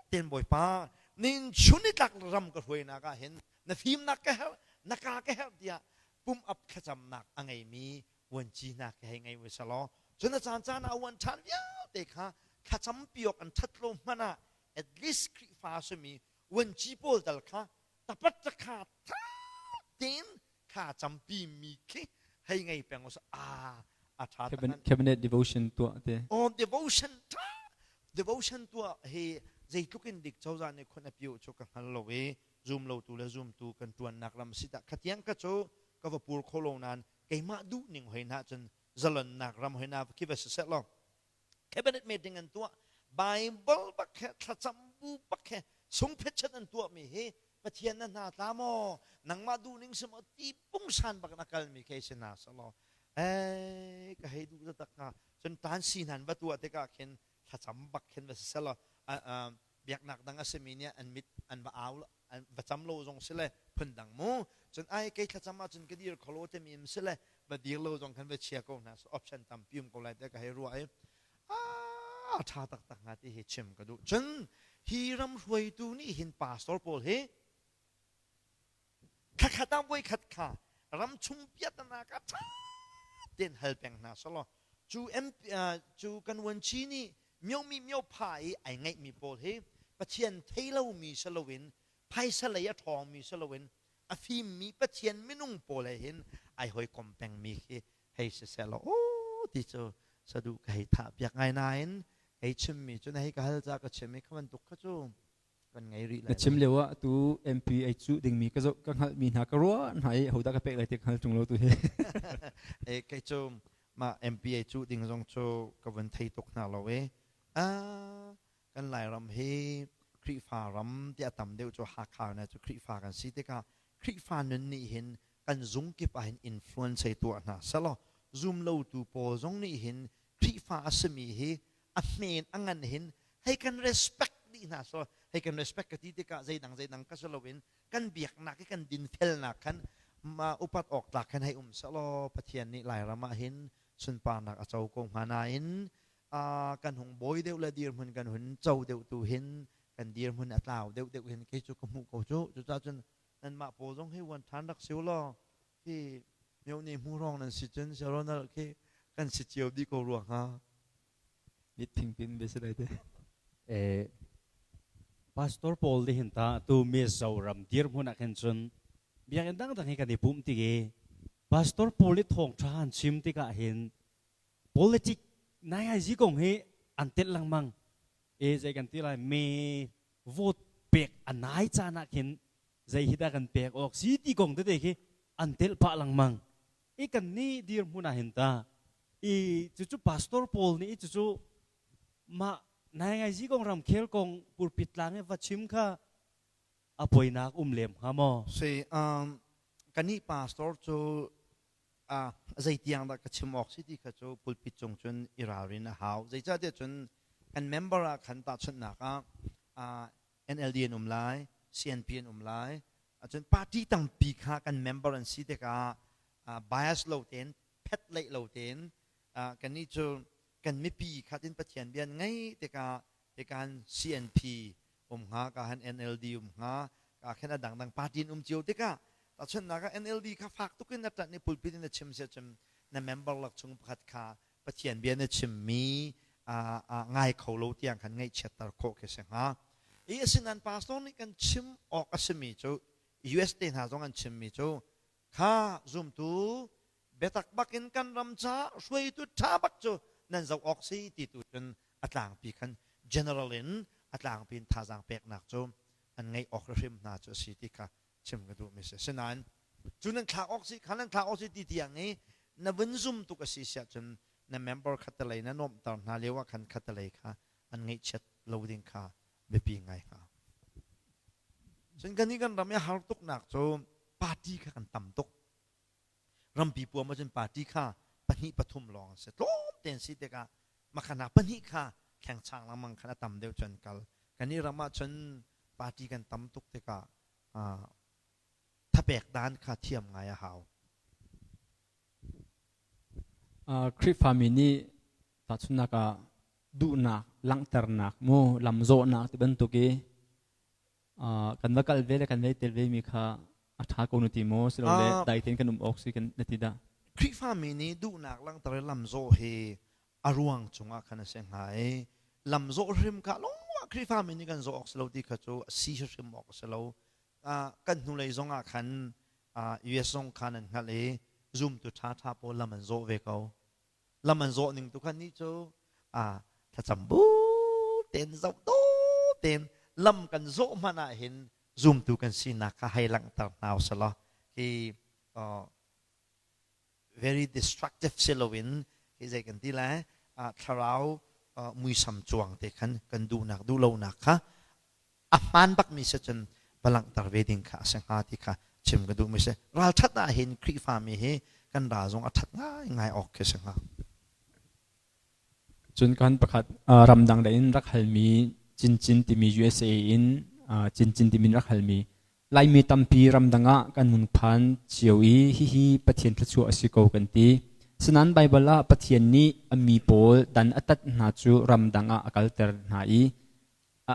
ten Bawipa nin chun i tlak ram ka hruainak ah hin na fimnak ka herh na ka ka herh tiah pum ap thlacamnak a ngeimi vuanci hna khi hei ngei u selaw cun a caan caan ah uan ṭhan vialte kha thlacam piawk an ṭhat lo hmanh ah at least Khrihfa simi vuanci pawl tal kha tapat kha tha tein thla campi mi khi hei ngei peng u a a ṭha cabinet devotion tuah te oh devotion ṭha devotion tuah hi zeitluk in dik cozah nih khon a piu cu ka hngal lo i zum lotu le zumtu kan ṭuannak ram si dah khatiang ka cu ka va pur kho lo nain keimah duh ning hoi na cun zalonnak ram hoi na khi va si seh law cabinet meeting an tuah Bible bak he thlacam bu bak he sungphetchat an tuah mi hi Pathian na hna tla maw nangmah duh ning si maw ti pungsan bak na kal mi khi si na selaw eh ka hei duh tak hnga cun tan si hnan va tuah tikah khin thlacam bak khin va si selaw biaknak dang a simi nih an mit an va au an va cam lo zong si le phundang mu cun ai kei thlacam ahcun ka dir kholo timi im si le va dir lo zong khan va chia ko hna option tampi um ko lai te ka hei ruah i a tha taktak hnga ti hi chim ka duh cun hi ram hruaitu nih hin pastor pawl hi Thlakhat ah voikhat kha ramchung piahtana kha ṭha tein hal peng hna selaw cu MP, cu kan vuanci nih miomi miopha i ai ngeihmi pawl hi Pathian thei lomi si loin phaisa lei a ṭhawngmi si loin a fimmi Pathian minung pawl he hin ai hawikom pengmi khi hei siseh law aw ti cu saduh ka hei thah piak ngai nain kei chimmi cu na hei ka hal ca ka chim i kha bantuk kha cu kan ngei rih lai. Na chim lio ah tu MP ai cuh dingmi ka zoh ka hngalhmi hna ka ruah hna i hodah ka pek lai ti ka hngal ṭung lo tu hi. E kei cu mah MP ai cuh ding zong cu ka vun thei tuk hna lo i ah kan Lairam hi Khrihfa ram tiah tam deuh cu Hakha na cu Khrihfa kan si tikah Khrihfa nun nih hin kan zung kip ah hin influence hei tuah hna selaw zum lotu pawl zong nih hin Khrihfa a simi hi a hmen a ngan hin hei kan respect dih hna so hei kan respect ka ti tikah zeidang zeidang ka si loin kan biaknak i kan dinfelnak khan ma upat awk tlak khan hei um selaw Pathian nih Lairam ah hin sunparnak a co ko hnga nain kan hung bawi deuh le dirhmun kan hun co deuh tu hin kan dirhmun a tlau deuh deuh hin kei cu ka hmuh ko cu cucaah cun nanmah pawl zong hi uan ṭhan rak si u law khi mio nih hmu rong nan si cun Ronald khi kan si cio dih ko rua hnga. Mit thingpin be si lai te. Eh, Pastor Paul nih hin ta tu Mizoram dirhmun ah khin cun biakinn dangdang hi kan i pumh tik i Pastor Paul nih thawngṭha an chim tikah hin politic nai kong hi an telh lengmang e zei kan ti lai me vote pek a nai caan ah khin zei hi dah kan pek awk si ti kong tete khi an telh pah lengmang i kan nih dirhmun ah hin ta i cucu pastor pawl nih cucu mah nai ngai zi kong ramkhel kong pulpit tlang i va chim kha a poinak um lem hnga maw Si kannih pastor cu zeitiang dah ka chim awk si ti kha cu pulpit cung cun i ralrin a hau. Zeicahtiah cun kan member ah khan tahchunhnak ah NLD an um lai, CNP an um lai. Cun party tampi kha kan member an si tikah bias lo tein, phet leih lo tein kannih cu kan mipi kha tin Pathian bia an ngaih tikah hikan CNP um hnga ka han NLD um hnga ka khen a dangdang party in um cio tikah tahchunhnak ah NLD kha fak tuk in a ṭanh i pulpit in a chim sia cun na member lak chung pakhat kha Pathian bia na chimmi ngai kho lo tiang khan ngaihchiatter khawh khi si hnga. I asinain pastor nih kan chim awk a simi cu US te hna zong an chimmi cu kha zumtu biatak bakin kan ram ca hruaitu ṭha bak cu nan zoh awk si ti tu cun a tlangpi khan general in a tlangpi in thazaang peknak cu an ngeih awk hrim hna cu a si ti kha chim ka duhmi si. Asinain. Cu nan thlak awk si, kha nan thlak awk si ti tiang i na vun zum tuk a si siah cun na member khattelei na nuamhter hna lio ah khan khattelei kha an ngaihchiat lo ding kha biapi ngai hnga. Cun kannih kan ram i har tuknak cu party kha kan tam tuk. Rampi puam ahcun party kha pahnih pathum lawng an si. Tlawm tein si tikah makhana pahnih kha thlengchang lengmang khan a tam deuh cu an kal. Kannih ram ahcun party kan tam tuk tikah thapek dan kha thiam ngai a hau. Khrihfami nih tahchunhnak ah duhnak langhternak mu lamzawhnak ti bantuk i kan va kal ve le kan vai tel ve mi kha a ṭha ko na ti maw silole dai tein kan um awk si kan na ti dah? Khrihfami nih duhnak langhter i lamzawh hi a ruang cungah khan a si hnga i lamzawh hrim kha lungah Khrihfami nih kan zawh awk si lo ti kha cu a si hrim awk a si lo. Kan hnulei zong ah khan US zong kha nan hngalh i zumtu ṭhaṭha pawl lam an zawh ve ko. Lam an zawh ning tu khan nih cu thlacam bu tein zoh dawh tein lam kan zawh hmanh ah hin zumtu kan sinak kha hei langhter hna usalaw hi very destructive si loin hi zei kan ti lai thlarau muisam cuang te khan kan duhnak duhlonak kha a hmaan bakmi si cun va langhter ve ding kha a si hnga ti kha chim ka duhmi si. Ralṭhat ah hin Khrihfami hi kan ral zong a ṭhat ngaingai awk khi si hnga. Cun kan pakhat ramdang lei in rak halmi Cincin timi USA in Cincin timi rak halmi Laimi tampi ramdang ah kan hun phan cio i hihi Pathian thluachuah a si ko kan ti. Sinain Baibal ah Pathian nih a mi pawl dan a tat hna cu ramdang ah a kalter hna i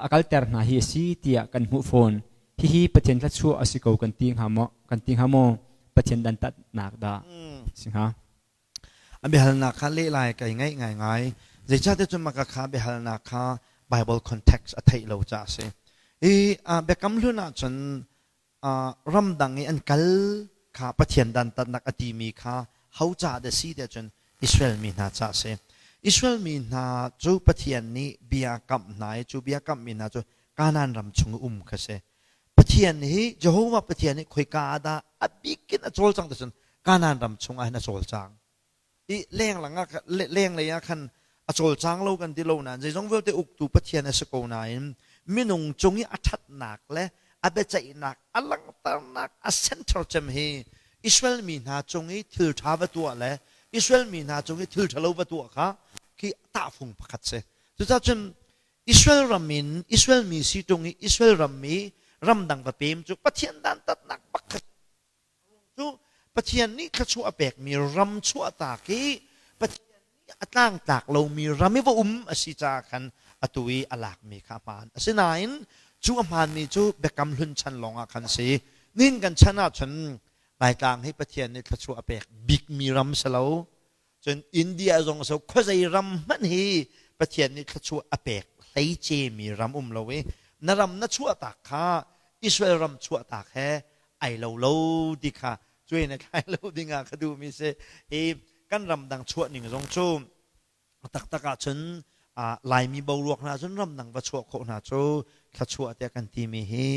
a kalter hna hi a si tiah kan hmuh fawn. Hihi Pathian thluachuah a si ko kan ti hnga maw? Kan ti hnga maw? Pathian dantatnak dah si hnga? A biahalnak kha leh lai kai ngaih ngaingai. Zeicahtiah cun maka kha biahalnak kha Bible context a theih lo caah a si. I biakam hlun ahcun ramdang i an kal kha Pathian dantatnak a timi kha ho ca dah si tiah cun Israel mi hna ca a si. Israel mi hna cu Pathian nih bia kamh hna i cu bia kamhmi hna cu Kanaan ram chung i um kha si. Pathian hi Jehovah Pathian hi khoika ah dah a bik in a cawlcang ti cun Kanaan ram chung ah hin a cawlcang. I lenglang ah lenglei ah khan a cawlcang lo kan ti lo nain zeizong vialte uktu Pathian a si ko nain minung cung i a ṭhatnak le a biaceihnak a langhternak a center cem hi Israel mi hna cung i thil ṭha va tuah le Israel mi hna cung i thil ṭhalo va tuah kha khi tahfung pakhat si. Cucaah cun Israel ram in Israel mi si ṭung i Israel ram mi ramdang va pem cu Pathian dantatnak bak cu Pathian nih thluachuah a pekmi ram chuahtak i Pathian nih a tlangtlak lomi ram i va um a si caah khan atu i a lakmi kha a hmaan. Asinain cu a hmaanmi cu Biakam Hlun chan lawngah khan si. Nihin kan chan ahcun Laitlang hi Pathian nih thluachuah a pek bikmi ram si lo. Cun India zong so khuazei ram hmanh hi Pathian nih thluachuah a pek hleice mi ram um lo i na ram na chuahtak kha Israel ram chuahtak he ai lo lo ti kha cuai na thlai lo ding ah ka duhmi si. I kan ram dang chuah ning zong cu taktak ahcun Laimi boruak hna cun ramdang va chuah khawh hna cu thluachuah tiah kan timi hi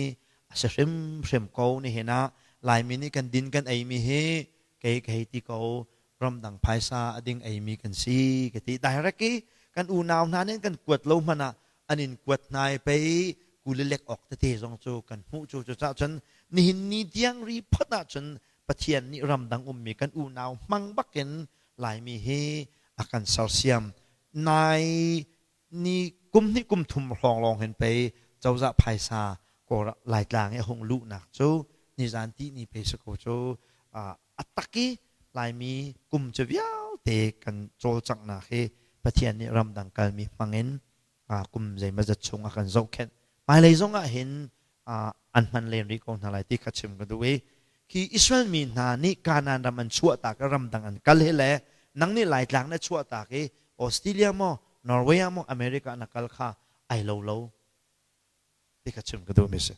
a si hrimhrim ko. Nihin ah Laimi nih kan din kan eimi hi kei ka hei ti ko ramdang phaisa a ding eimi kan si ka ti. Direct i kan unau hna nih kan kuat lo hmanh ah an in kuat hna i pei kulilek awk tete zong cu kan hmuh cu. Cucaah cun nihin ni tiang ri phot ahcun Pathian nih ramdang ummi kan unau hmang bakin Laimi hi a kan sersiam. Nai ni kum hnih kum thum hrawng lawng hin pei cozah phaisa Kawl Laitlang i a hung luhnak cu nizan ti ni pei si ko cu a tak i Laimi kum cu vialte kan cawlcanghnak hi Pathian nih ramdang kalmi hmangin kum zeimawzat chung a kan zohkhenh. Hmailei zong ah hin an hman len rih ko hna lai ti kha chim ka duh i khi Israel mi hna nih Kanaan ram an chuahtak i ramdang an kal hi le nang nih Laitlang na chuahtak i Australia maw Norway ah maw America na kal kha ai lo lo ti kha chim ka duhmi si.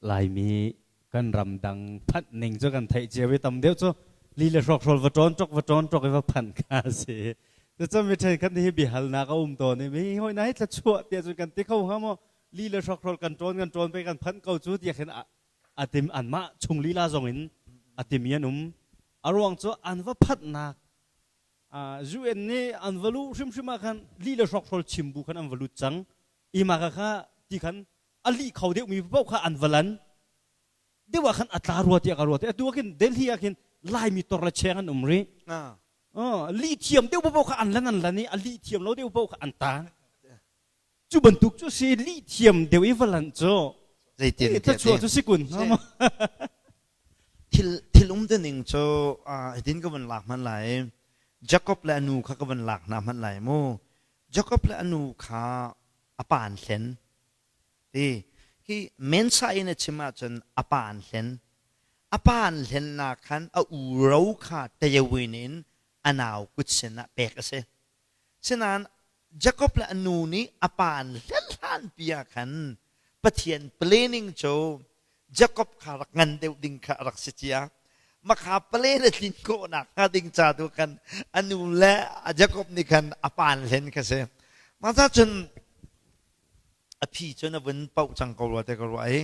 Laimi kan ramdang phanh ning cu kan theih cio i tam deuh cu li le hrawkhrol va ṭawn ṭok va ṭawn ṭok i va phanh kha a si. Cucun mi ṭhenkhat nih hi biahalnak a um tawn i mi hawi na hi thluachuah tiah cun kan ti kho hnga maw? Li le hrawkhrol kan ṭawn kan ṭawn pei kan phanh ko cu tiah khin. Atim anmah chung lila zong in atimi an um. A ruang cu an va phatnak UN nih an va luh hrimhrim ah khan lih le hrokhrawl chim bu khan an va lut cang. Ima kha kha ti khan a lih kho deuhmi paoh kha an va lan. Deuh ah khan a tla rua tiah ka ruat. Atu ah khin Delhi ah khin Laimi tor le cheng an um rih. Lih thiam deuh paoh kha an lan an lan i a lih thiam lo deuh paoh kha an taang. Cu bantuk cu si lih thiam deuh i va lanh cu zeitin thluachuah cu si kun thil thil um ning cu hitin ka van lak hman lai. Jacob le anu kha ka van lak hna hman lai mu. Jacob le anu kha a pa an hlen ti hi mensa in a chim ahcun a pa an hlen. A pa an hlennak khan a u ro kha tayawin in a nau kut sin ah pek a si. Sinain Jakob le a nu nih a pa an hlen hlanpi ah khan Pathian planning cu Jakob kha rak ngan deuh ding kha a rak si cia. Makha plan a tlin khawhnak hnga ding ca tu khan a nu le Jakob nih khan a pa an hlen kha si. Mah cun a phi cun a vun pauh cang ko rua te ka ruah i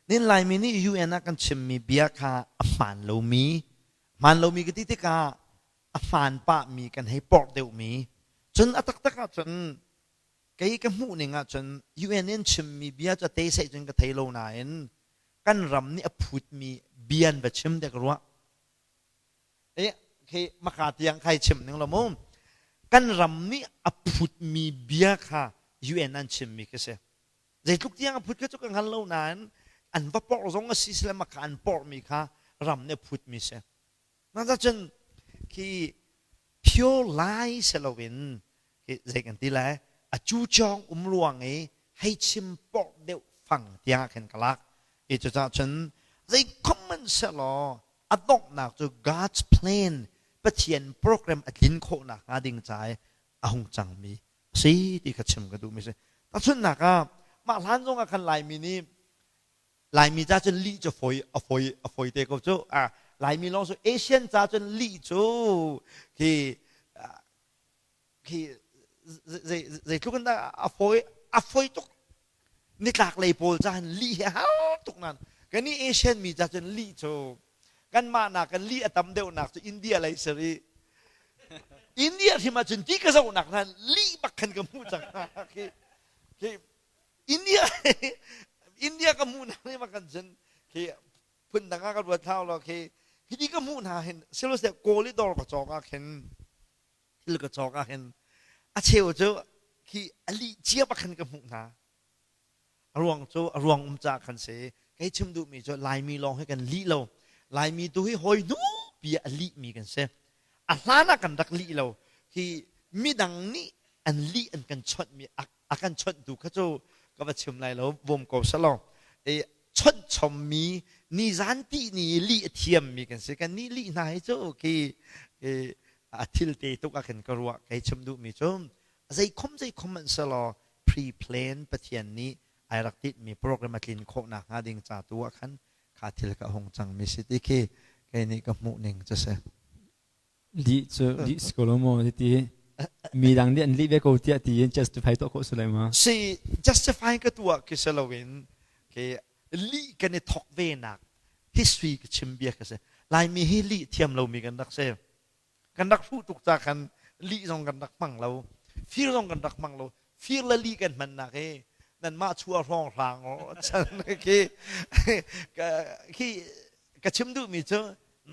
nin Laimi nih UN ah kan chimmi bia kha a hmaan lomi hmaan lomi ka ti tikah a hmaan pahmi kan hei porh deuhmi cun a taktak ahcun kei ka hmuh ning ahcun UN in chimmi bia cu a te seh cun ka thei lo nain kan ram nih a phutmi bia an va chim dek ruah e khi maka tiang khai chim ning lo mu. Kan ram nih a phutmi bia kha UN an chimmi khi si. Zeitluk tiang a phut kha cu ka hngal lo nain an va porh zong a si sile maka an porhmi kha ram nih a phutmi si. Cun khi pure lai si loin khi zei kan ti lai, a cucawng um ruang i hei chim porh deuh fang tiang ah khin ka lak i cucaah cun zei common sehlaw a donghnak cu God's plan, Pathian program a tlin khawhnak hnga ding ca i a hung cangmi a si ti kha chim ka duhmi si. Tahchunhnak ah, mah hlan zong ah khan Laimi nih Laimi ca cun lih cu fawi a fawi a fawi te ko cu. Laimi lawng cu Asian ca cun lih cu khi khi zeitluk in dah a fawi a fawi tuk. Nitlak lei pawl ca hin lih hi har tuk nan kan i Asian mi ca cun lih cu kanmah nak kan lih a tam deuhnak cu India lei sari India hrim ah cun ti ka zohnak nan lih bak khan ka hmuh cang khi khi India India ka hmuh hna nih kan cun khi phun dang ah ka ruat hau lo. Khi hi ka hmuh hna hin silose kawl i dawr ka cawk ah khin thil ka cawk ah hin a cheu cu khi a lih cia bak khan ka hmuh hna. A ruang cu a ruang um ca khan si. Kei chim duhmi cu Laimi lawng hi kan lih lo. Laimi tu hi hawi hnu pi a lih mi kan si. A hlan ah kan rak lih lo. Khi midang nih an lih an kan chawnh mi a kan chawnhtu kha cu ka va chim lai lo, bawm ko selaw e chawnh chommi nizan ti ni lih a thiammi kan si. Kan nih lih hna hi cu khi a thil te tuk ah khin ka ruah. Kei chim duhmi cu zei khom zei khom an selaw pre-plan Pathian nih ai rak titmi program a tlin khawh nak hnga ding ca tu ah khan kha thil ka hung cangmi si ti khi kei nih ka hmuh ning cu si. Lih cu lih si ko lo maw ti mi dang nih an lih ve ko tiah ti in justify tuah khawh si lai ma? Si, justify ka tuah khi si loin khi lih kan i thok ve nak history ka chim bia ka si. Laimi hi lih thiam lomi kan rak si. Kan rak hruh tuk ca khan lih zong kan rak hmang lo, fir zong kan rak hmang lo. Fir le lih kan hmannak hi nanmah chuah hrawng hrang chan khi khi ka chim duhmi cu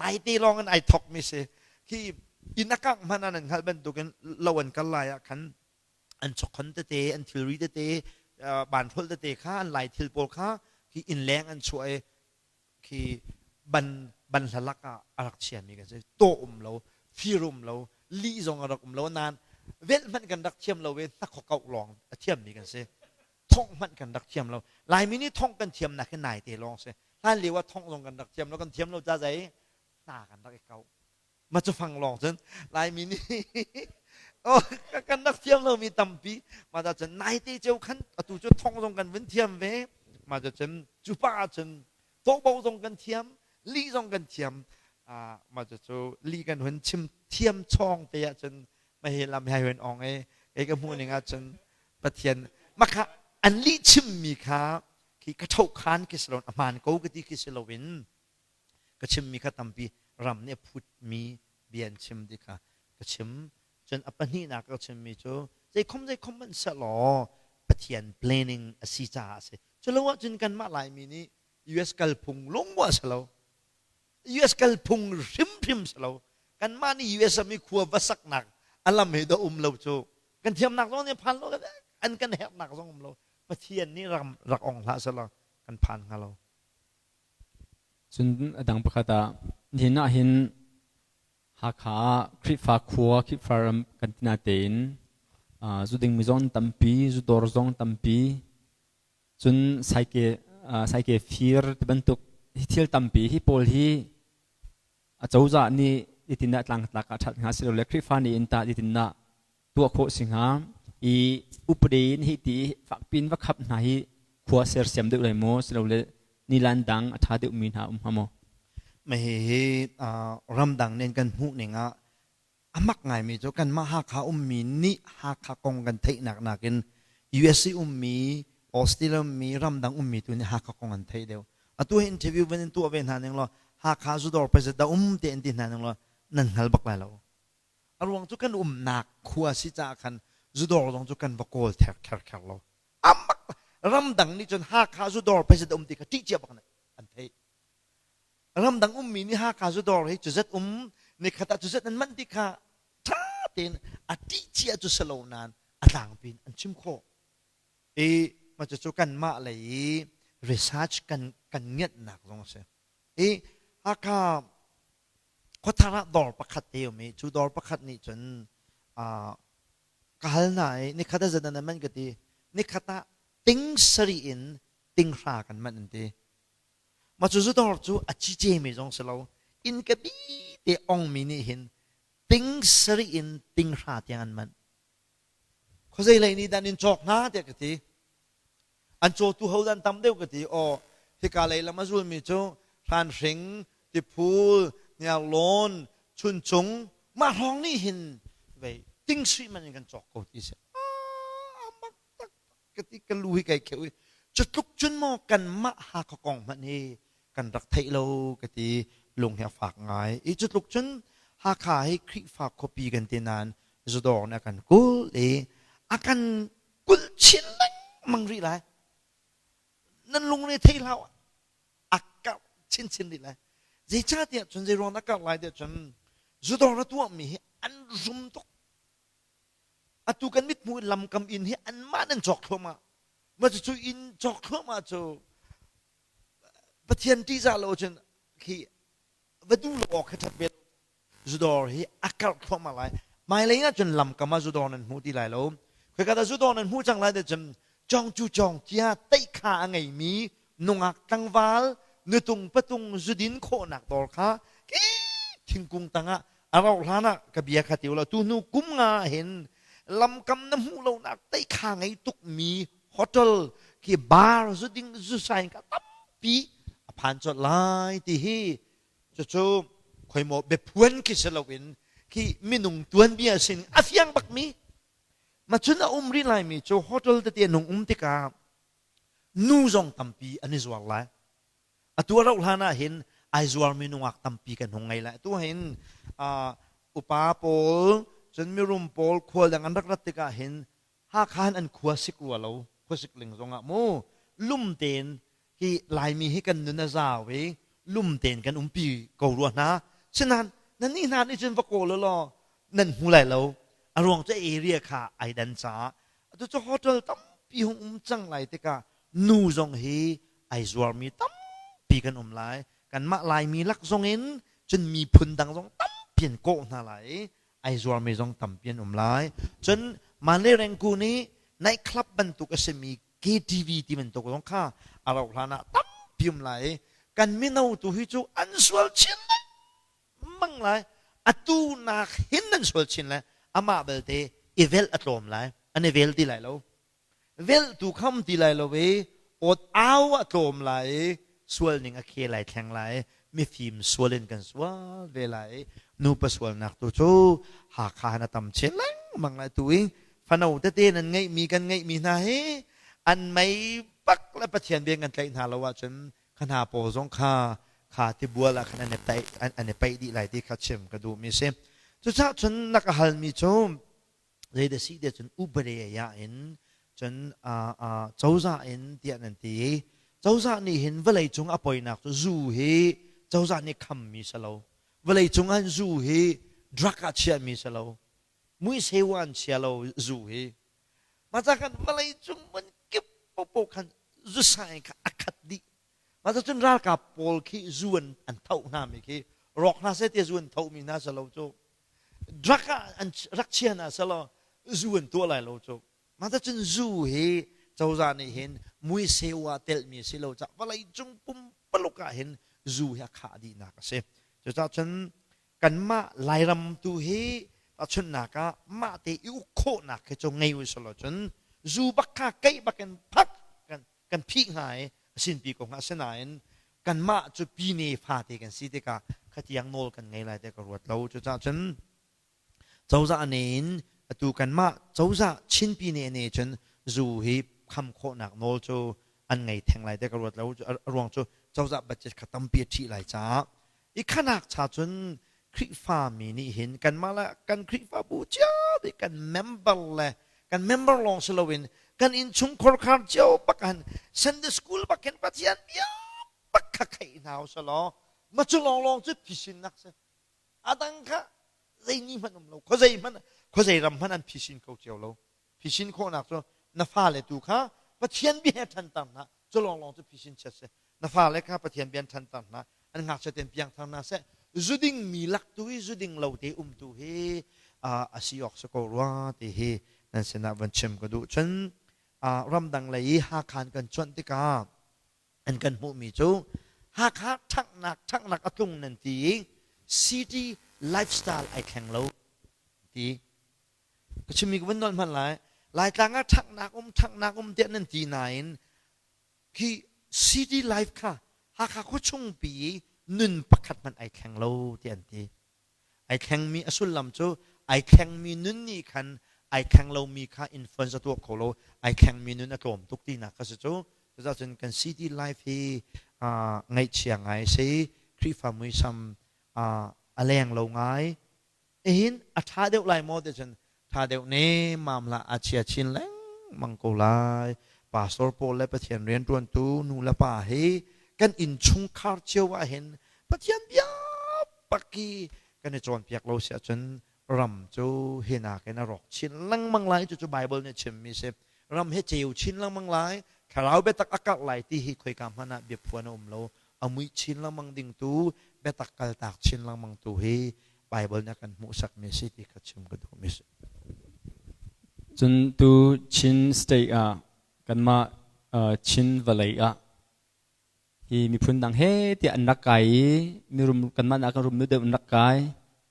naite lawng in ai thokmi si. Khi inn a kangh hmanh ah nan hngalh bantukin lo an kal lai ah khan an chokkhon tete, an thilri tete, banhrolh tete kha, an lai thil pawl kha khi inn leng an chuah i khi ban ban hlalak ah a rak chiami kan si. Tawh um lo, fir um lo, lih zong a rak um lo nain velh hmanh kan rak thiam lo i hnakhaw kauh lawng a thiammi kan si. Thongh hmanh kan rak thiam lo. Laimi nih thongh kan thiamnak hi naite lawng si. Hlan lio ah thongh zong kan rak thiam lo. Kan thiam lo ca zei hna kan rak i kauh ma cu fang lawng cun Laimi nih oh kan rak thiam lomi tampi. Ma ta cun naite ceu khan atu cu thong zong kan vun thiam ve. Ma cu cun cu pa cun tawhbo zong kan thiam, lih zong kan thiam. Ma cu cu li kan hun chim thiam chawng te ah cun ma he lam hai hun ong e kei ka hmuh ning ah cun Pathian makha an lih chimmi kha. Khi ka ṭhohkhan khi si lo a hmaan ko ka ti khi si loin ka chimmi kha tampi ram nih a phutmi bia an chim ti kha ka chim. Cun a pahnihnak ka chimmi cu zeikhom zeikhom hmanh sehlaw Pathian planning a si caah a si. Culo ahcun kanmah Laimi nih US kalphung lungmuah si lo. US kalphung hrimhrim si lo. Kanmah nih US ram i khua va saknak a lam hi dah um lo cu. Kan thiamnak zong nih phan lo an kan herhnak zong um lo. Pathian nih ram rak ong hlah selaw kan phan hnga lo. Cun a dang pakhat ah nihin ah hin Hakha ah Khrihfa khua, Khrihfa ram kan ti natein zuding mi zong tampi, zudawr zong tampi, cun saike saike fir ti bantuk hi thil tampi hi pawl hi acozah nih itin ah tlangtlak ah ṭhat hnga silole Khrihfa nih in tah itin ah tuah khawh si hnga i upade in hi ti fakpi in va khap hna hi khua sersiam deuh lai maw silole nilan dang a ṭha deuhmi hna um hnga maw? Mah hihi ramdang nih kan hmuh ning ah a mak ngaimi cu kanmah Hakha ummi nih Hakha kong kan theihnak nakin USA ummi Australia ummi ramdang ummi tu nih Hakha kong an theih deuh. Atu hi interview van in tuah ve hna ning law Hakha zudawr pei da um te in ti hna ning law nan hngal bak lai lo. A ruang cu kan umnak khua si caah khan zudawr zong cu kan va kawl ther kher kher lo. Amak ramdang nih cun Hakha zudawr pei da um ti kha ṭih cia bak an theih. Ramdang ummi nih Hakha zudawr hi cuzat um nikhat ah cuzat an manh ti kha ṭha tein a ṭih cia cu si lo nain a tlangpi in an chim khawh. I mah cucu kanmah lei i research kan kan ngiatnak zong a si. I Hakha khuathar ah dawr pakhat te um i cu dawr pakhat nih cun ka hal hna i nikhat ah zat an manh ka ti. Nikhat ah ting sarih in ting hra kan manh an ti. Mah cu zudawr cu a cicemi zong si lo. Inn ka bi te ongmi nih hin ting sarih in ting hra tiang an manh. Khuazei lei nih dah in cawk hna tiah ka ti. An cawtu ho dah an tam deuh ka ti. Aw, hika lei lam a zulmi cu hranhring, tiphul, hniarlawn, chuncung, mah hrawng nih hin vei ting sui man in kan cawk ko ti si. Ah, mak tak ka ti ka lu hi kai kheuh i cu tluk cun maw kanmah Hakha kong hmanh hi kan rak theih lo ka ti lung hi a fak ngai i cu tluk cun Hakha hi Khrihfa khuapi kan ti nain zudawr nih a kan kulh i a kan kulh chin lengmang rih lai nan lungre thei hlah a karh chinchin rih lai zeicahtiah cun zei ruang dah karh lai tiah cun zudawr a tuahmi hi an rum tuk Atu kan mithmuh in lamkam inn hi anmah nan cawk thluahmah. Mah cucu inn cawk thluahmah cu Pathian ṭihzah lo cun khi va duh lo awk khi ṭhat ve lo. Zudawr hi a karh thluahmah lai. Hmailei ah cun lamkam ah zudawr nan hmu ti lai lo. Khoika dah zudawr nan hmuh cang lai ti cun cawng cu cawng tia teihkha a ngeimi nungak tlangval nutung patung zudin khawhnak dawr kha ki thingkung tangah a rauh hlan ah ka bia kha ti ulaw tu hnu kum nga hin lamkam na hmuh lonak teikha ngei tukmi hotel khi bar zuding zusain ka tampi a phan colh lai ti hi cucu khoimaw biaphuan khi si loin khi minung tuanbia sin a fiang bakmi macun a um rih laimi cu hotel tete nung um tikah nu zong tampi an i zuar lai Atu a rauh hlan ah hin ai zuarmi nungak tampi kan hung ngei lai. Atu hin upa pawl cun mirum pawl khual dang an rak rat tikah hin Hakha hin an khua sik rua lo, khuasik ling zongah mu lum tein hi Laimi hi kan nun a zau i lum tein kan umpi ko rua hna. Sinain nannih hna nih cun va kawl law nan hmu lai lo. A ruang cu area kha ai dan caah atu cu hotel tampi hung um cang lai tikah nu zong hi ai zuarmi tampi kan um lai kanmah Laimi lak zong in cun miphun dang zong tampi an kawh hna lai i ai zuarmi zong tampi an um lai cun Manle Rengku nih night club bantuk a simi KTV ti bantuk zong kha a rauh hlan ah tampi um lai i kan mino tu hi cu an sual chin lengmang lai atu nak hin nan sual chin lai amah belte i velh a tlawm lai an i vel ti lai lo Velhtu kham ti lai lo i awt au a tlawm lai i sual ning a khe lai thleng lai mifim sual in kan sual ve lai i nupa sualnak tu cu Hakha na tam chin lengmang lai tu i fano tete nan ngeihmi kan ngeihmi hna hi. An mei bak le Pathian bia kan tlaih hna lo ahcun kha hna pawl zong kha kha tibual ah khan an i taih an i paih dih lai ti kha chim ka duhmi si. Cucaah cun na ka halmi cu zeidah si tiah cun upade ya in cun cozah in tiah nan ti i cozah nih hin vawlei cung a poinak cu zu hi cozah nih khammi si lo. Vawlei cung ah zu hi drug ah chiahmi si lo. Muiseu an chia lo zu hi. Mah ca khan vawlei cung hmun kip popo khan zusai kha a khat dih. Mah cun ralkap pawl khi zu an an tho hna mi khi rawk hna seh ti zu an tho mi hna si lo cu. Drug ah an rak chia hna seh law zu an tuah lai lo cu. Mah cun zu hi cozah nih hin muiseu ah telhmi si lo cah vawlei cung pumpaluk ah hin zu hi a khah dihnak a si. Cucaah cun kanmah Lairam tu hi tahchunhnak ah mah te i uk khawhnak hi cu ngei u selaw cun zu bak kha keih bak in phak kan kan phih hnga i a sinpi ko hnga. Asinain kanmah cu pine fate kan si tikah khatiang nawl kan ngei lai ti ka ruat lo. Cucaah cun cozah ne in atu kanmah cozah Chin pine ne cun zu hi kham khawhnak nawl cu an ngei theng lai ti ka ruat lo. A ruang cu cozah budget kha tampi a ṭhih lai caah. I khanak cha cun Khrihfa mi nih hin kanmah le kan Khrihfabu cio nih kan member le kan member lawng si loin kan innchung khorkhar cio bak han Sunday school bak hin Pathian bia bak kha kheih hna usih law ma cu lawnglawng cu phisin nak si. A dang kha zei ni hmanh um lo, khuazei hmanh, khuazei ram hmanh an phisin kho cio lo. Phisin khawhnak cu na fale tu kha Pathian bia he ṭhanter hna. Cu lawnglawng cu phisin chiat si. Na fale kha Pathian bia in ṭhanter hna, an ngakchia tein piangthar hna seh. Zuding mi lak tu hi zuding lo te um tu hi a si awk si ko rua ti hi nan sinah van chim ka duh. Cun ramdang lei i Hakha kan cuanh tikah an kan hmuhmi cu Hakha ṭhanghnak ṭhanghnak a tlung nan ti i city lifestyle ai thleng lo ti. Ka chimmi ka vun nolh hmanh lai. Laitlang ah ṭhanghnak um, ṭhanghnak um tiah nan ti nain khi city life kha Hakha khuachungpi i nun pakhat hmanh ai thleng lo tiah an ti. Ai thlengmi a sullam cu ai thlengmi nun nih khan ai thleng lomi kha influence a tuah kho lo. Ai thlengmi nun a tlawm tuk tinak kha si cu. Cucaah cun kan city life hi ngaihchia ngai a si. Khrihfa muisam a leng lo ngai. Nihin a ṭha deuh lai maw ti cun ṭha deuh nemmam hlah, a chia chin lengmang ko lai. Pastor pawl le Pathian rianṭuantu nu le pa hi kan innchungkhar cio ah hin Pathian bia bak hi kan i cawnpiak lo si ahcun ram cu hi nakin a rawk chin lengmang lai. Cucu Bible nih a chimmi si. Ram hi ceu chin lengmang lai, thlarau biatak a karh lai ti hi khoika hmanh ah biaphuan a um lo. A muih chin lengmang ding tu, biatak kaltak chin lengmang tu hi Bible nih a kan hmuhsakmi a si ti kha chim ka duhmi si. Cun tu Chin state ah kanmah Chin vawlei ah hi miphun dang he tiah an rak kai i mirum kanmah nak rum nu deuh an rak kai,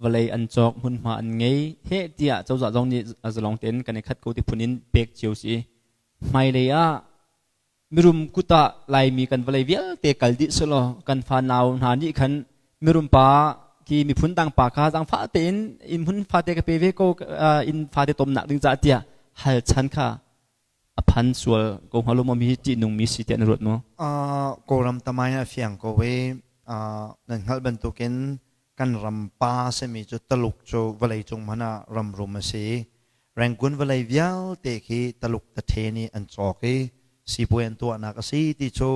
vawlei an cawk, hmunhma an ngei he tiah cozah zong nih zalong tein kan i khat ko ti phun in pek cio si. Hmailei ah mirum kut ah Laimi kan vawlei vialte kal dih selaw kan fanau hna nih khan mirum pa khi miphun dang pa kha zaangfah tein inn hmun fate ka pe ve ko, inn fate tomnak ding caah tiah hal chan kha a phan sual ko hnga lo maw? Mi hi ṭihnungmi si tiah na ruat maw? Kawlram tamai a fiang ko i nan hngalh bantukin kan ram pa simi cu Taluk cu vawleicung hmanh ah ram rum a si. Rangoon vawlei vialte khi Taluk tathe nih an cawk i sipuai an tuahnak a si ti cu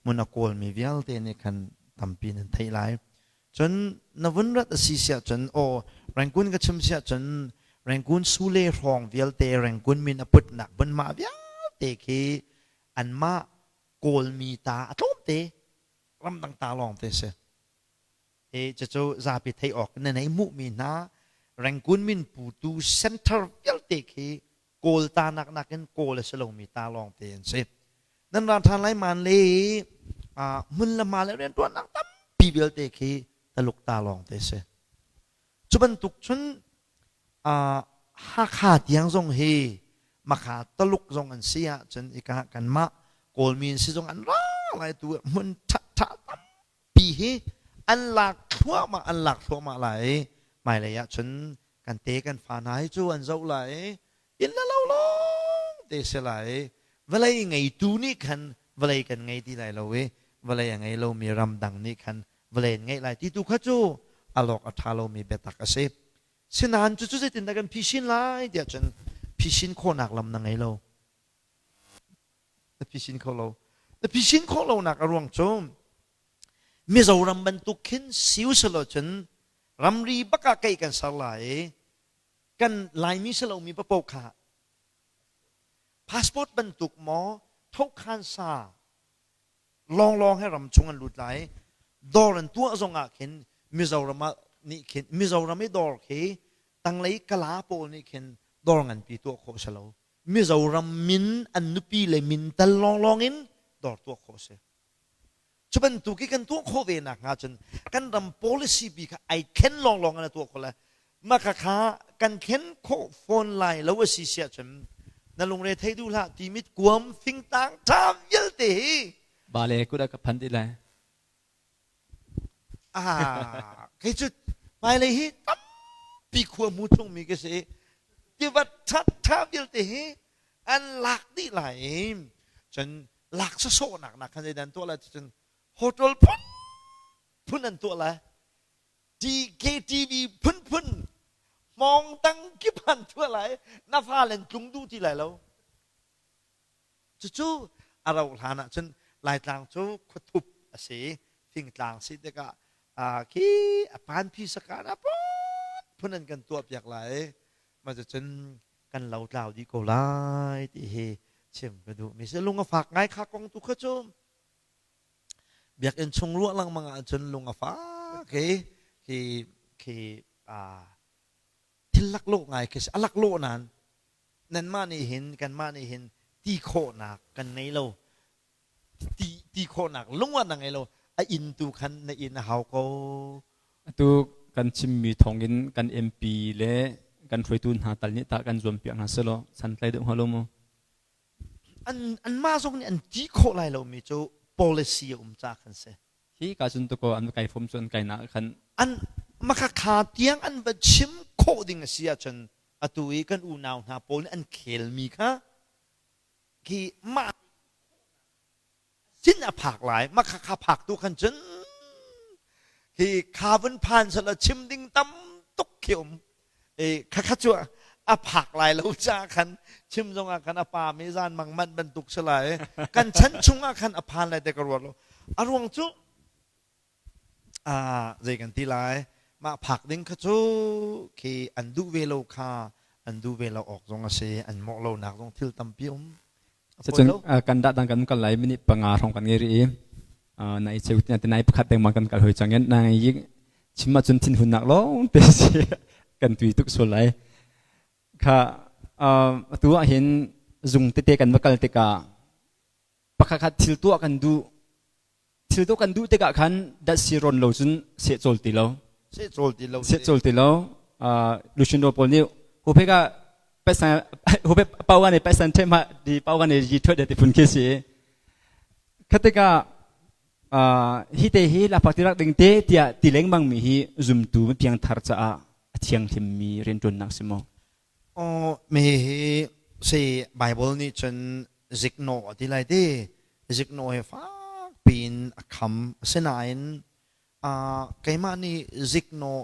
hmun a kawlmi vialte nih khan tampi nan theih lai. Cun na vun rat a si siah cun aw Rangoon ka chim siah cun Rangoon sule hrawng vialte Rangoon min a putnak hmunhma vialte khi anmah Kawlmi ta a tlawmte, ramdang ta lawngte si. I cucu zapi theih awk nan hei hmuhmi hna Rangoon min putu center vialte khi Kawl ta nak nakin Kawl a si lomi ta lawngte an si. Nan ra ṭhan lai man le hmun le hma le rianṭuannak tampi vialte khi Taluk ta lawngte si. Cu bantuk cun Hakha tiang zong hi makha Taluk zong an si ahcun ika kanmah Kawlmi an si zong an ra lai tu hmun ṭhaṭha tam pi hi an lak thluahmah, an lak thluahmah lai i hmailei ah cun kan te kan fa hna hi cu an zoh lai i inn le lo lawng te si lai. Vawlei ngeitu nih khan vawlei kan ngei ti lai lo i vawlei a ngei lomi ramdang nih khan vawlei an ngeih lai ti tu kha cu alawk a ṭha lomi biatak a si. Sinain cucu zeitindah kan phisin lai tiah cun phisin khawhnak lam na ngei lo. Na phisin kho lo. Na phisin khawh lonak a ruang cu Mizoram bantuk khin si usalaw cun ramri bak ah kei kan ser lai i kan Laimi si lomi paoh kha passport bantuk maw thokhan sa lawnglawng he ram chung an lut lai. Dawr an tuah zong ah khin Mizoram ah nih khin Mizoram i dawr khi tanglei Kala pawl nih khin dawr nganpi tuah khawh si lo. Mizoram min an nupi le min tal lawnglawng in dawr tuah khawh si. Cu bantuk i kan tuah khawh ve nak hnga cun kan ram policy pi kha ai thlen lawnglawng in a tuah khawh lai. Mah kha kan thlen khawh fawn lai lo a si siah cun na lungre thei duh hlah timit kuam fingtang ṭha vialte hi Bale kut ah ka phan ti lai. Ah, kei cu hmailei hi tampi khua hmu chungmi ka si. Tiva ṭha ṭha vialte hi an lak dih lai i cun lak sawsawhnak nak khan zeidah an tuah lai cun hotel phun phun an tuah lai. TKTV phunphun hmawng dang kip an tuah lai. Na fale an tlung duh ti lai lo. Cucu a rauh hlan ah cun Laitlang cu khuathup a si i fingtlang si tikah khi a panphi sakan a phun an kan tuahpiak lai i mah cucun kan lotlau dih ko lai ti hi chim ka duh mi si. Lung a fak ngai kha kong tu kha cu biakinn chung ruah lengmang ahcun lung a fak i khi khi thil laklawh ngai khi si. A laklawh nain nanmah nih hin kanmah nih hin ti khawhnak kan ngei lo. Ti ti khawhnak lung ah na ngei lo. A inn tu khan na inn a hau ko. Atu kan chimmi thawngin kan MP le kan hruaitu hna tal nih tah kan zuampiak hna selaw santlai deuh hnga lo maw? An anmah zong nih an ti khawh lai lomi cu policy a um ca khan si. Hi ka cun tukaw an kai fom cu an kai nak khan an makhakha tiang an va chim khawh ding a si ahcun atu i kan unau hna pawl nih an khelmi kha khi mah sin a phak lai makhakha phak tu khan cun khi kha vun phan sala chim ding tam tuk khi um e khakha cu a phak lai lo ca khan chim zong ah khan a pa mi zan mang man bantuk si lai kan chan chung ah khan a phan lai te ka ruat lo a ruang cu zei kan ti lai mah phak ding kha cu khi an duh ve lo kha an duh ve lo awk zong a si an mawh lo nak zong thil tampi um. Cun kan dah dang kan kal lai minute 5 hrawng kan ngei rih i na i cheu tina nai pakhat dengmang kan kal hoi cang in na i chim ahcun thinhunnak lawng te si kan tui tuk sual lai. Kha atu ah hin zung tete kan va kal tikah pakhat khat thil tuah kan duh thil tuah kan duh tikah khan datsi ron lo cun seh cawl ti lo. Seh cawl ti lo. Seh cawl ti lo. Luchin ro pawl nih hu phe ka paisan hu phe pau kan paisan the ma di pau kan yi thwe de ti phun khi si. Khatika hi te hi la pakti rak ding te tiah ti lengmang mi hi zumtu piang thar caah a thianghlim mi riantuannak si maw? Aw, mi hi si Bible nih cun ziknawh a ti lai ti. Ziknawh hi fak piin a kham. Asinain keimah nih ziknawh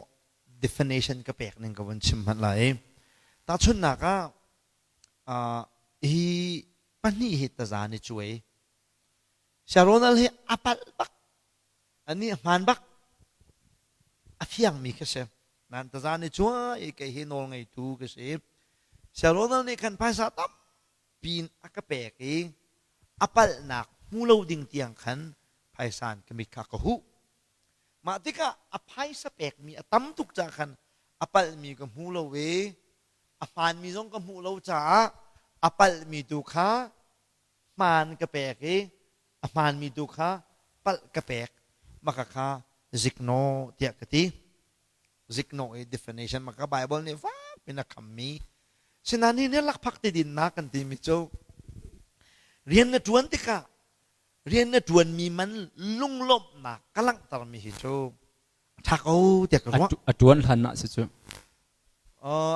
definition ka pek ning ka vun chim hmanh lai. Tahchunhnak ah hi pahnih hi taza ni cuai. Sia Ronald hi a palh bak. Ani a hmaan bak. A fiangmi khi si. Nan taza ni cuai i kei hi nawl ngeitu ka si. Sia Ronald nih khan phaisa tampi in a ka pek i a palhnak hmu lo ding tiang khan phaisa in ka mit kha ka huh. Mah tikah a phaisa pekmi a tam tuk caah khan a palhmi ka hmu lo i a hmaanmi zong ka hmuh lo caah a palhmi tu kha hmaan ka pek i a hmaanmi tu kha palh ka pek. Maka kha ziknaw tiah ka ti. Ziknaw i definition maka Bible nih fak in a khammi. Sinain hi nih lakphak ti dinnak kan timi cu rian na ṭuan tikah rian na ṭuanmi man lunglawmhnak ka langhtermi hi cu a ṭha ko tiah ka ruah. A ṭuan hlan ah si cu. Oh,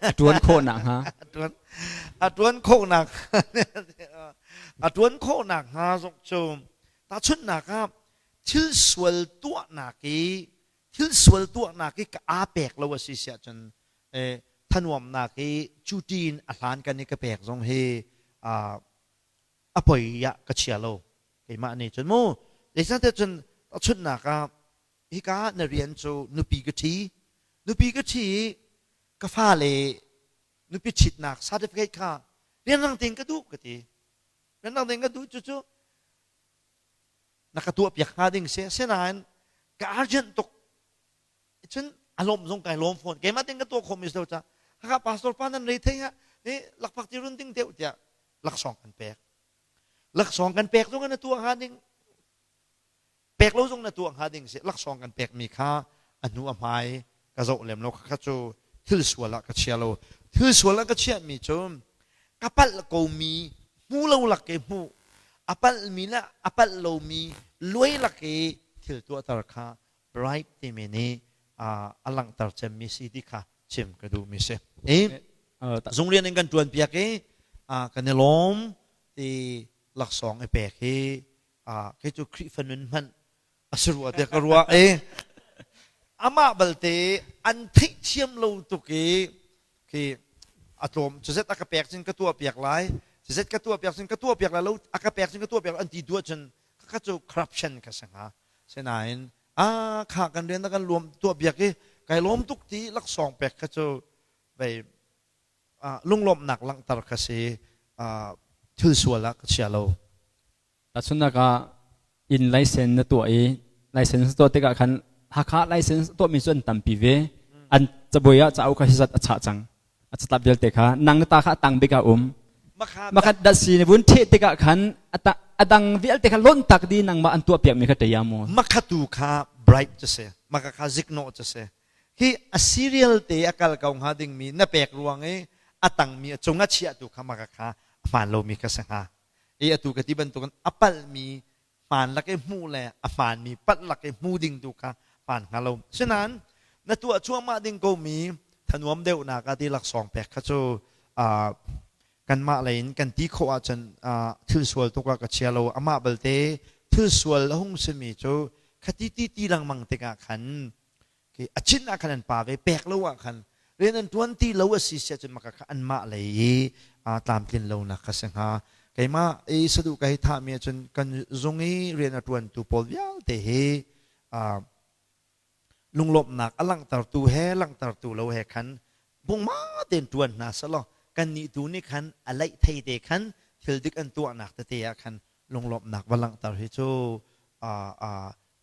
A ṭuan khawh nakhnga. A ṭuan a ṭuan khawhnak a ṭuan khawh nakhnga zong cu tahchunhnak ah thil sual tuahnak i thil sual tuahnak i ka aa pek lo a si siah cun eh, thanuamnak i cuti in a hlan kan i ka pek zong hi a poi ah ka chia lo keimah nih cun mu zeicahtiah cun tahchunhnak ah hika na rian cu nupi ka ṭhi nupi ka ṭhi i ka fale nupi ṭhitnak certificate kha rianrang tein ka duh ka ti rianrang tein ka duh cucu na ka tuah piak hnga ding si asinain ka urgent tuk cun a lawm zong kai lawm fawn keimah tein ka tuah khawhmi si lo ca haka pastor pa nan rei thei ha ni lakphak ti run ding deuh tiah laksawng kan pek laksawng kan pek zong na tuah hnga ding pek lo zong na tuah hnga ding si laksawng kan pekmi kha a hnu a hmai ka zoh lem lo kha cu thil sual ah ka chia lo thil sual ah ka chiahmi cu ka palh komi hmu lo lak i hmuh a palhmi le a palh lomi luai lak i thil tuahter kha bribe timi nih a langhter cemmi si ti kha chim ka duhmi si. I zung rian in kan ṭuan piak i kan i lawm ti laksawng i pek hi kei cu Khrihfa nun hmanh a si rua tiah ka ruah i amah balte an theihthiam lo tuk i khi a tlawm cuzet a ka pek cun ka tuah piak lai cuzet ka tuah piak cun ka tuah piak lai lo a ka pek cun ka tuah piak an ti duah cun kha cu corruption kha si hnga sinain a kha kan rian na kan luam tuah piak i kai lawm tuk ti laksawng pek kha cu vei lunglawmhnak langhter kha si thil sual ah ka chia lo. Tahchunhnak ah inn license na tuah i license na tuah tikah khan Hakha license tuahmi cu an tampi ve. An cabuai ah cauk kha hizat a chah cang. A catlap vialte kha nang na ta kha a tang bik ah um. Makhat datsi na vun theh tikah khan a dang vialte kha lon tak di nangmah an tuah piakmi kha ṭei maw? Makhatu kha bribe cu si. Maka kha ziknawh cu si. Hi a serial te a kal ko hnga dingmi na pek ruang i a tangmi a cung a chiahtu kha maka kha a hmaan lomi kha si hnga. I atu ka ti bantukin a palhmi hmaan lak i hmuh le a hmaanmi palh lak i hmu ding tu kha hmaan hnga lo. Sinain na tuah cuahmah ding komi thanuam deuhnak ah ti laksawng pek kha cu kanmah lei in kan ti khawh ahcun thil sual tuk ah ka chia lo. Amah balte thil sual a hung simi cu khati ti ti lengmang tikah khan a chin ah khan an pa ve pek lo ah khan rian an ṭuan ti lo a si siah cun maka kha anmah lei i tlamtlin lonak kha si hnga keimah i saduh ka hei thahmi ahcun kan zung i rian a ṭuantu pawl vialte hi lunglawmhnak a langhtertu he langhtertu lo he khan bungma tein ṭuan hna selaw kannih tu nih khan a laih thei te khan thil dik an tuahnak tete ah khan lunglawmhnak va langhter hi cu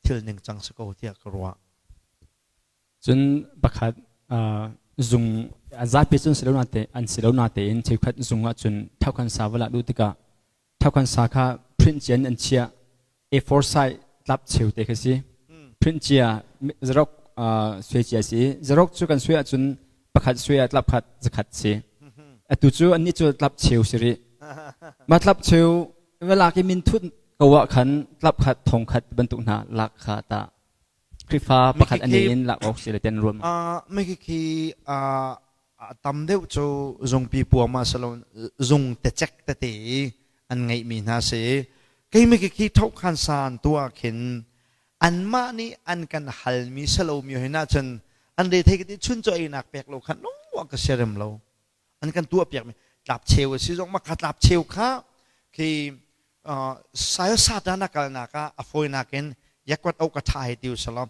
thil ningcang si ko tiah ka ruah. Cun pakhat zung zapi cun si lo nate an si lo natein cheukhat zung ahcun thokhan sa va lah duh tikah thokhan sa kha print cia in an chiah A4 size tlap cheu te kha si print cia xerox sui cia si xerox cu kan sui ahcun pakhat sui ah tlap khat zakhat si atu cu annih cu tlap cheu si rih mah tlap cheu va lak i min thut ko ah khan tlap khat thong khat bantuk hna lak kha ta Khrihfa pakhat ani in lak awk si le ten ruam Mikhi tam deuh cu zungpi puam ah salon zung te cek tete i an ngeihmi hna si kei mikhi khi thokhan san tu ah khin anmah nih an kan halmi salomi hin ahcun an re thei ka ti chun chaw einak pek lo khan lung ka siarem lo an kan tuah piakmi tlap cheu a si zong mah kha tlap cheu kha khi sayo satan a kalnak ah a fawinak in yakwat au ka tha hei ti usalaw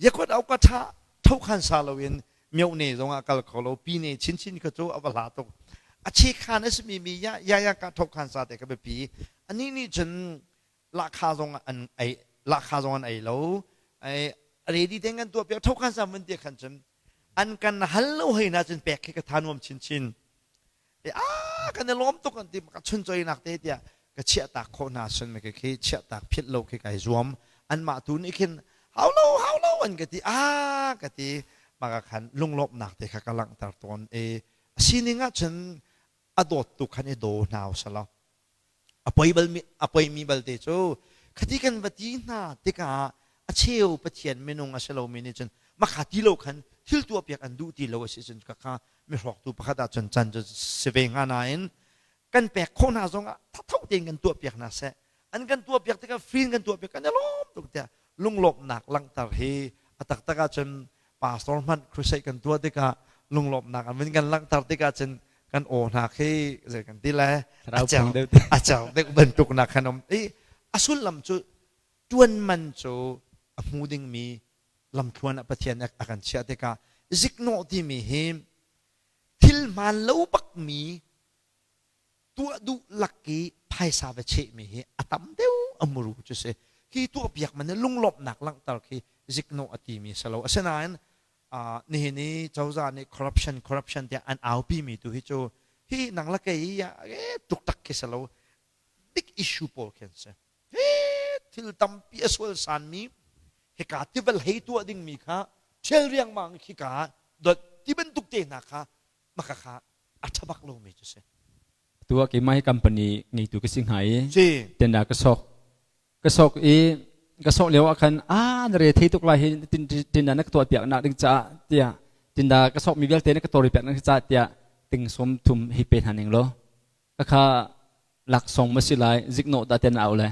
yakwat au ka tha tho khan sa loin myo ne zong ah kal kho lo pi ne chin chin kha cu a va hla tuk a che khan a simi mi ya ya ya ka tho khan sa te ka biapi ani nih cun lahkha zong an ei lahkha zong an ei lo ai ready te kan tuah piak tho khan sa mun te khan cun an kan hal lo hei na cun pek khi ka tha nuam chinchin e a kan i lawm tuk an ti ka chun choi nak te tiah ka chiah tak khawh hna sun me khi chiah tak phit lo khi kai zuam an mah tu nih khin hau lo hau lo an ka ti a ka ti maka khan lunglawmhnak te kha ka langhter tawn e sining ah cun a dawt tu khan i daw hna usalaw A poi balmi a poimi balte cu khati kan va ti hna tikah a cheu Pathian minung a si lomi nih cun makha ti lo khan Thil tuahpiak an duh ti lo a si cun khakha mihrawktu pakhat ah cun can cu si ve hnga nain kan pek khawh hna zongah thatho tein kan tuahpiak hna seh. An kan tuahpiak tikah free in kan tuahpiak kan i lawm tuk tiah lunglawmhnak langhter hi a taktak ahcun pastor hmanh crusade kan tuah tikah lunglawmhnak an vun kan langhter tikah cun kan aw hna khi zei kan ti le a cer deuh bantuk nak khan um i a sullam cu tuan man cu a hmu dingmi lamthluan ah Pathian a kan chiah tikah ziknawh timi hi thil hmaan lo bakmi tuah duh lak i phaisa va chehmi hi a tam deuh a muru cu si. Khi tuahpiak man lunglawmhnak langhter khi ziknawh a timi si lo. Asinain nihin i cozah nih corruption corruption tiah an aupi mi tu hi cu hi nang la kei e tuk tak khi si lo. Big issue pawl khi an si. Thil tampi a sual sanmi hika tival hei tuah dingmi kha ṭhial riangmang khika dot ti bantuk te hna kha maka kha a ṭha bak lomi cu si. Tu ah keimah hi company ngeitu ka si hnga i tenda ka sok. Ka sok i ka sok lio ah khan a na re thei tuk lai hi tinda na ka tuah piak nak ding caah tiah tinda ka sok mi vialte na ka tori piak nak caah tiah ting som thum hi pe hna ning law ka kha laksawng ma si lai ziknawh dah ten au le.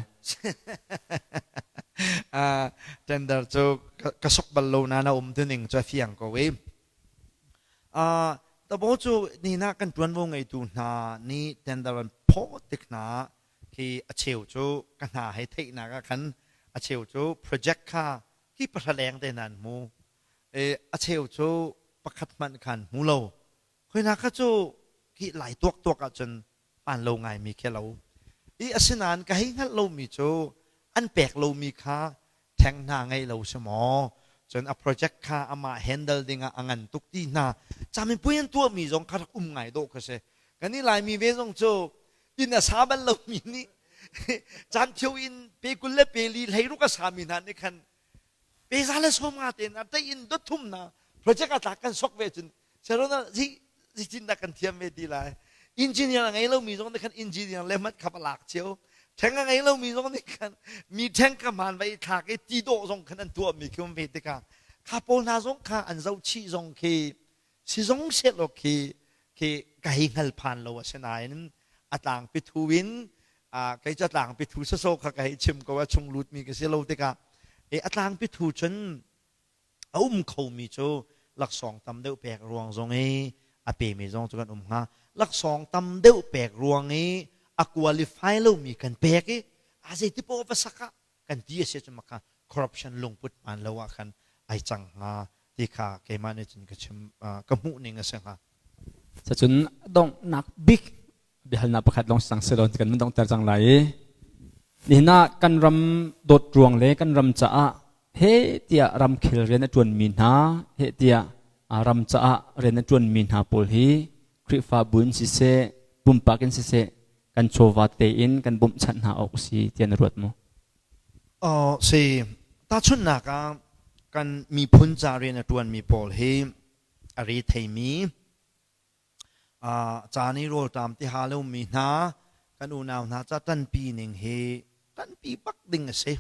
Tender cu ka sok bal lo na na um tu ning cu a fiang ko i Tabo cu nina kan ṭuanvo ngeitu hna nih tender an phawt tik hna khi a cheu cu ka hna hei theihnak ah khan a cheu cu project kha hi pahra leng te nan hmu a cheu cu pakhat hmanh khan hmu lo Khoina kha cu khi lai tuak tuak ahcun hmaan lo ngaimi khi lo. I asinain ka hei hngalh lomi cu an pek lomi kha theng hna ngei lo si maw? Cun a project kha amah handle dingah a ngan tuk ti hna. Caminpuai an tuahmi zong kha rak um ngai dawh kha si. Kan i Laimi ve zong cu inn a sa bal lomi nih caan thio in pe 20 le pe li 16 a sami hna nih khan pe za le som nga te na tei in dot thum na project a tlak kan sok ve cun Sarona zi zeitindah kan thiam ve ti lai. Engineer a ngei lomi zong nih khan engineer le mat kha va lak cio. Ṭheng a ngei lomi zong nih khan mi ṭheng ka hmaan va i thlak i ti dawh zong khan an tuahmi khi um ve tikah kha pawl hna zong kha an zohchih zong khi si zong sehlaw khi khi ka hei hngal phan lo a si nain a tlangpi thu in kei cu a tlangpi thu soso kha ka hei chim ko a chung lutmi ka si lo tikah e a tlangpi thu cun a um khomi cu laksawng tam deuh pek ruang zong i a pemi zong cu kan um hnga. Laksawng tam deuh pek ruang i a qualify lomi kan pek i a zeiti paoh va sak ah kan ti a si ahcun maka corruption lungput hmaan lo ah khan ai cang hnga ti kha keimah nih cun ka chim ka hmuh ning a si hnga. Cacun donghnak bik biahalnak pakhat lawng sang selaw kan mun donghter cang lai i nihin ah kan ram dawt ruang le kan ram caah he tiah ramkhel rian a ṭuanmi hna he tiah ram caah rian a ṭuanmi hna pawl hi Khrihfabu in siseh pumpak in siseh kan chawva tein kan bawmhchanh hna awk si tiah na ruat maw? Si tahchunhnak ah kan miphun ca rian a ṭuanmi pawl hi a re theimi Caan i rawlṭam ti ha lomi hna kan unau hna ca ṭanpi ning hi ṭanpi bak ding a si.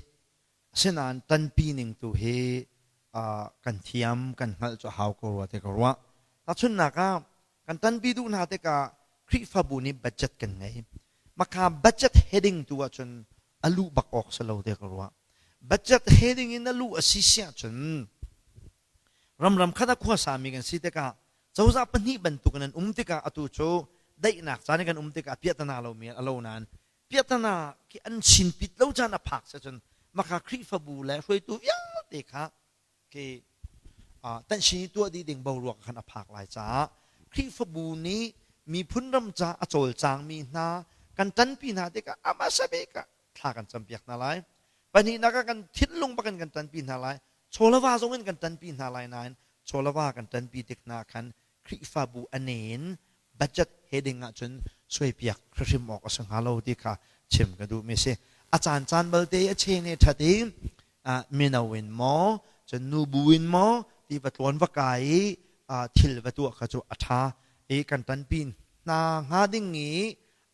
Asinain ṭanpi ning tu hi kan thiam, kan hngalh cu a hau ko rua ti ka ruah. Tahchunhnak ah, kan ṭanpi duh hna tikah Khrihfabu nih budget kan ngei. Maka budget heading tu ahcun a luh bak awk si lo ti ka ruah. Budget heading in a luh a si si ahcun ramram khat ah khuasami kan si tikah cozah pahnih bantuk in an um tikah atu cu daihnak caan in kan um tikah piahtana lomi a lo nain piahtana khi an chinpit lo caan a phak si cun maka Khrihfabu le hruaitu vialte kha khi tanhsin i tuah dih ding boruak khan a phak lai caah Khrihfabu nih miphun ram ca a cawlcangmi hna kan ṭanpi hna tikah amah sabik ah thla kan campiak hna lai. Pahnihnak ah kan thinlung bak in kan ṭanpi hna lai. Chawlava zong in kan ṭanpi hna lai nain chawlava kan ṭanpi tik hna khan Khrihfabu a ne in budget heading ahcun suaipiak hrimhrim awk a si hnga lo ti kha chim ka duhmi a si. A caancaan balte a chene ṭhat i mino in maw cun nubu in maw ti va tlawn va kai i thil va tuah kha cu a ṭha i kan ṭanpi hna hnga ding i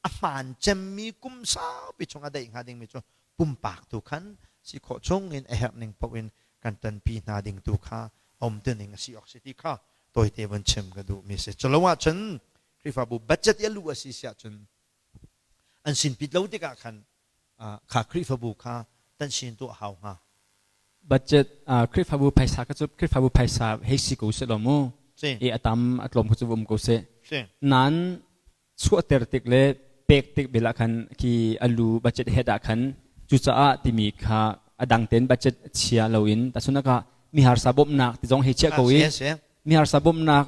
a hmaan cemmi kum saupi chung a daih hnga dingmi cu pumpak tu khan si khawh chung in a herh ning paoh in kan ṭanpi hna ding tu kha a Um tuning a si awk si ti kha tawite von chim ka duh mi si. Culo ahcun Khrihfabu budget i a luh a si si ahcun an sin pit lo tikah khan kha Khrihfabu kha tan sin tuah hau hnga. Budget Khrihfabu phaisa ka cu Khrihfabu phaisa hei si ko seh law mu. I a tam a tlawm ko cu um ko seh. Nan chuahter tik le pek tik bel ah khan khi alu budget head ah khan cucaah timi kha a dang ten budget chia loin tahchunhnak ah miharsa bawmhnak ti zong hei chiah ko i miharsa bawmhnak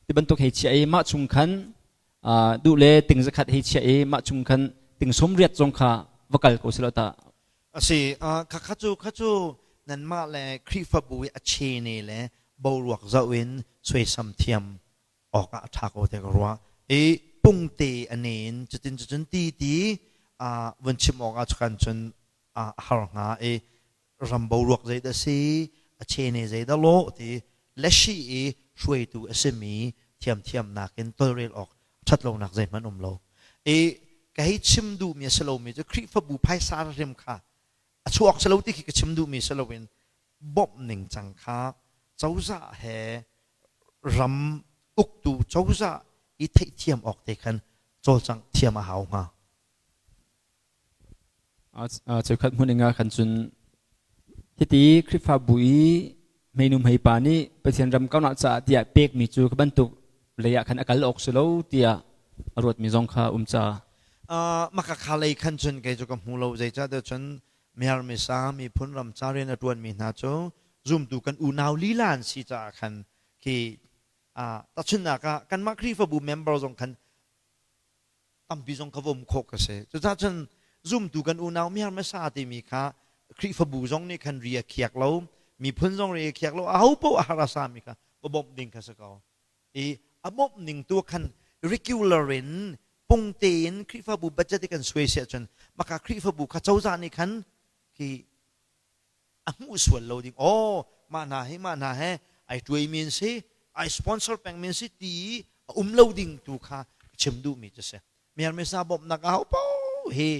ti bantuk hei chiah i mah chung khan duh le ting zakhat hei chiah i mah chung khan ting 80 zong kha va kal ko silo ta. Asi kha cu kha cu nanmah le Khrihfabu i a chene le boruak zoh in suaisam thiam awkah a ṭha ko tiah ka ruah. I pungte a ne in cutin cucun ti ti vun chim awkah cukan cun a har hnga i ram boruak zeidah si, a chene zeidah lawh ti leshi i hruaitu a simi thiamthiamnak in tolrel awk ṭhat lonak zeihmanh um lo. I ka hei chim duhmi a si lomi cu Khrihfabu phaisa hrim kha a chuak si lo ti khi ka chim duhmi si loin bawmh ningcang kha cozah he ram uktu cozah i theihthiam awk te khan cawlcangh thiam a hau hnga. Cheukhat hmun inga khan cun hiti Khrihfabu i hmeinu hmeipa nih Pathian ram kaunak caah tiah pekmi cu ka bantuk lei ah khan a kal awk si lo tiah a ruatmi zong kha um ca. Maka kha lei khan cun kei cu ka hmu lo zeicahtiah cun Miarmisa miphun ram ca rian a ṭuanmi hna cu zumtu kan unau lila an si caah khan khi tahchunhnak ah kanmah Khrihfabu member zong khan tampi zong kha vom khawh ka si. Cucaah cun zumtu kan unau miarmasa timi kha Khrihfabu zong nih khan ri a khiak lo, miphun zong ri a khiak lo, aho paoh a har a sami kha va bawmh ding kha si ko. I a bawmh ning tu khan regular in pungte in Khrihfabu budget i kan suai si ahcun maka Khrihfabu kha cozah nih khan khi a hmuh sual lo ding aw mah hna hi mah hna he ai tuai mi an si ai sponsor peng mi an si ti a um lo ding tu kha chim duh mi cu si Myanmar bawmhnak a hau paoh hi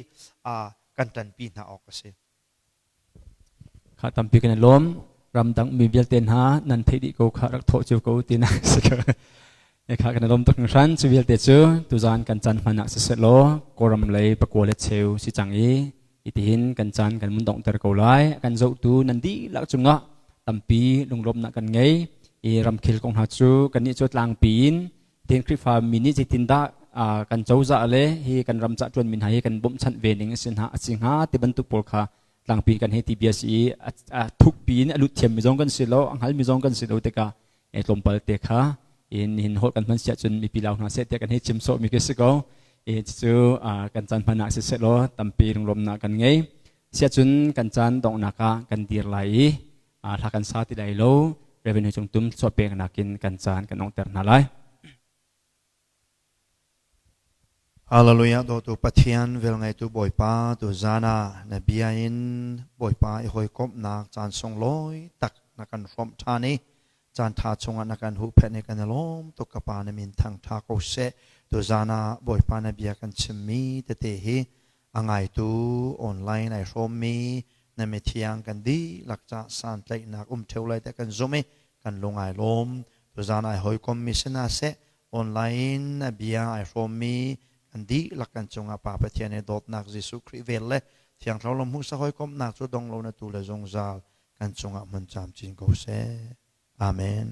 kan ṭanpi hna awk a si. Kha tampi kan i lawm. Ramdang mi vialte hna nan theih dih ko kha rak thawh cio ko ti nak si ko. Kha kan i lawm tuk hringhran. Cu vialte cu tuzaan kan caan hman ah siseh law Kawlram lei pakua le cheu si cang i itihin kan caan kan mun donghter ko lai. Kan zohtu nan dihlak cungah tampi lunglawmhnak kan ngei. I ramkhel kong hna cu kannih cu tlangpi in Tin Khrihfa mi nih zeitindah kan cozah le hi kan ram ca ṭuanmi hna hi kan bawmhchanh ve ning a si hna a si hnga ti bantuk pawl kha tlangpi kan hei ti bia si i a thukpi in a lut thiammi zong kan si lo a hngalmi zong kan si lo tikah tlawmpal te kha in hin holh kan hman siah cun mipi lau hna seh tiah kan hei chim sawhmi khi si ko. I cucu kan caan hman ah siseh law tampi lunglawmhnak kan ngei. Siah cun kan caan donghnak ah kan dir lai i hla kan sa ti lai lo. Revenue cung tum chuah peknak in kan caan kan ongter hna lai. Hallelujah dawtu Pathian velngeitu Bawipa tu zan ah na bia in Bawipa i hawikomhnak caan sunglawi tak na kan hrawmh ṭhan i caan ṭha chungah na kan huhphenh i kan i lawm tuk ka Pa na min thangṭha ko seh. Tu zan ah Bawipa na bia kan chimmi tete hi a ngaitu online ai hrawmmi na mithiang kan dihlak ca santlaihnak um ṭheo lai tiah kan zumh i kan lung ai lawm. Tuzaan ai hawikommi si hna seh, online a bia ai hrawmmi kan dihlak kan cungah Pa Pathian i dawtnak Jesuh Khrih vel le Thiang Thlarau hmuhsak hawikomhnak cu dong lo na tu le zungzal kan cungah hmun camcin ko seh. Amen.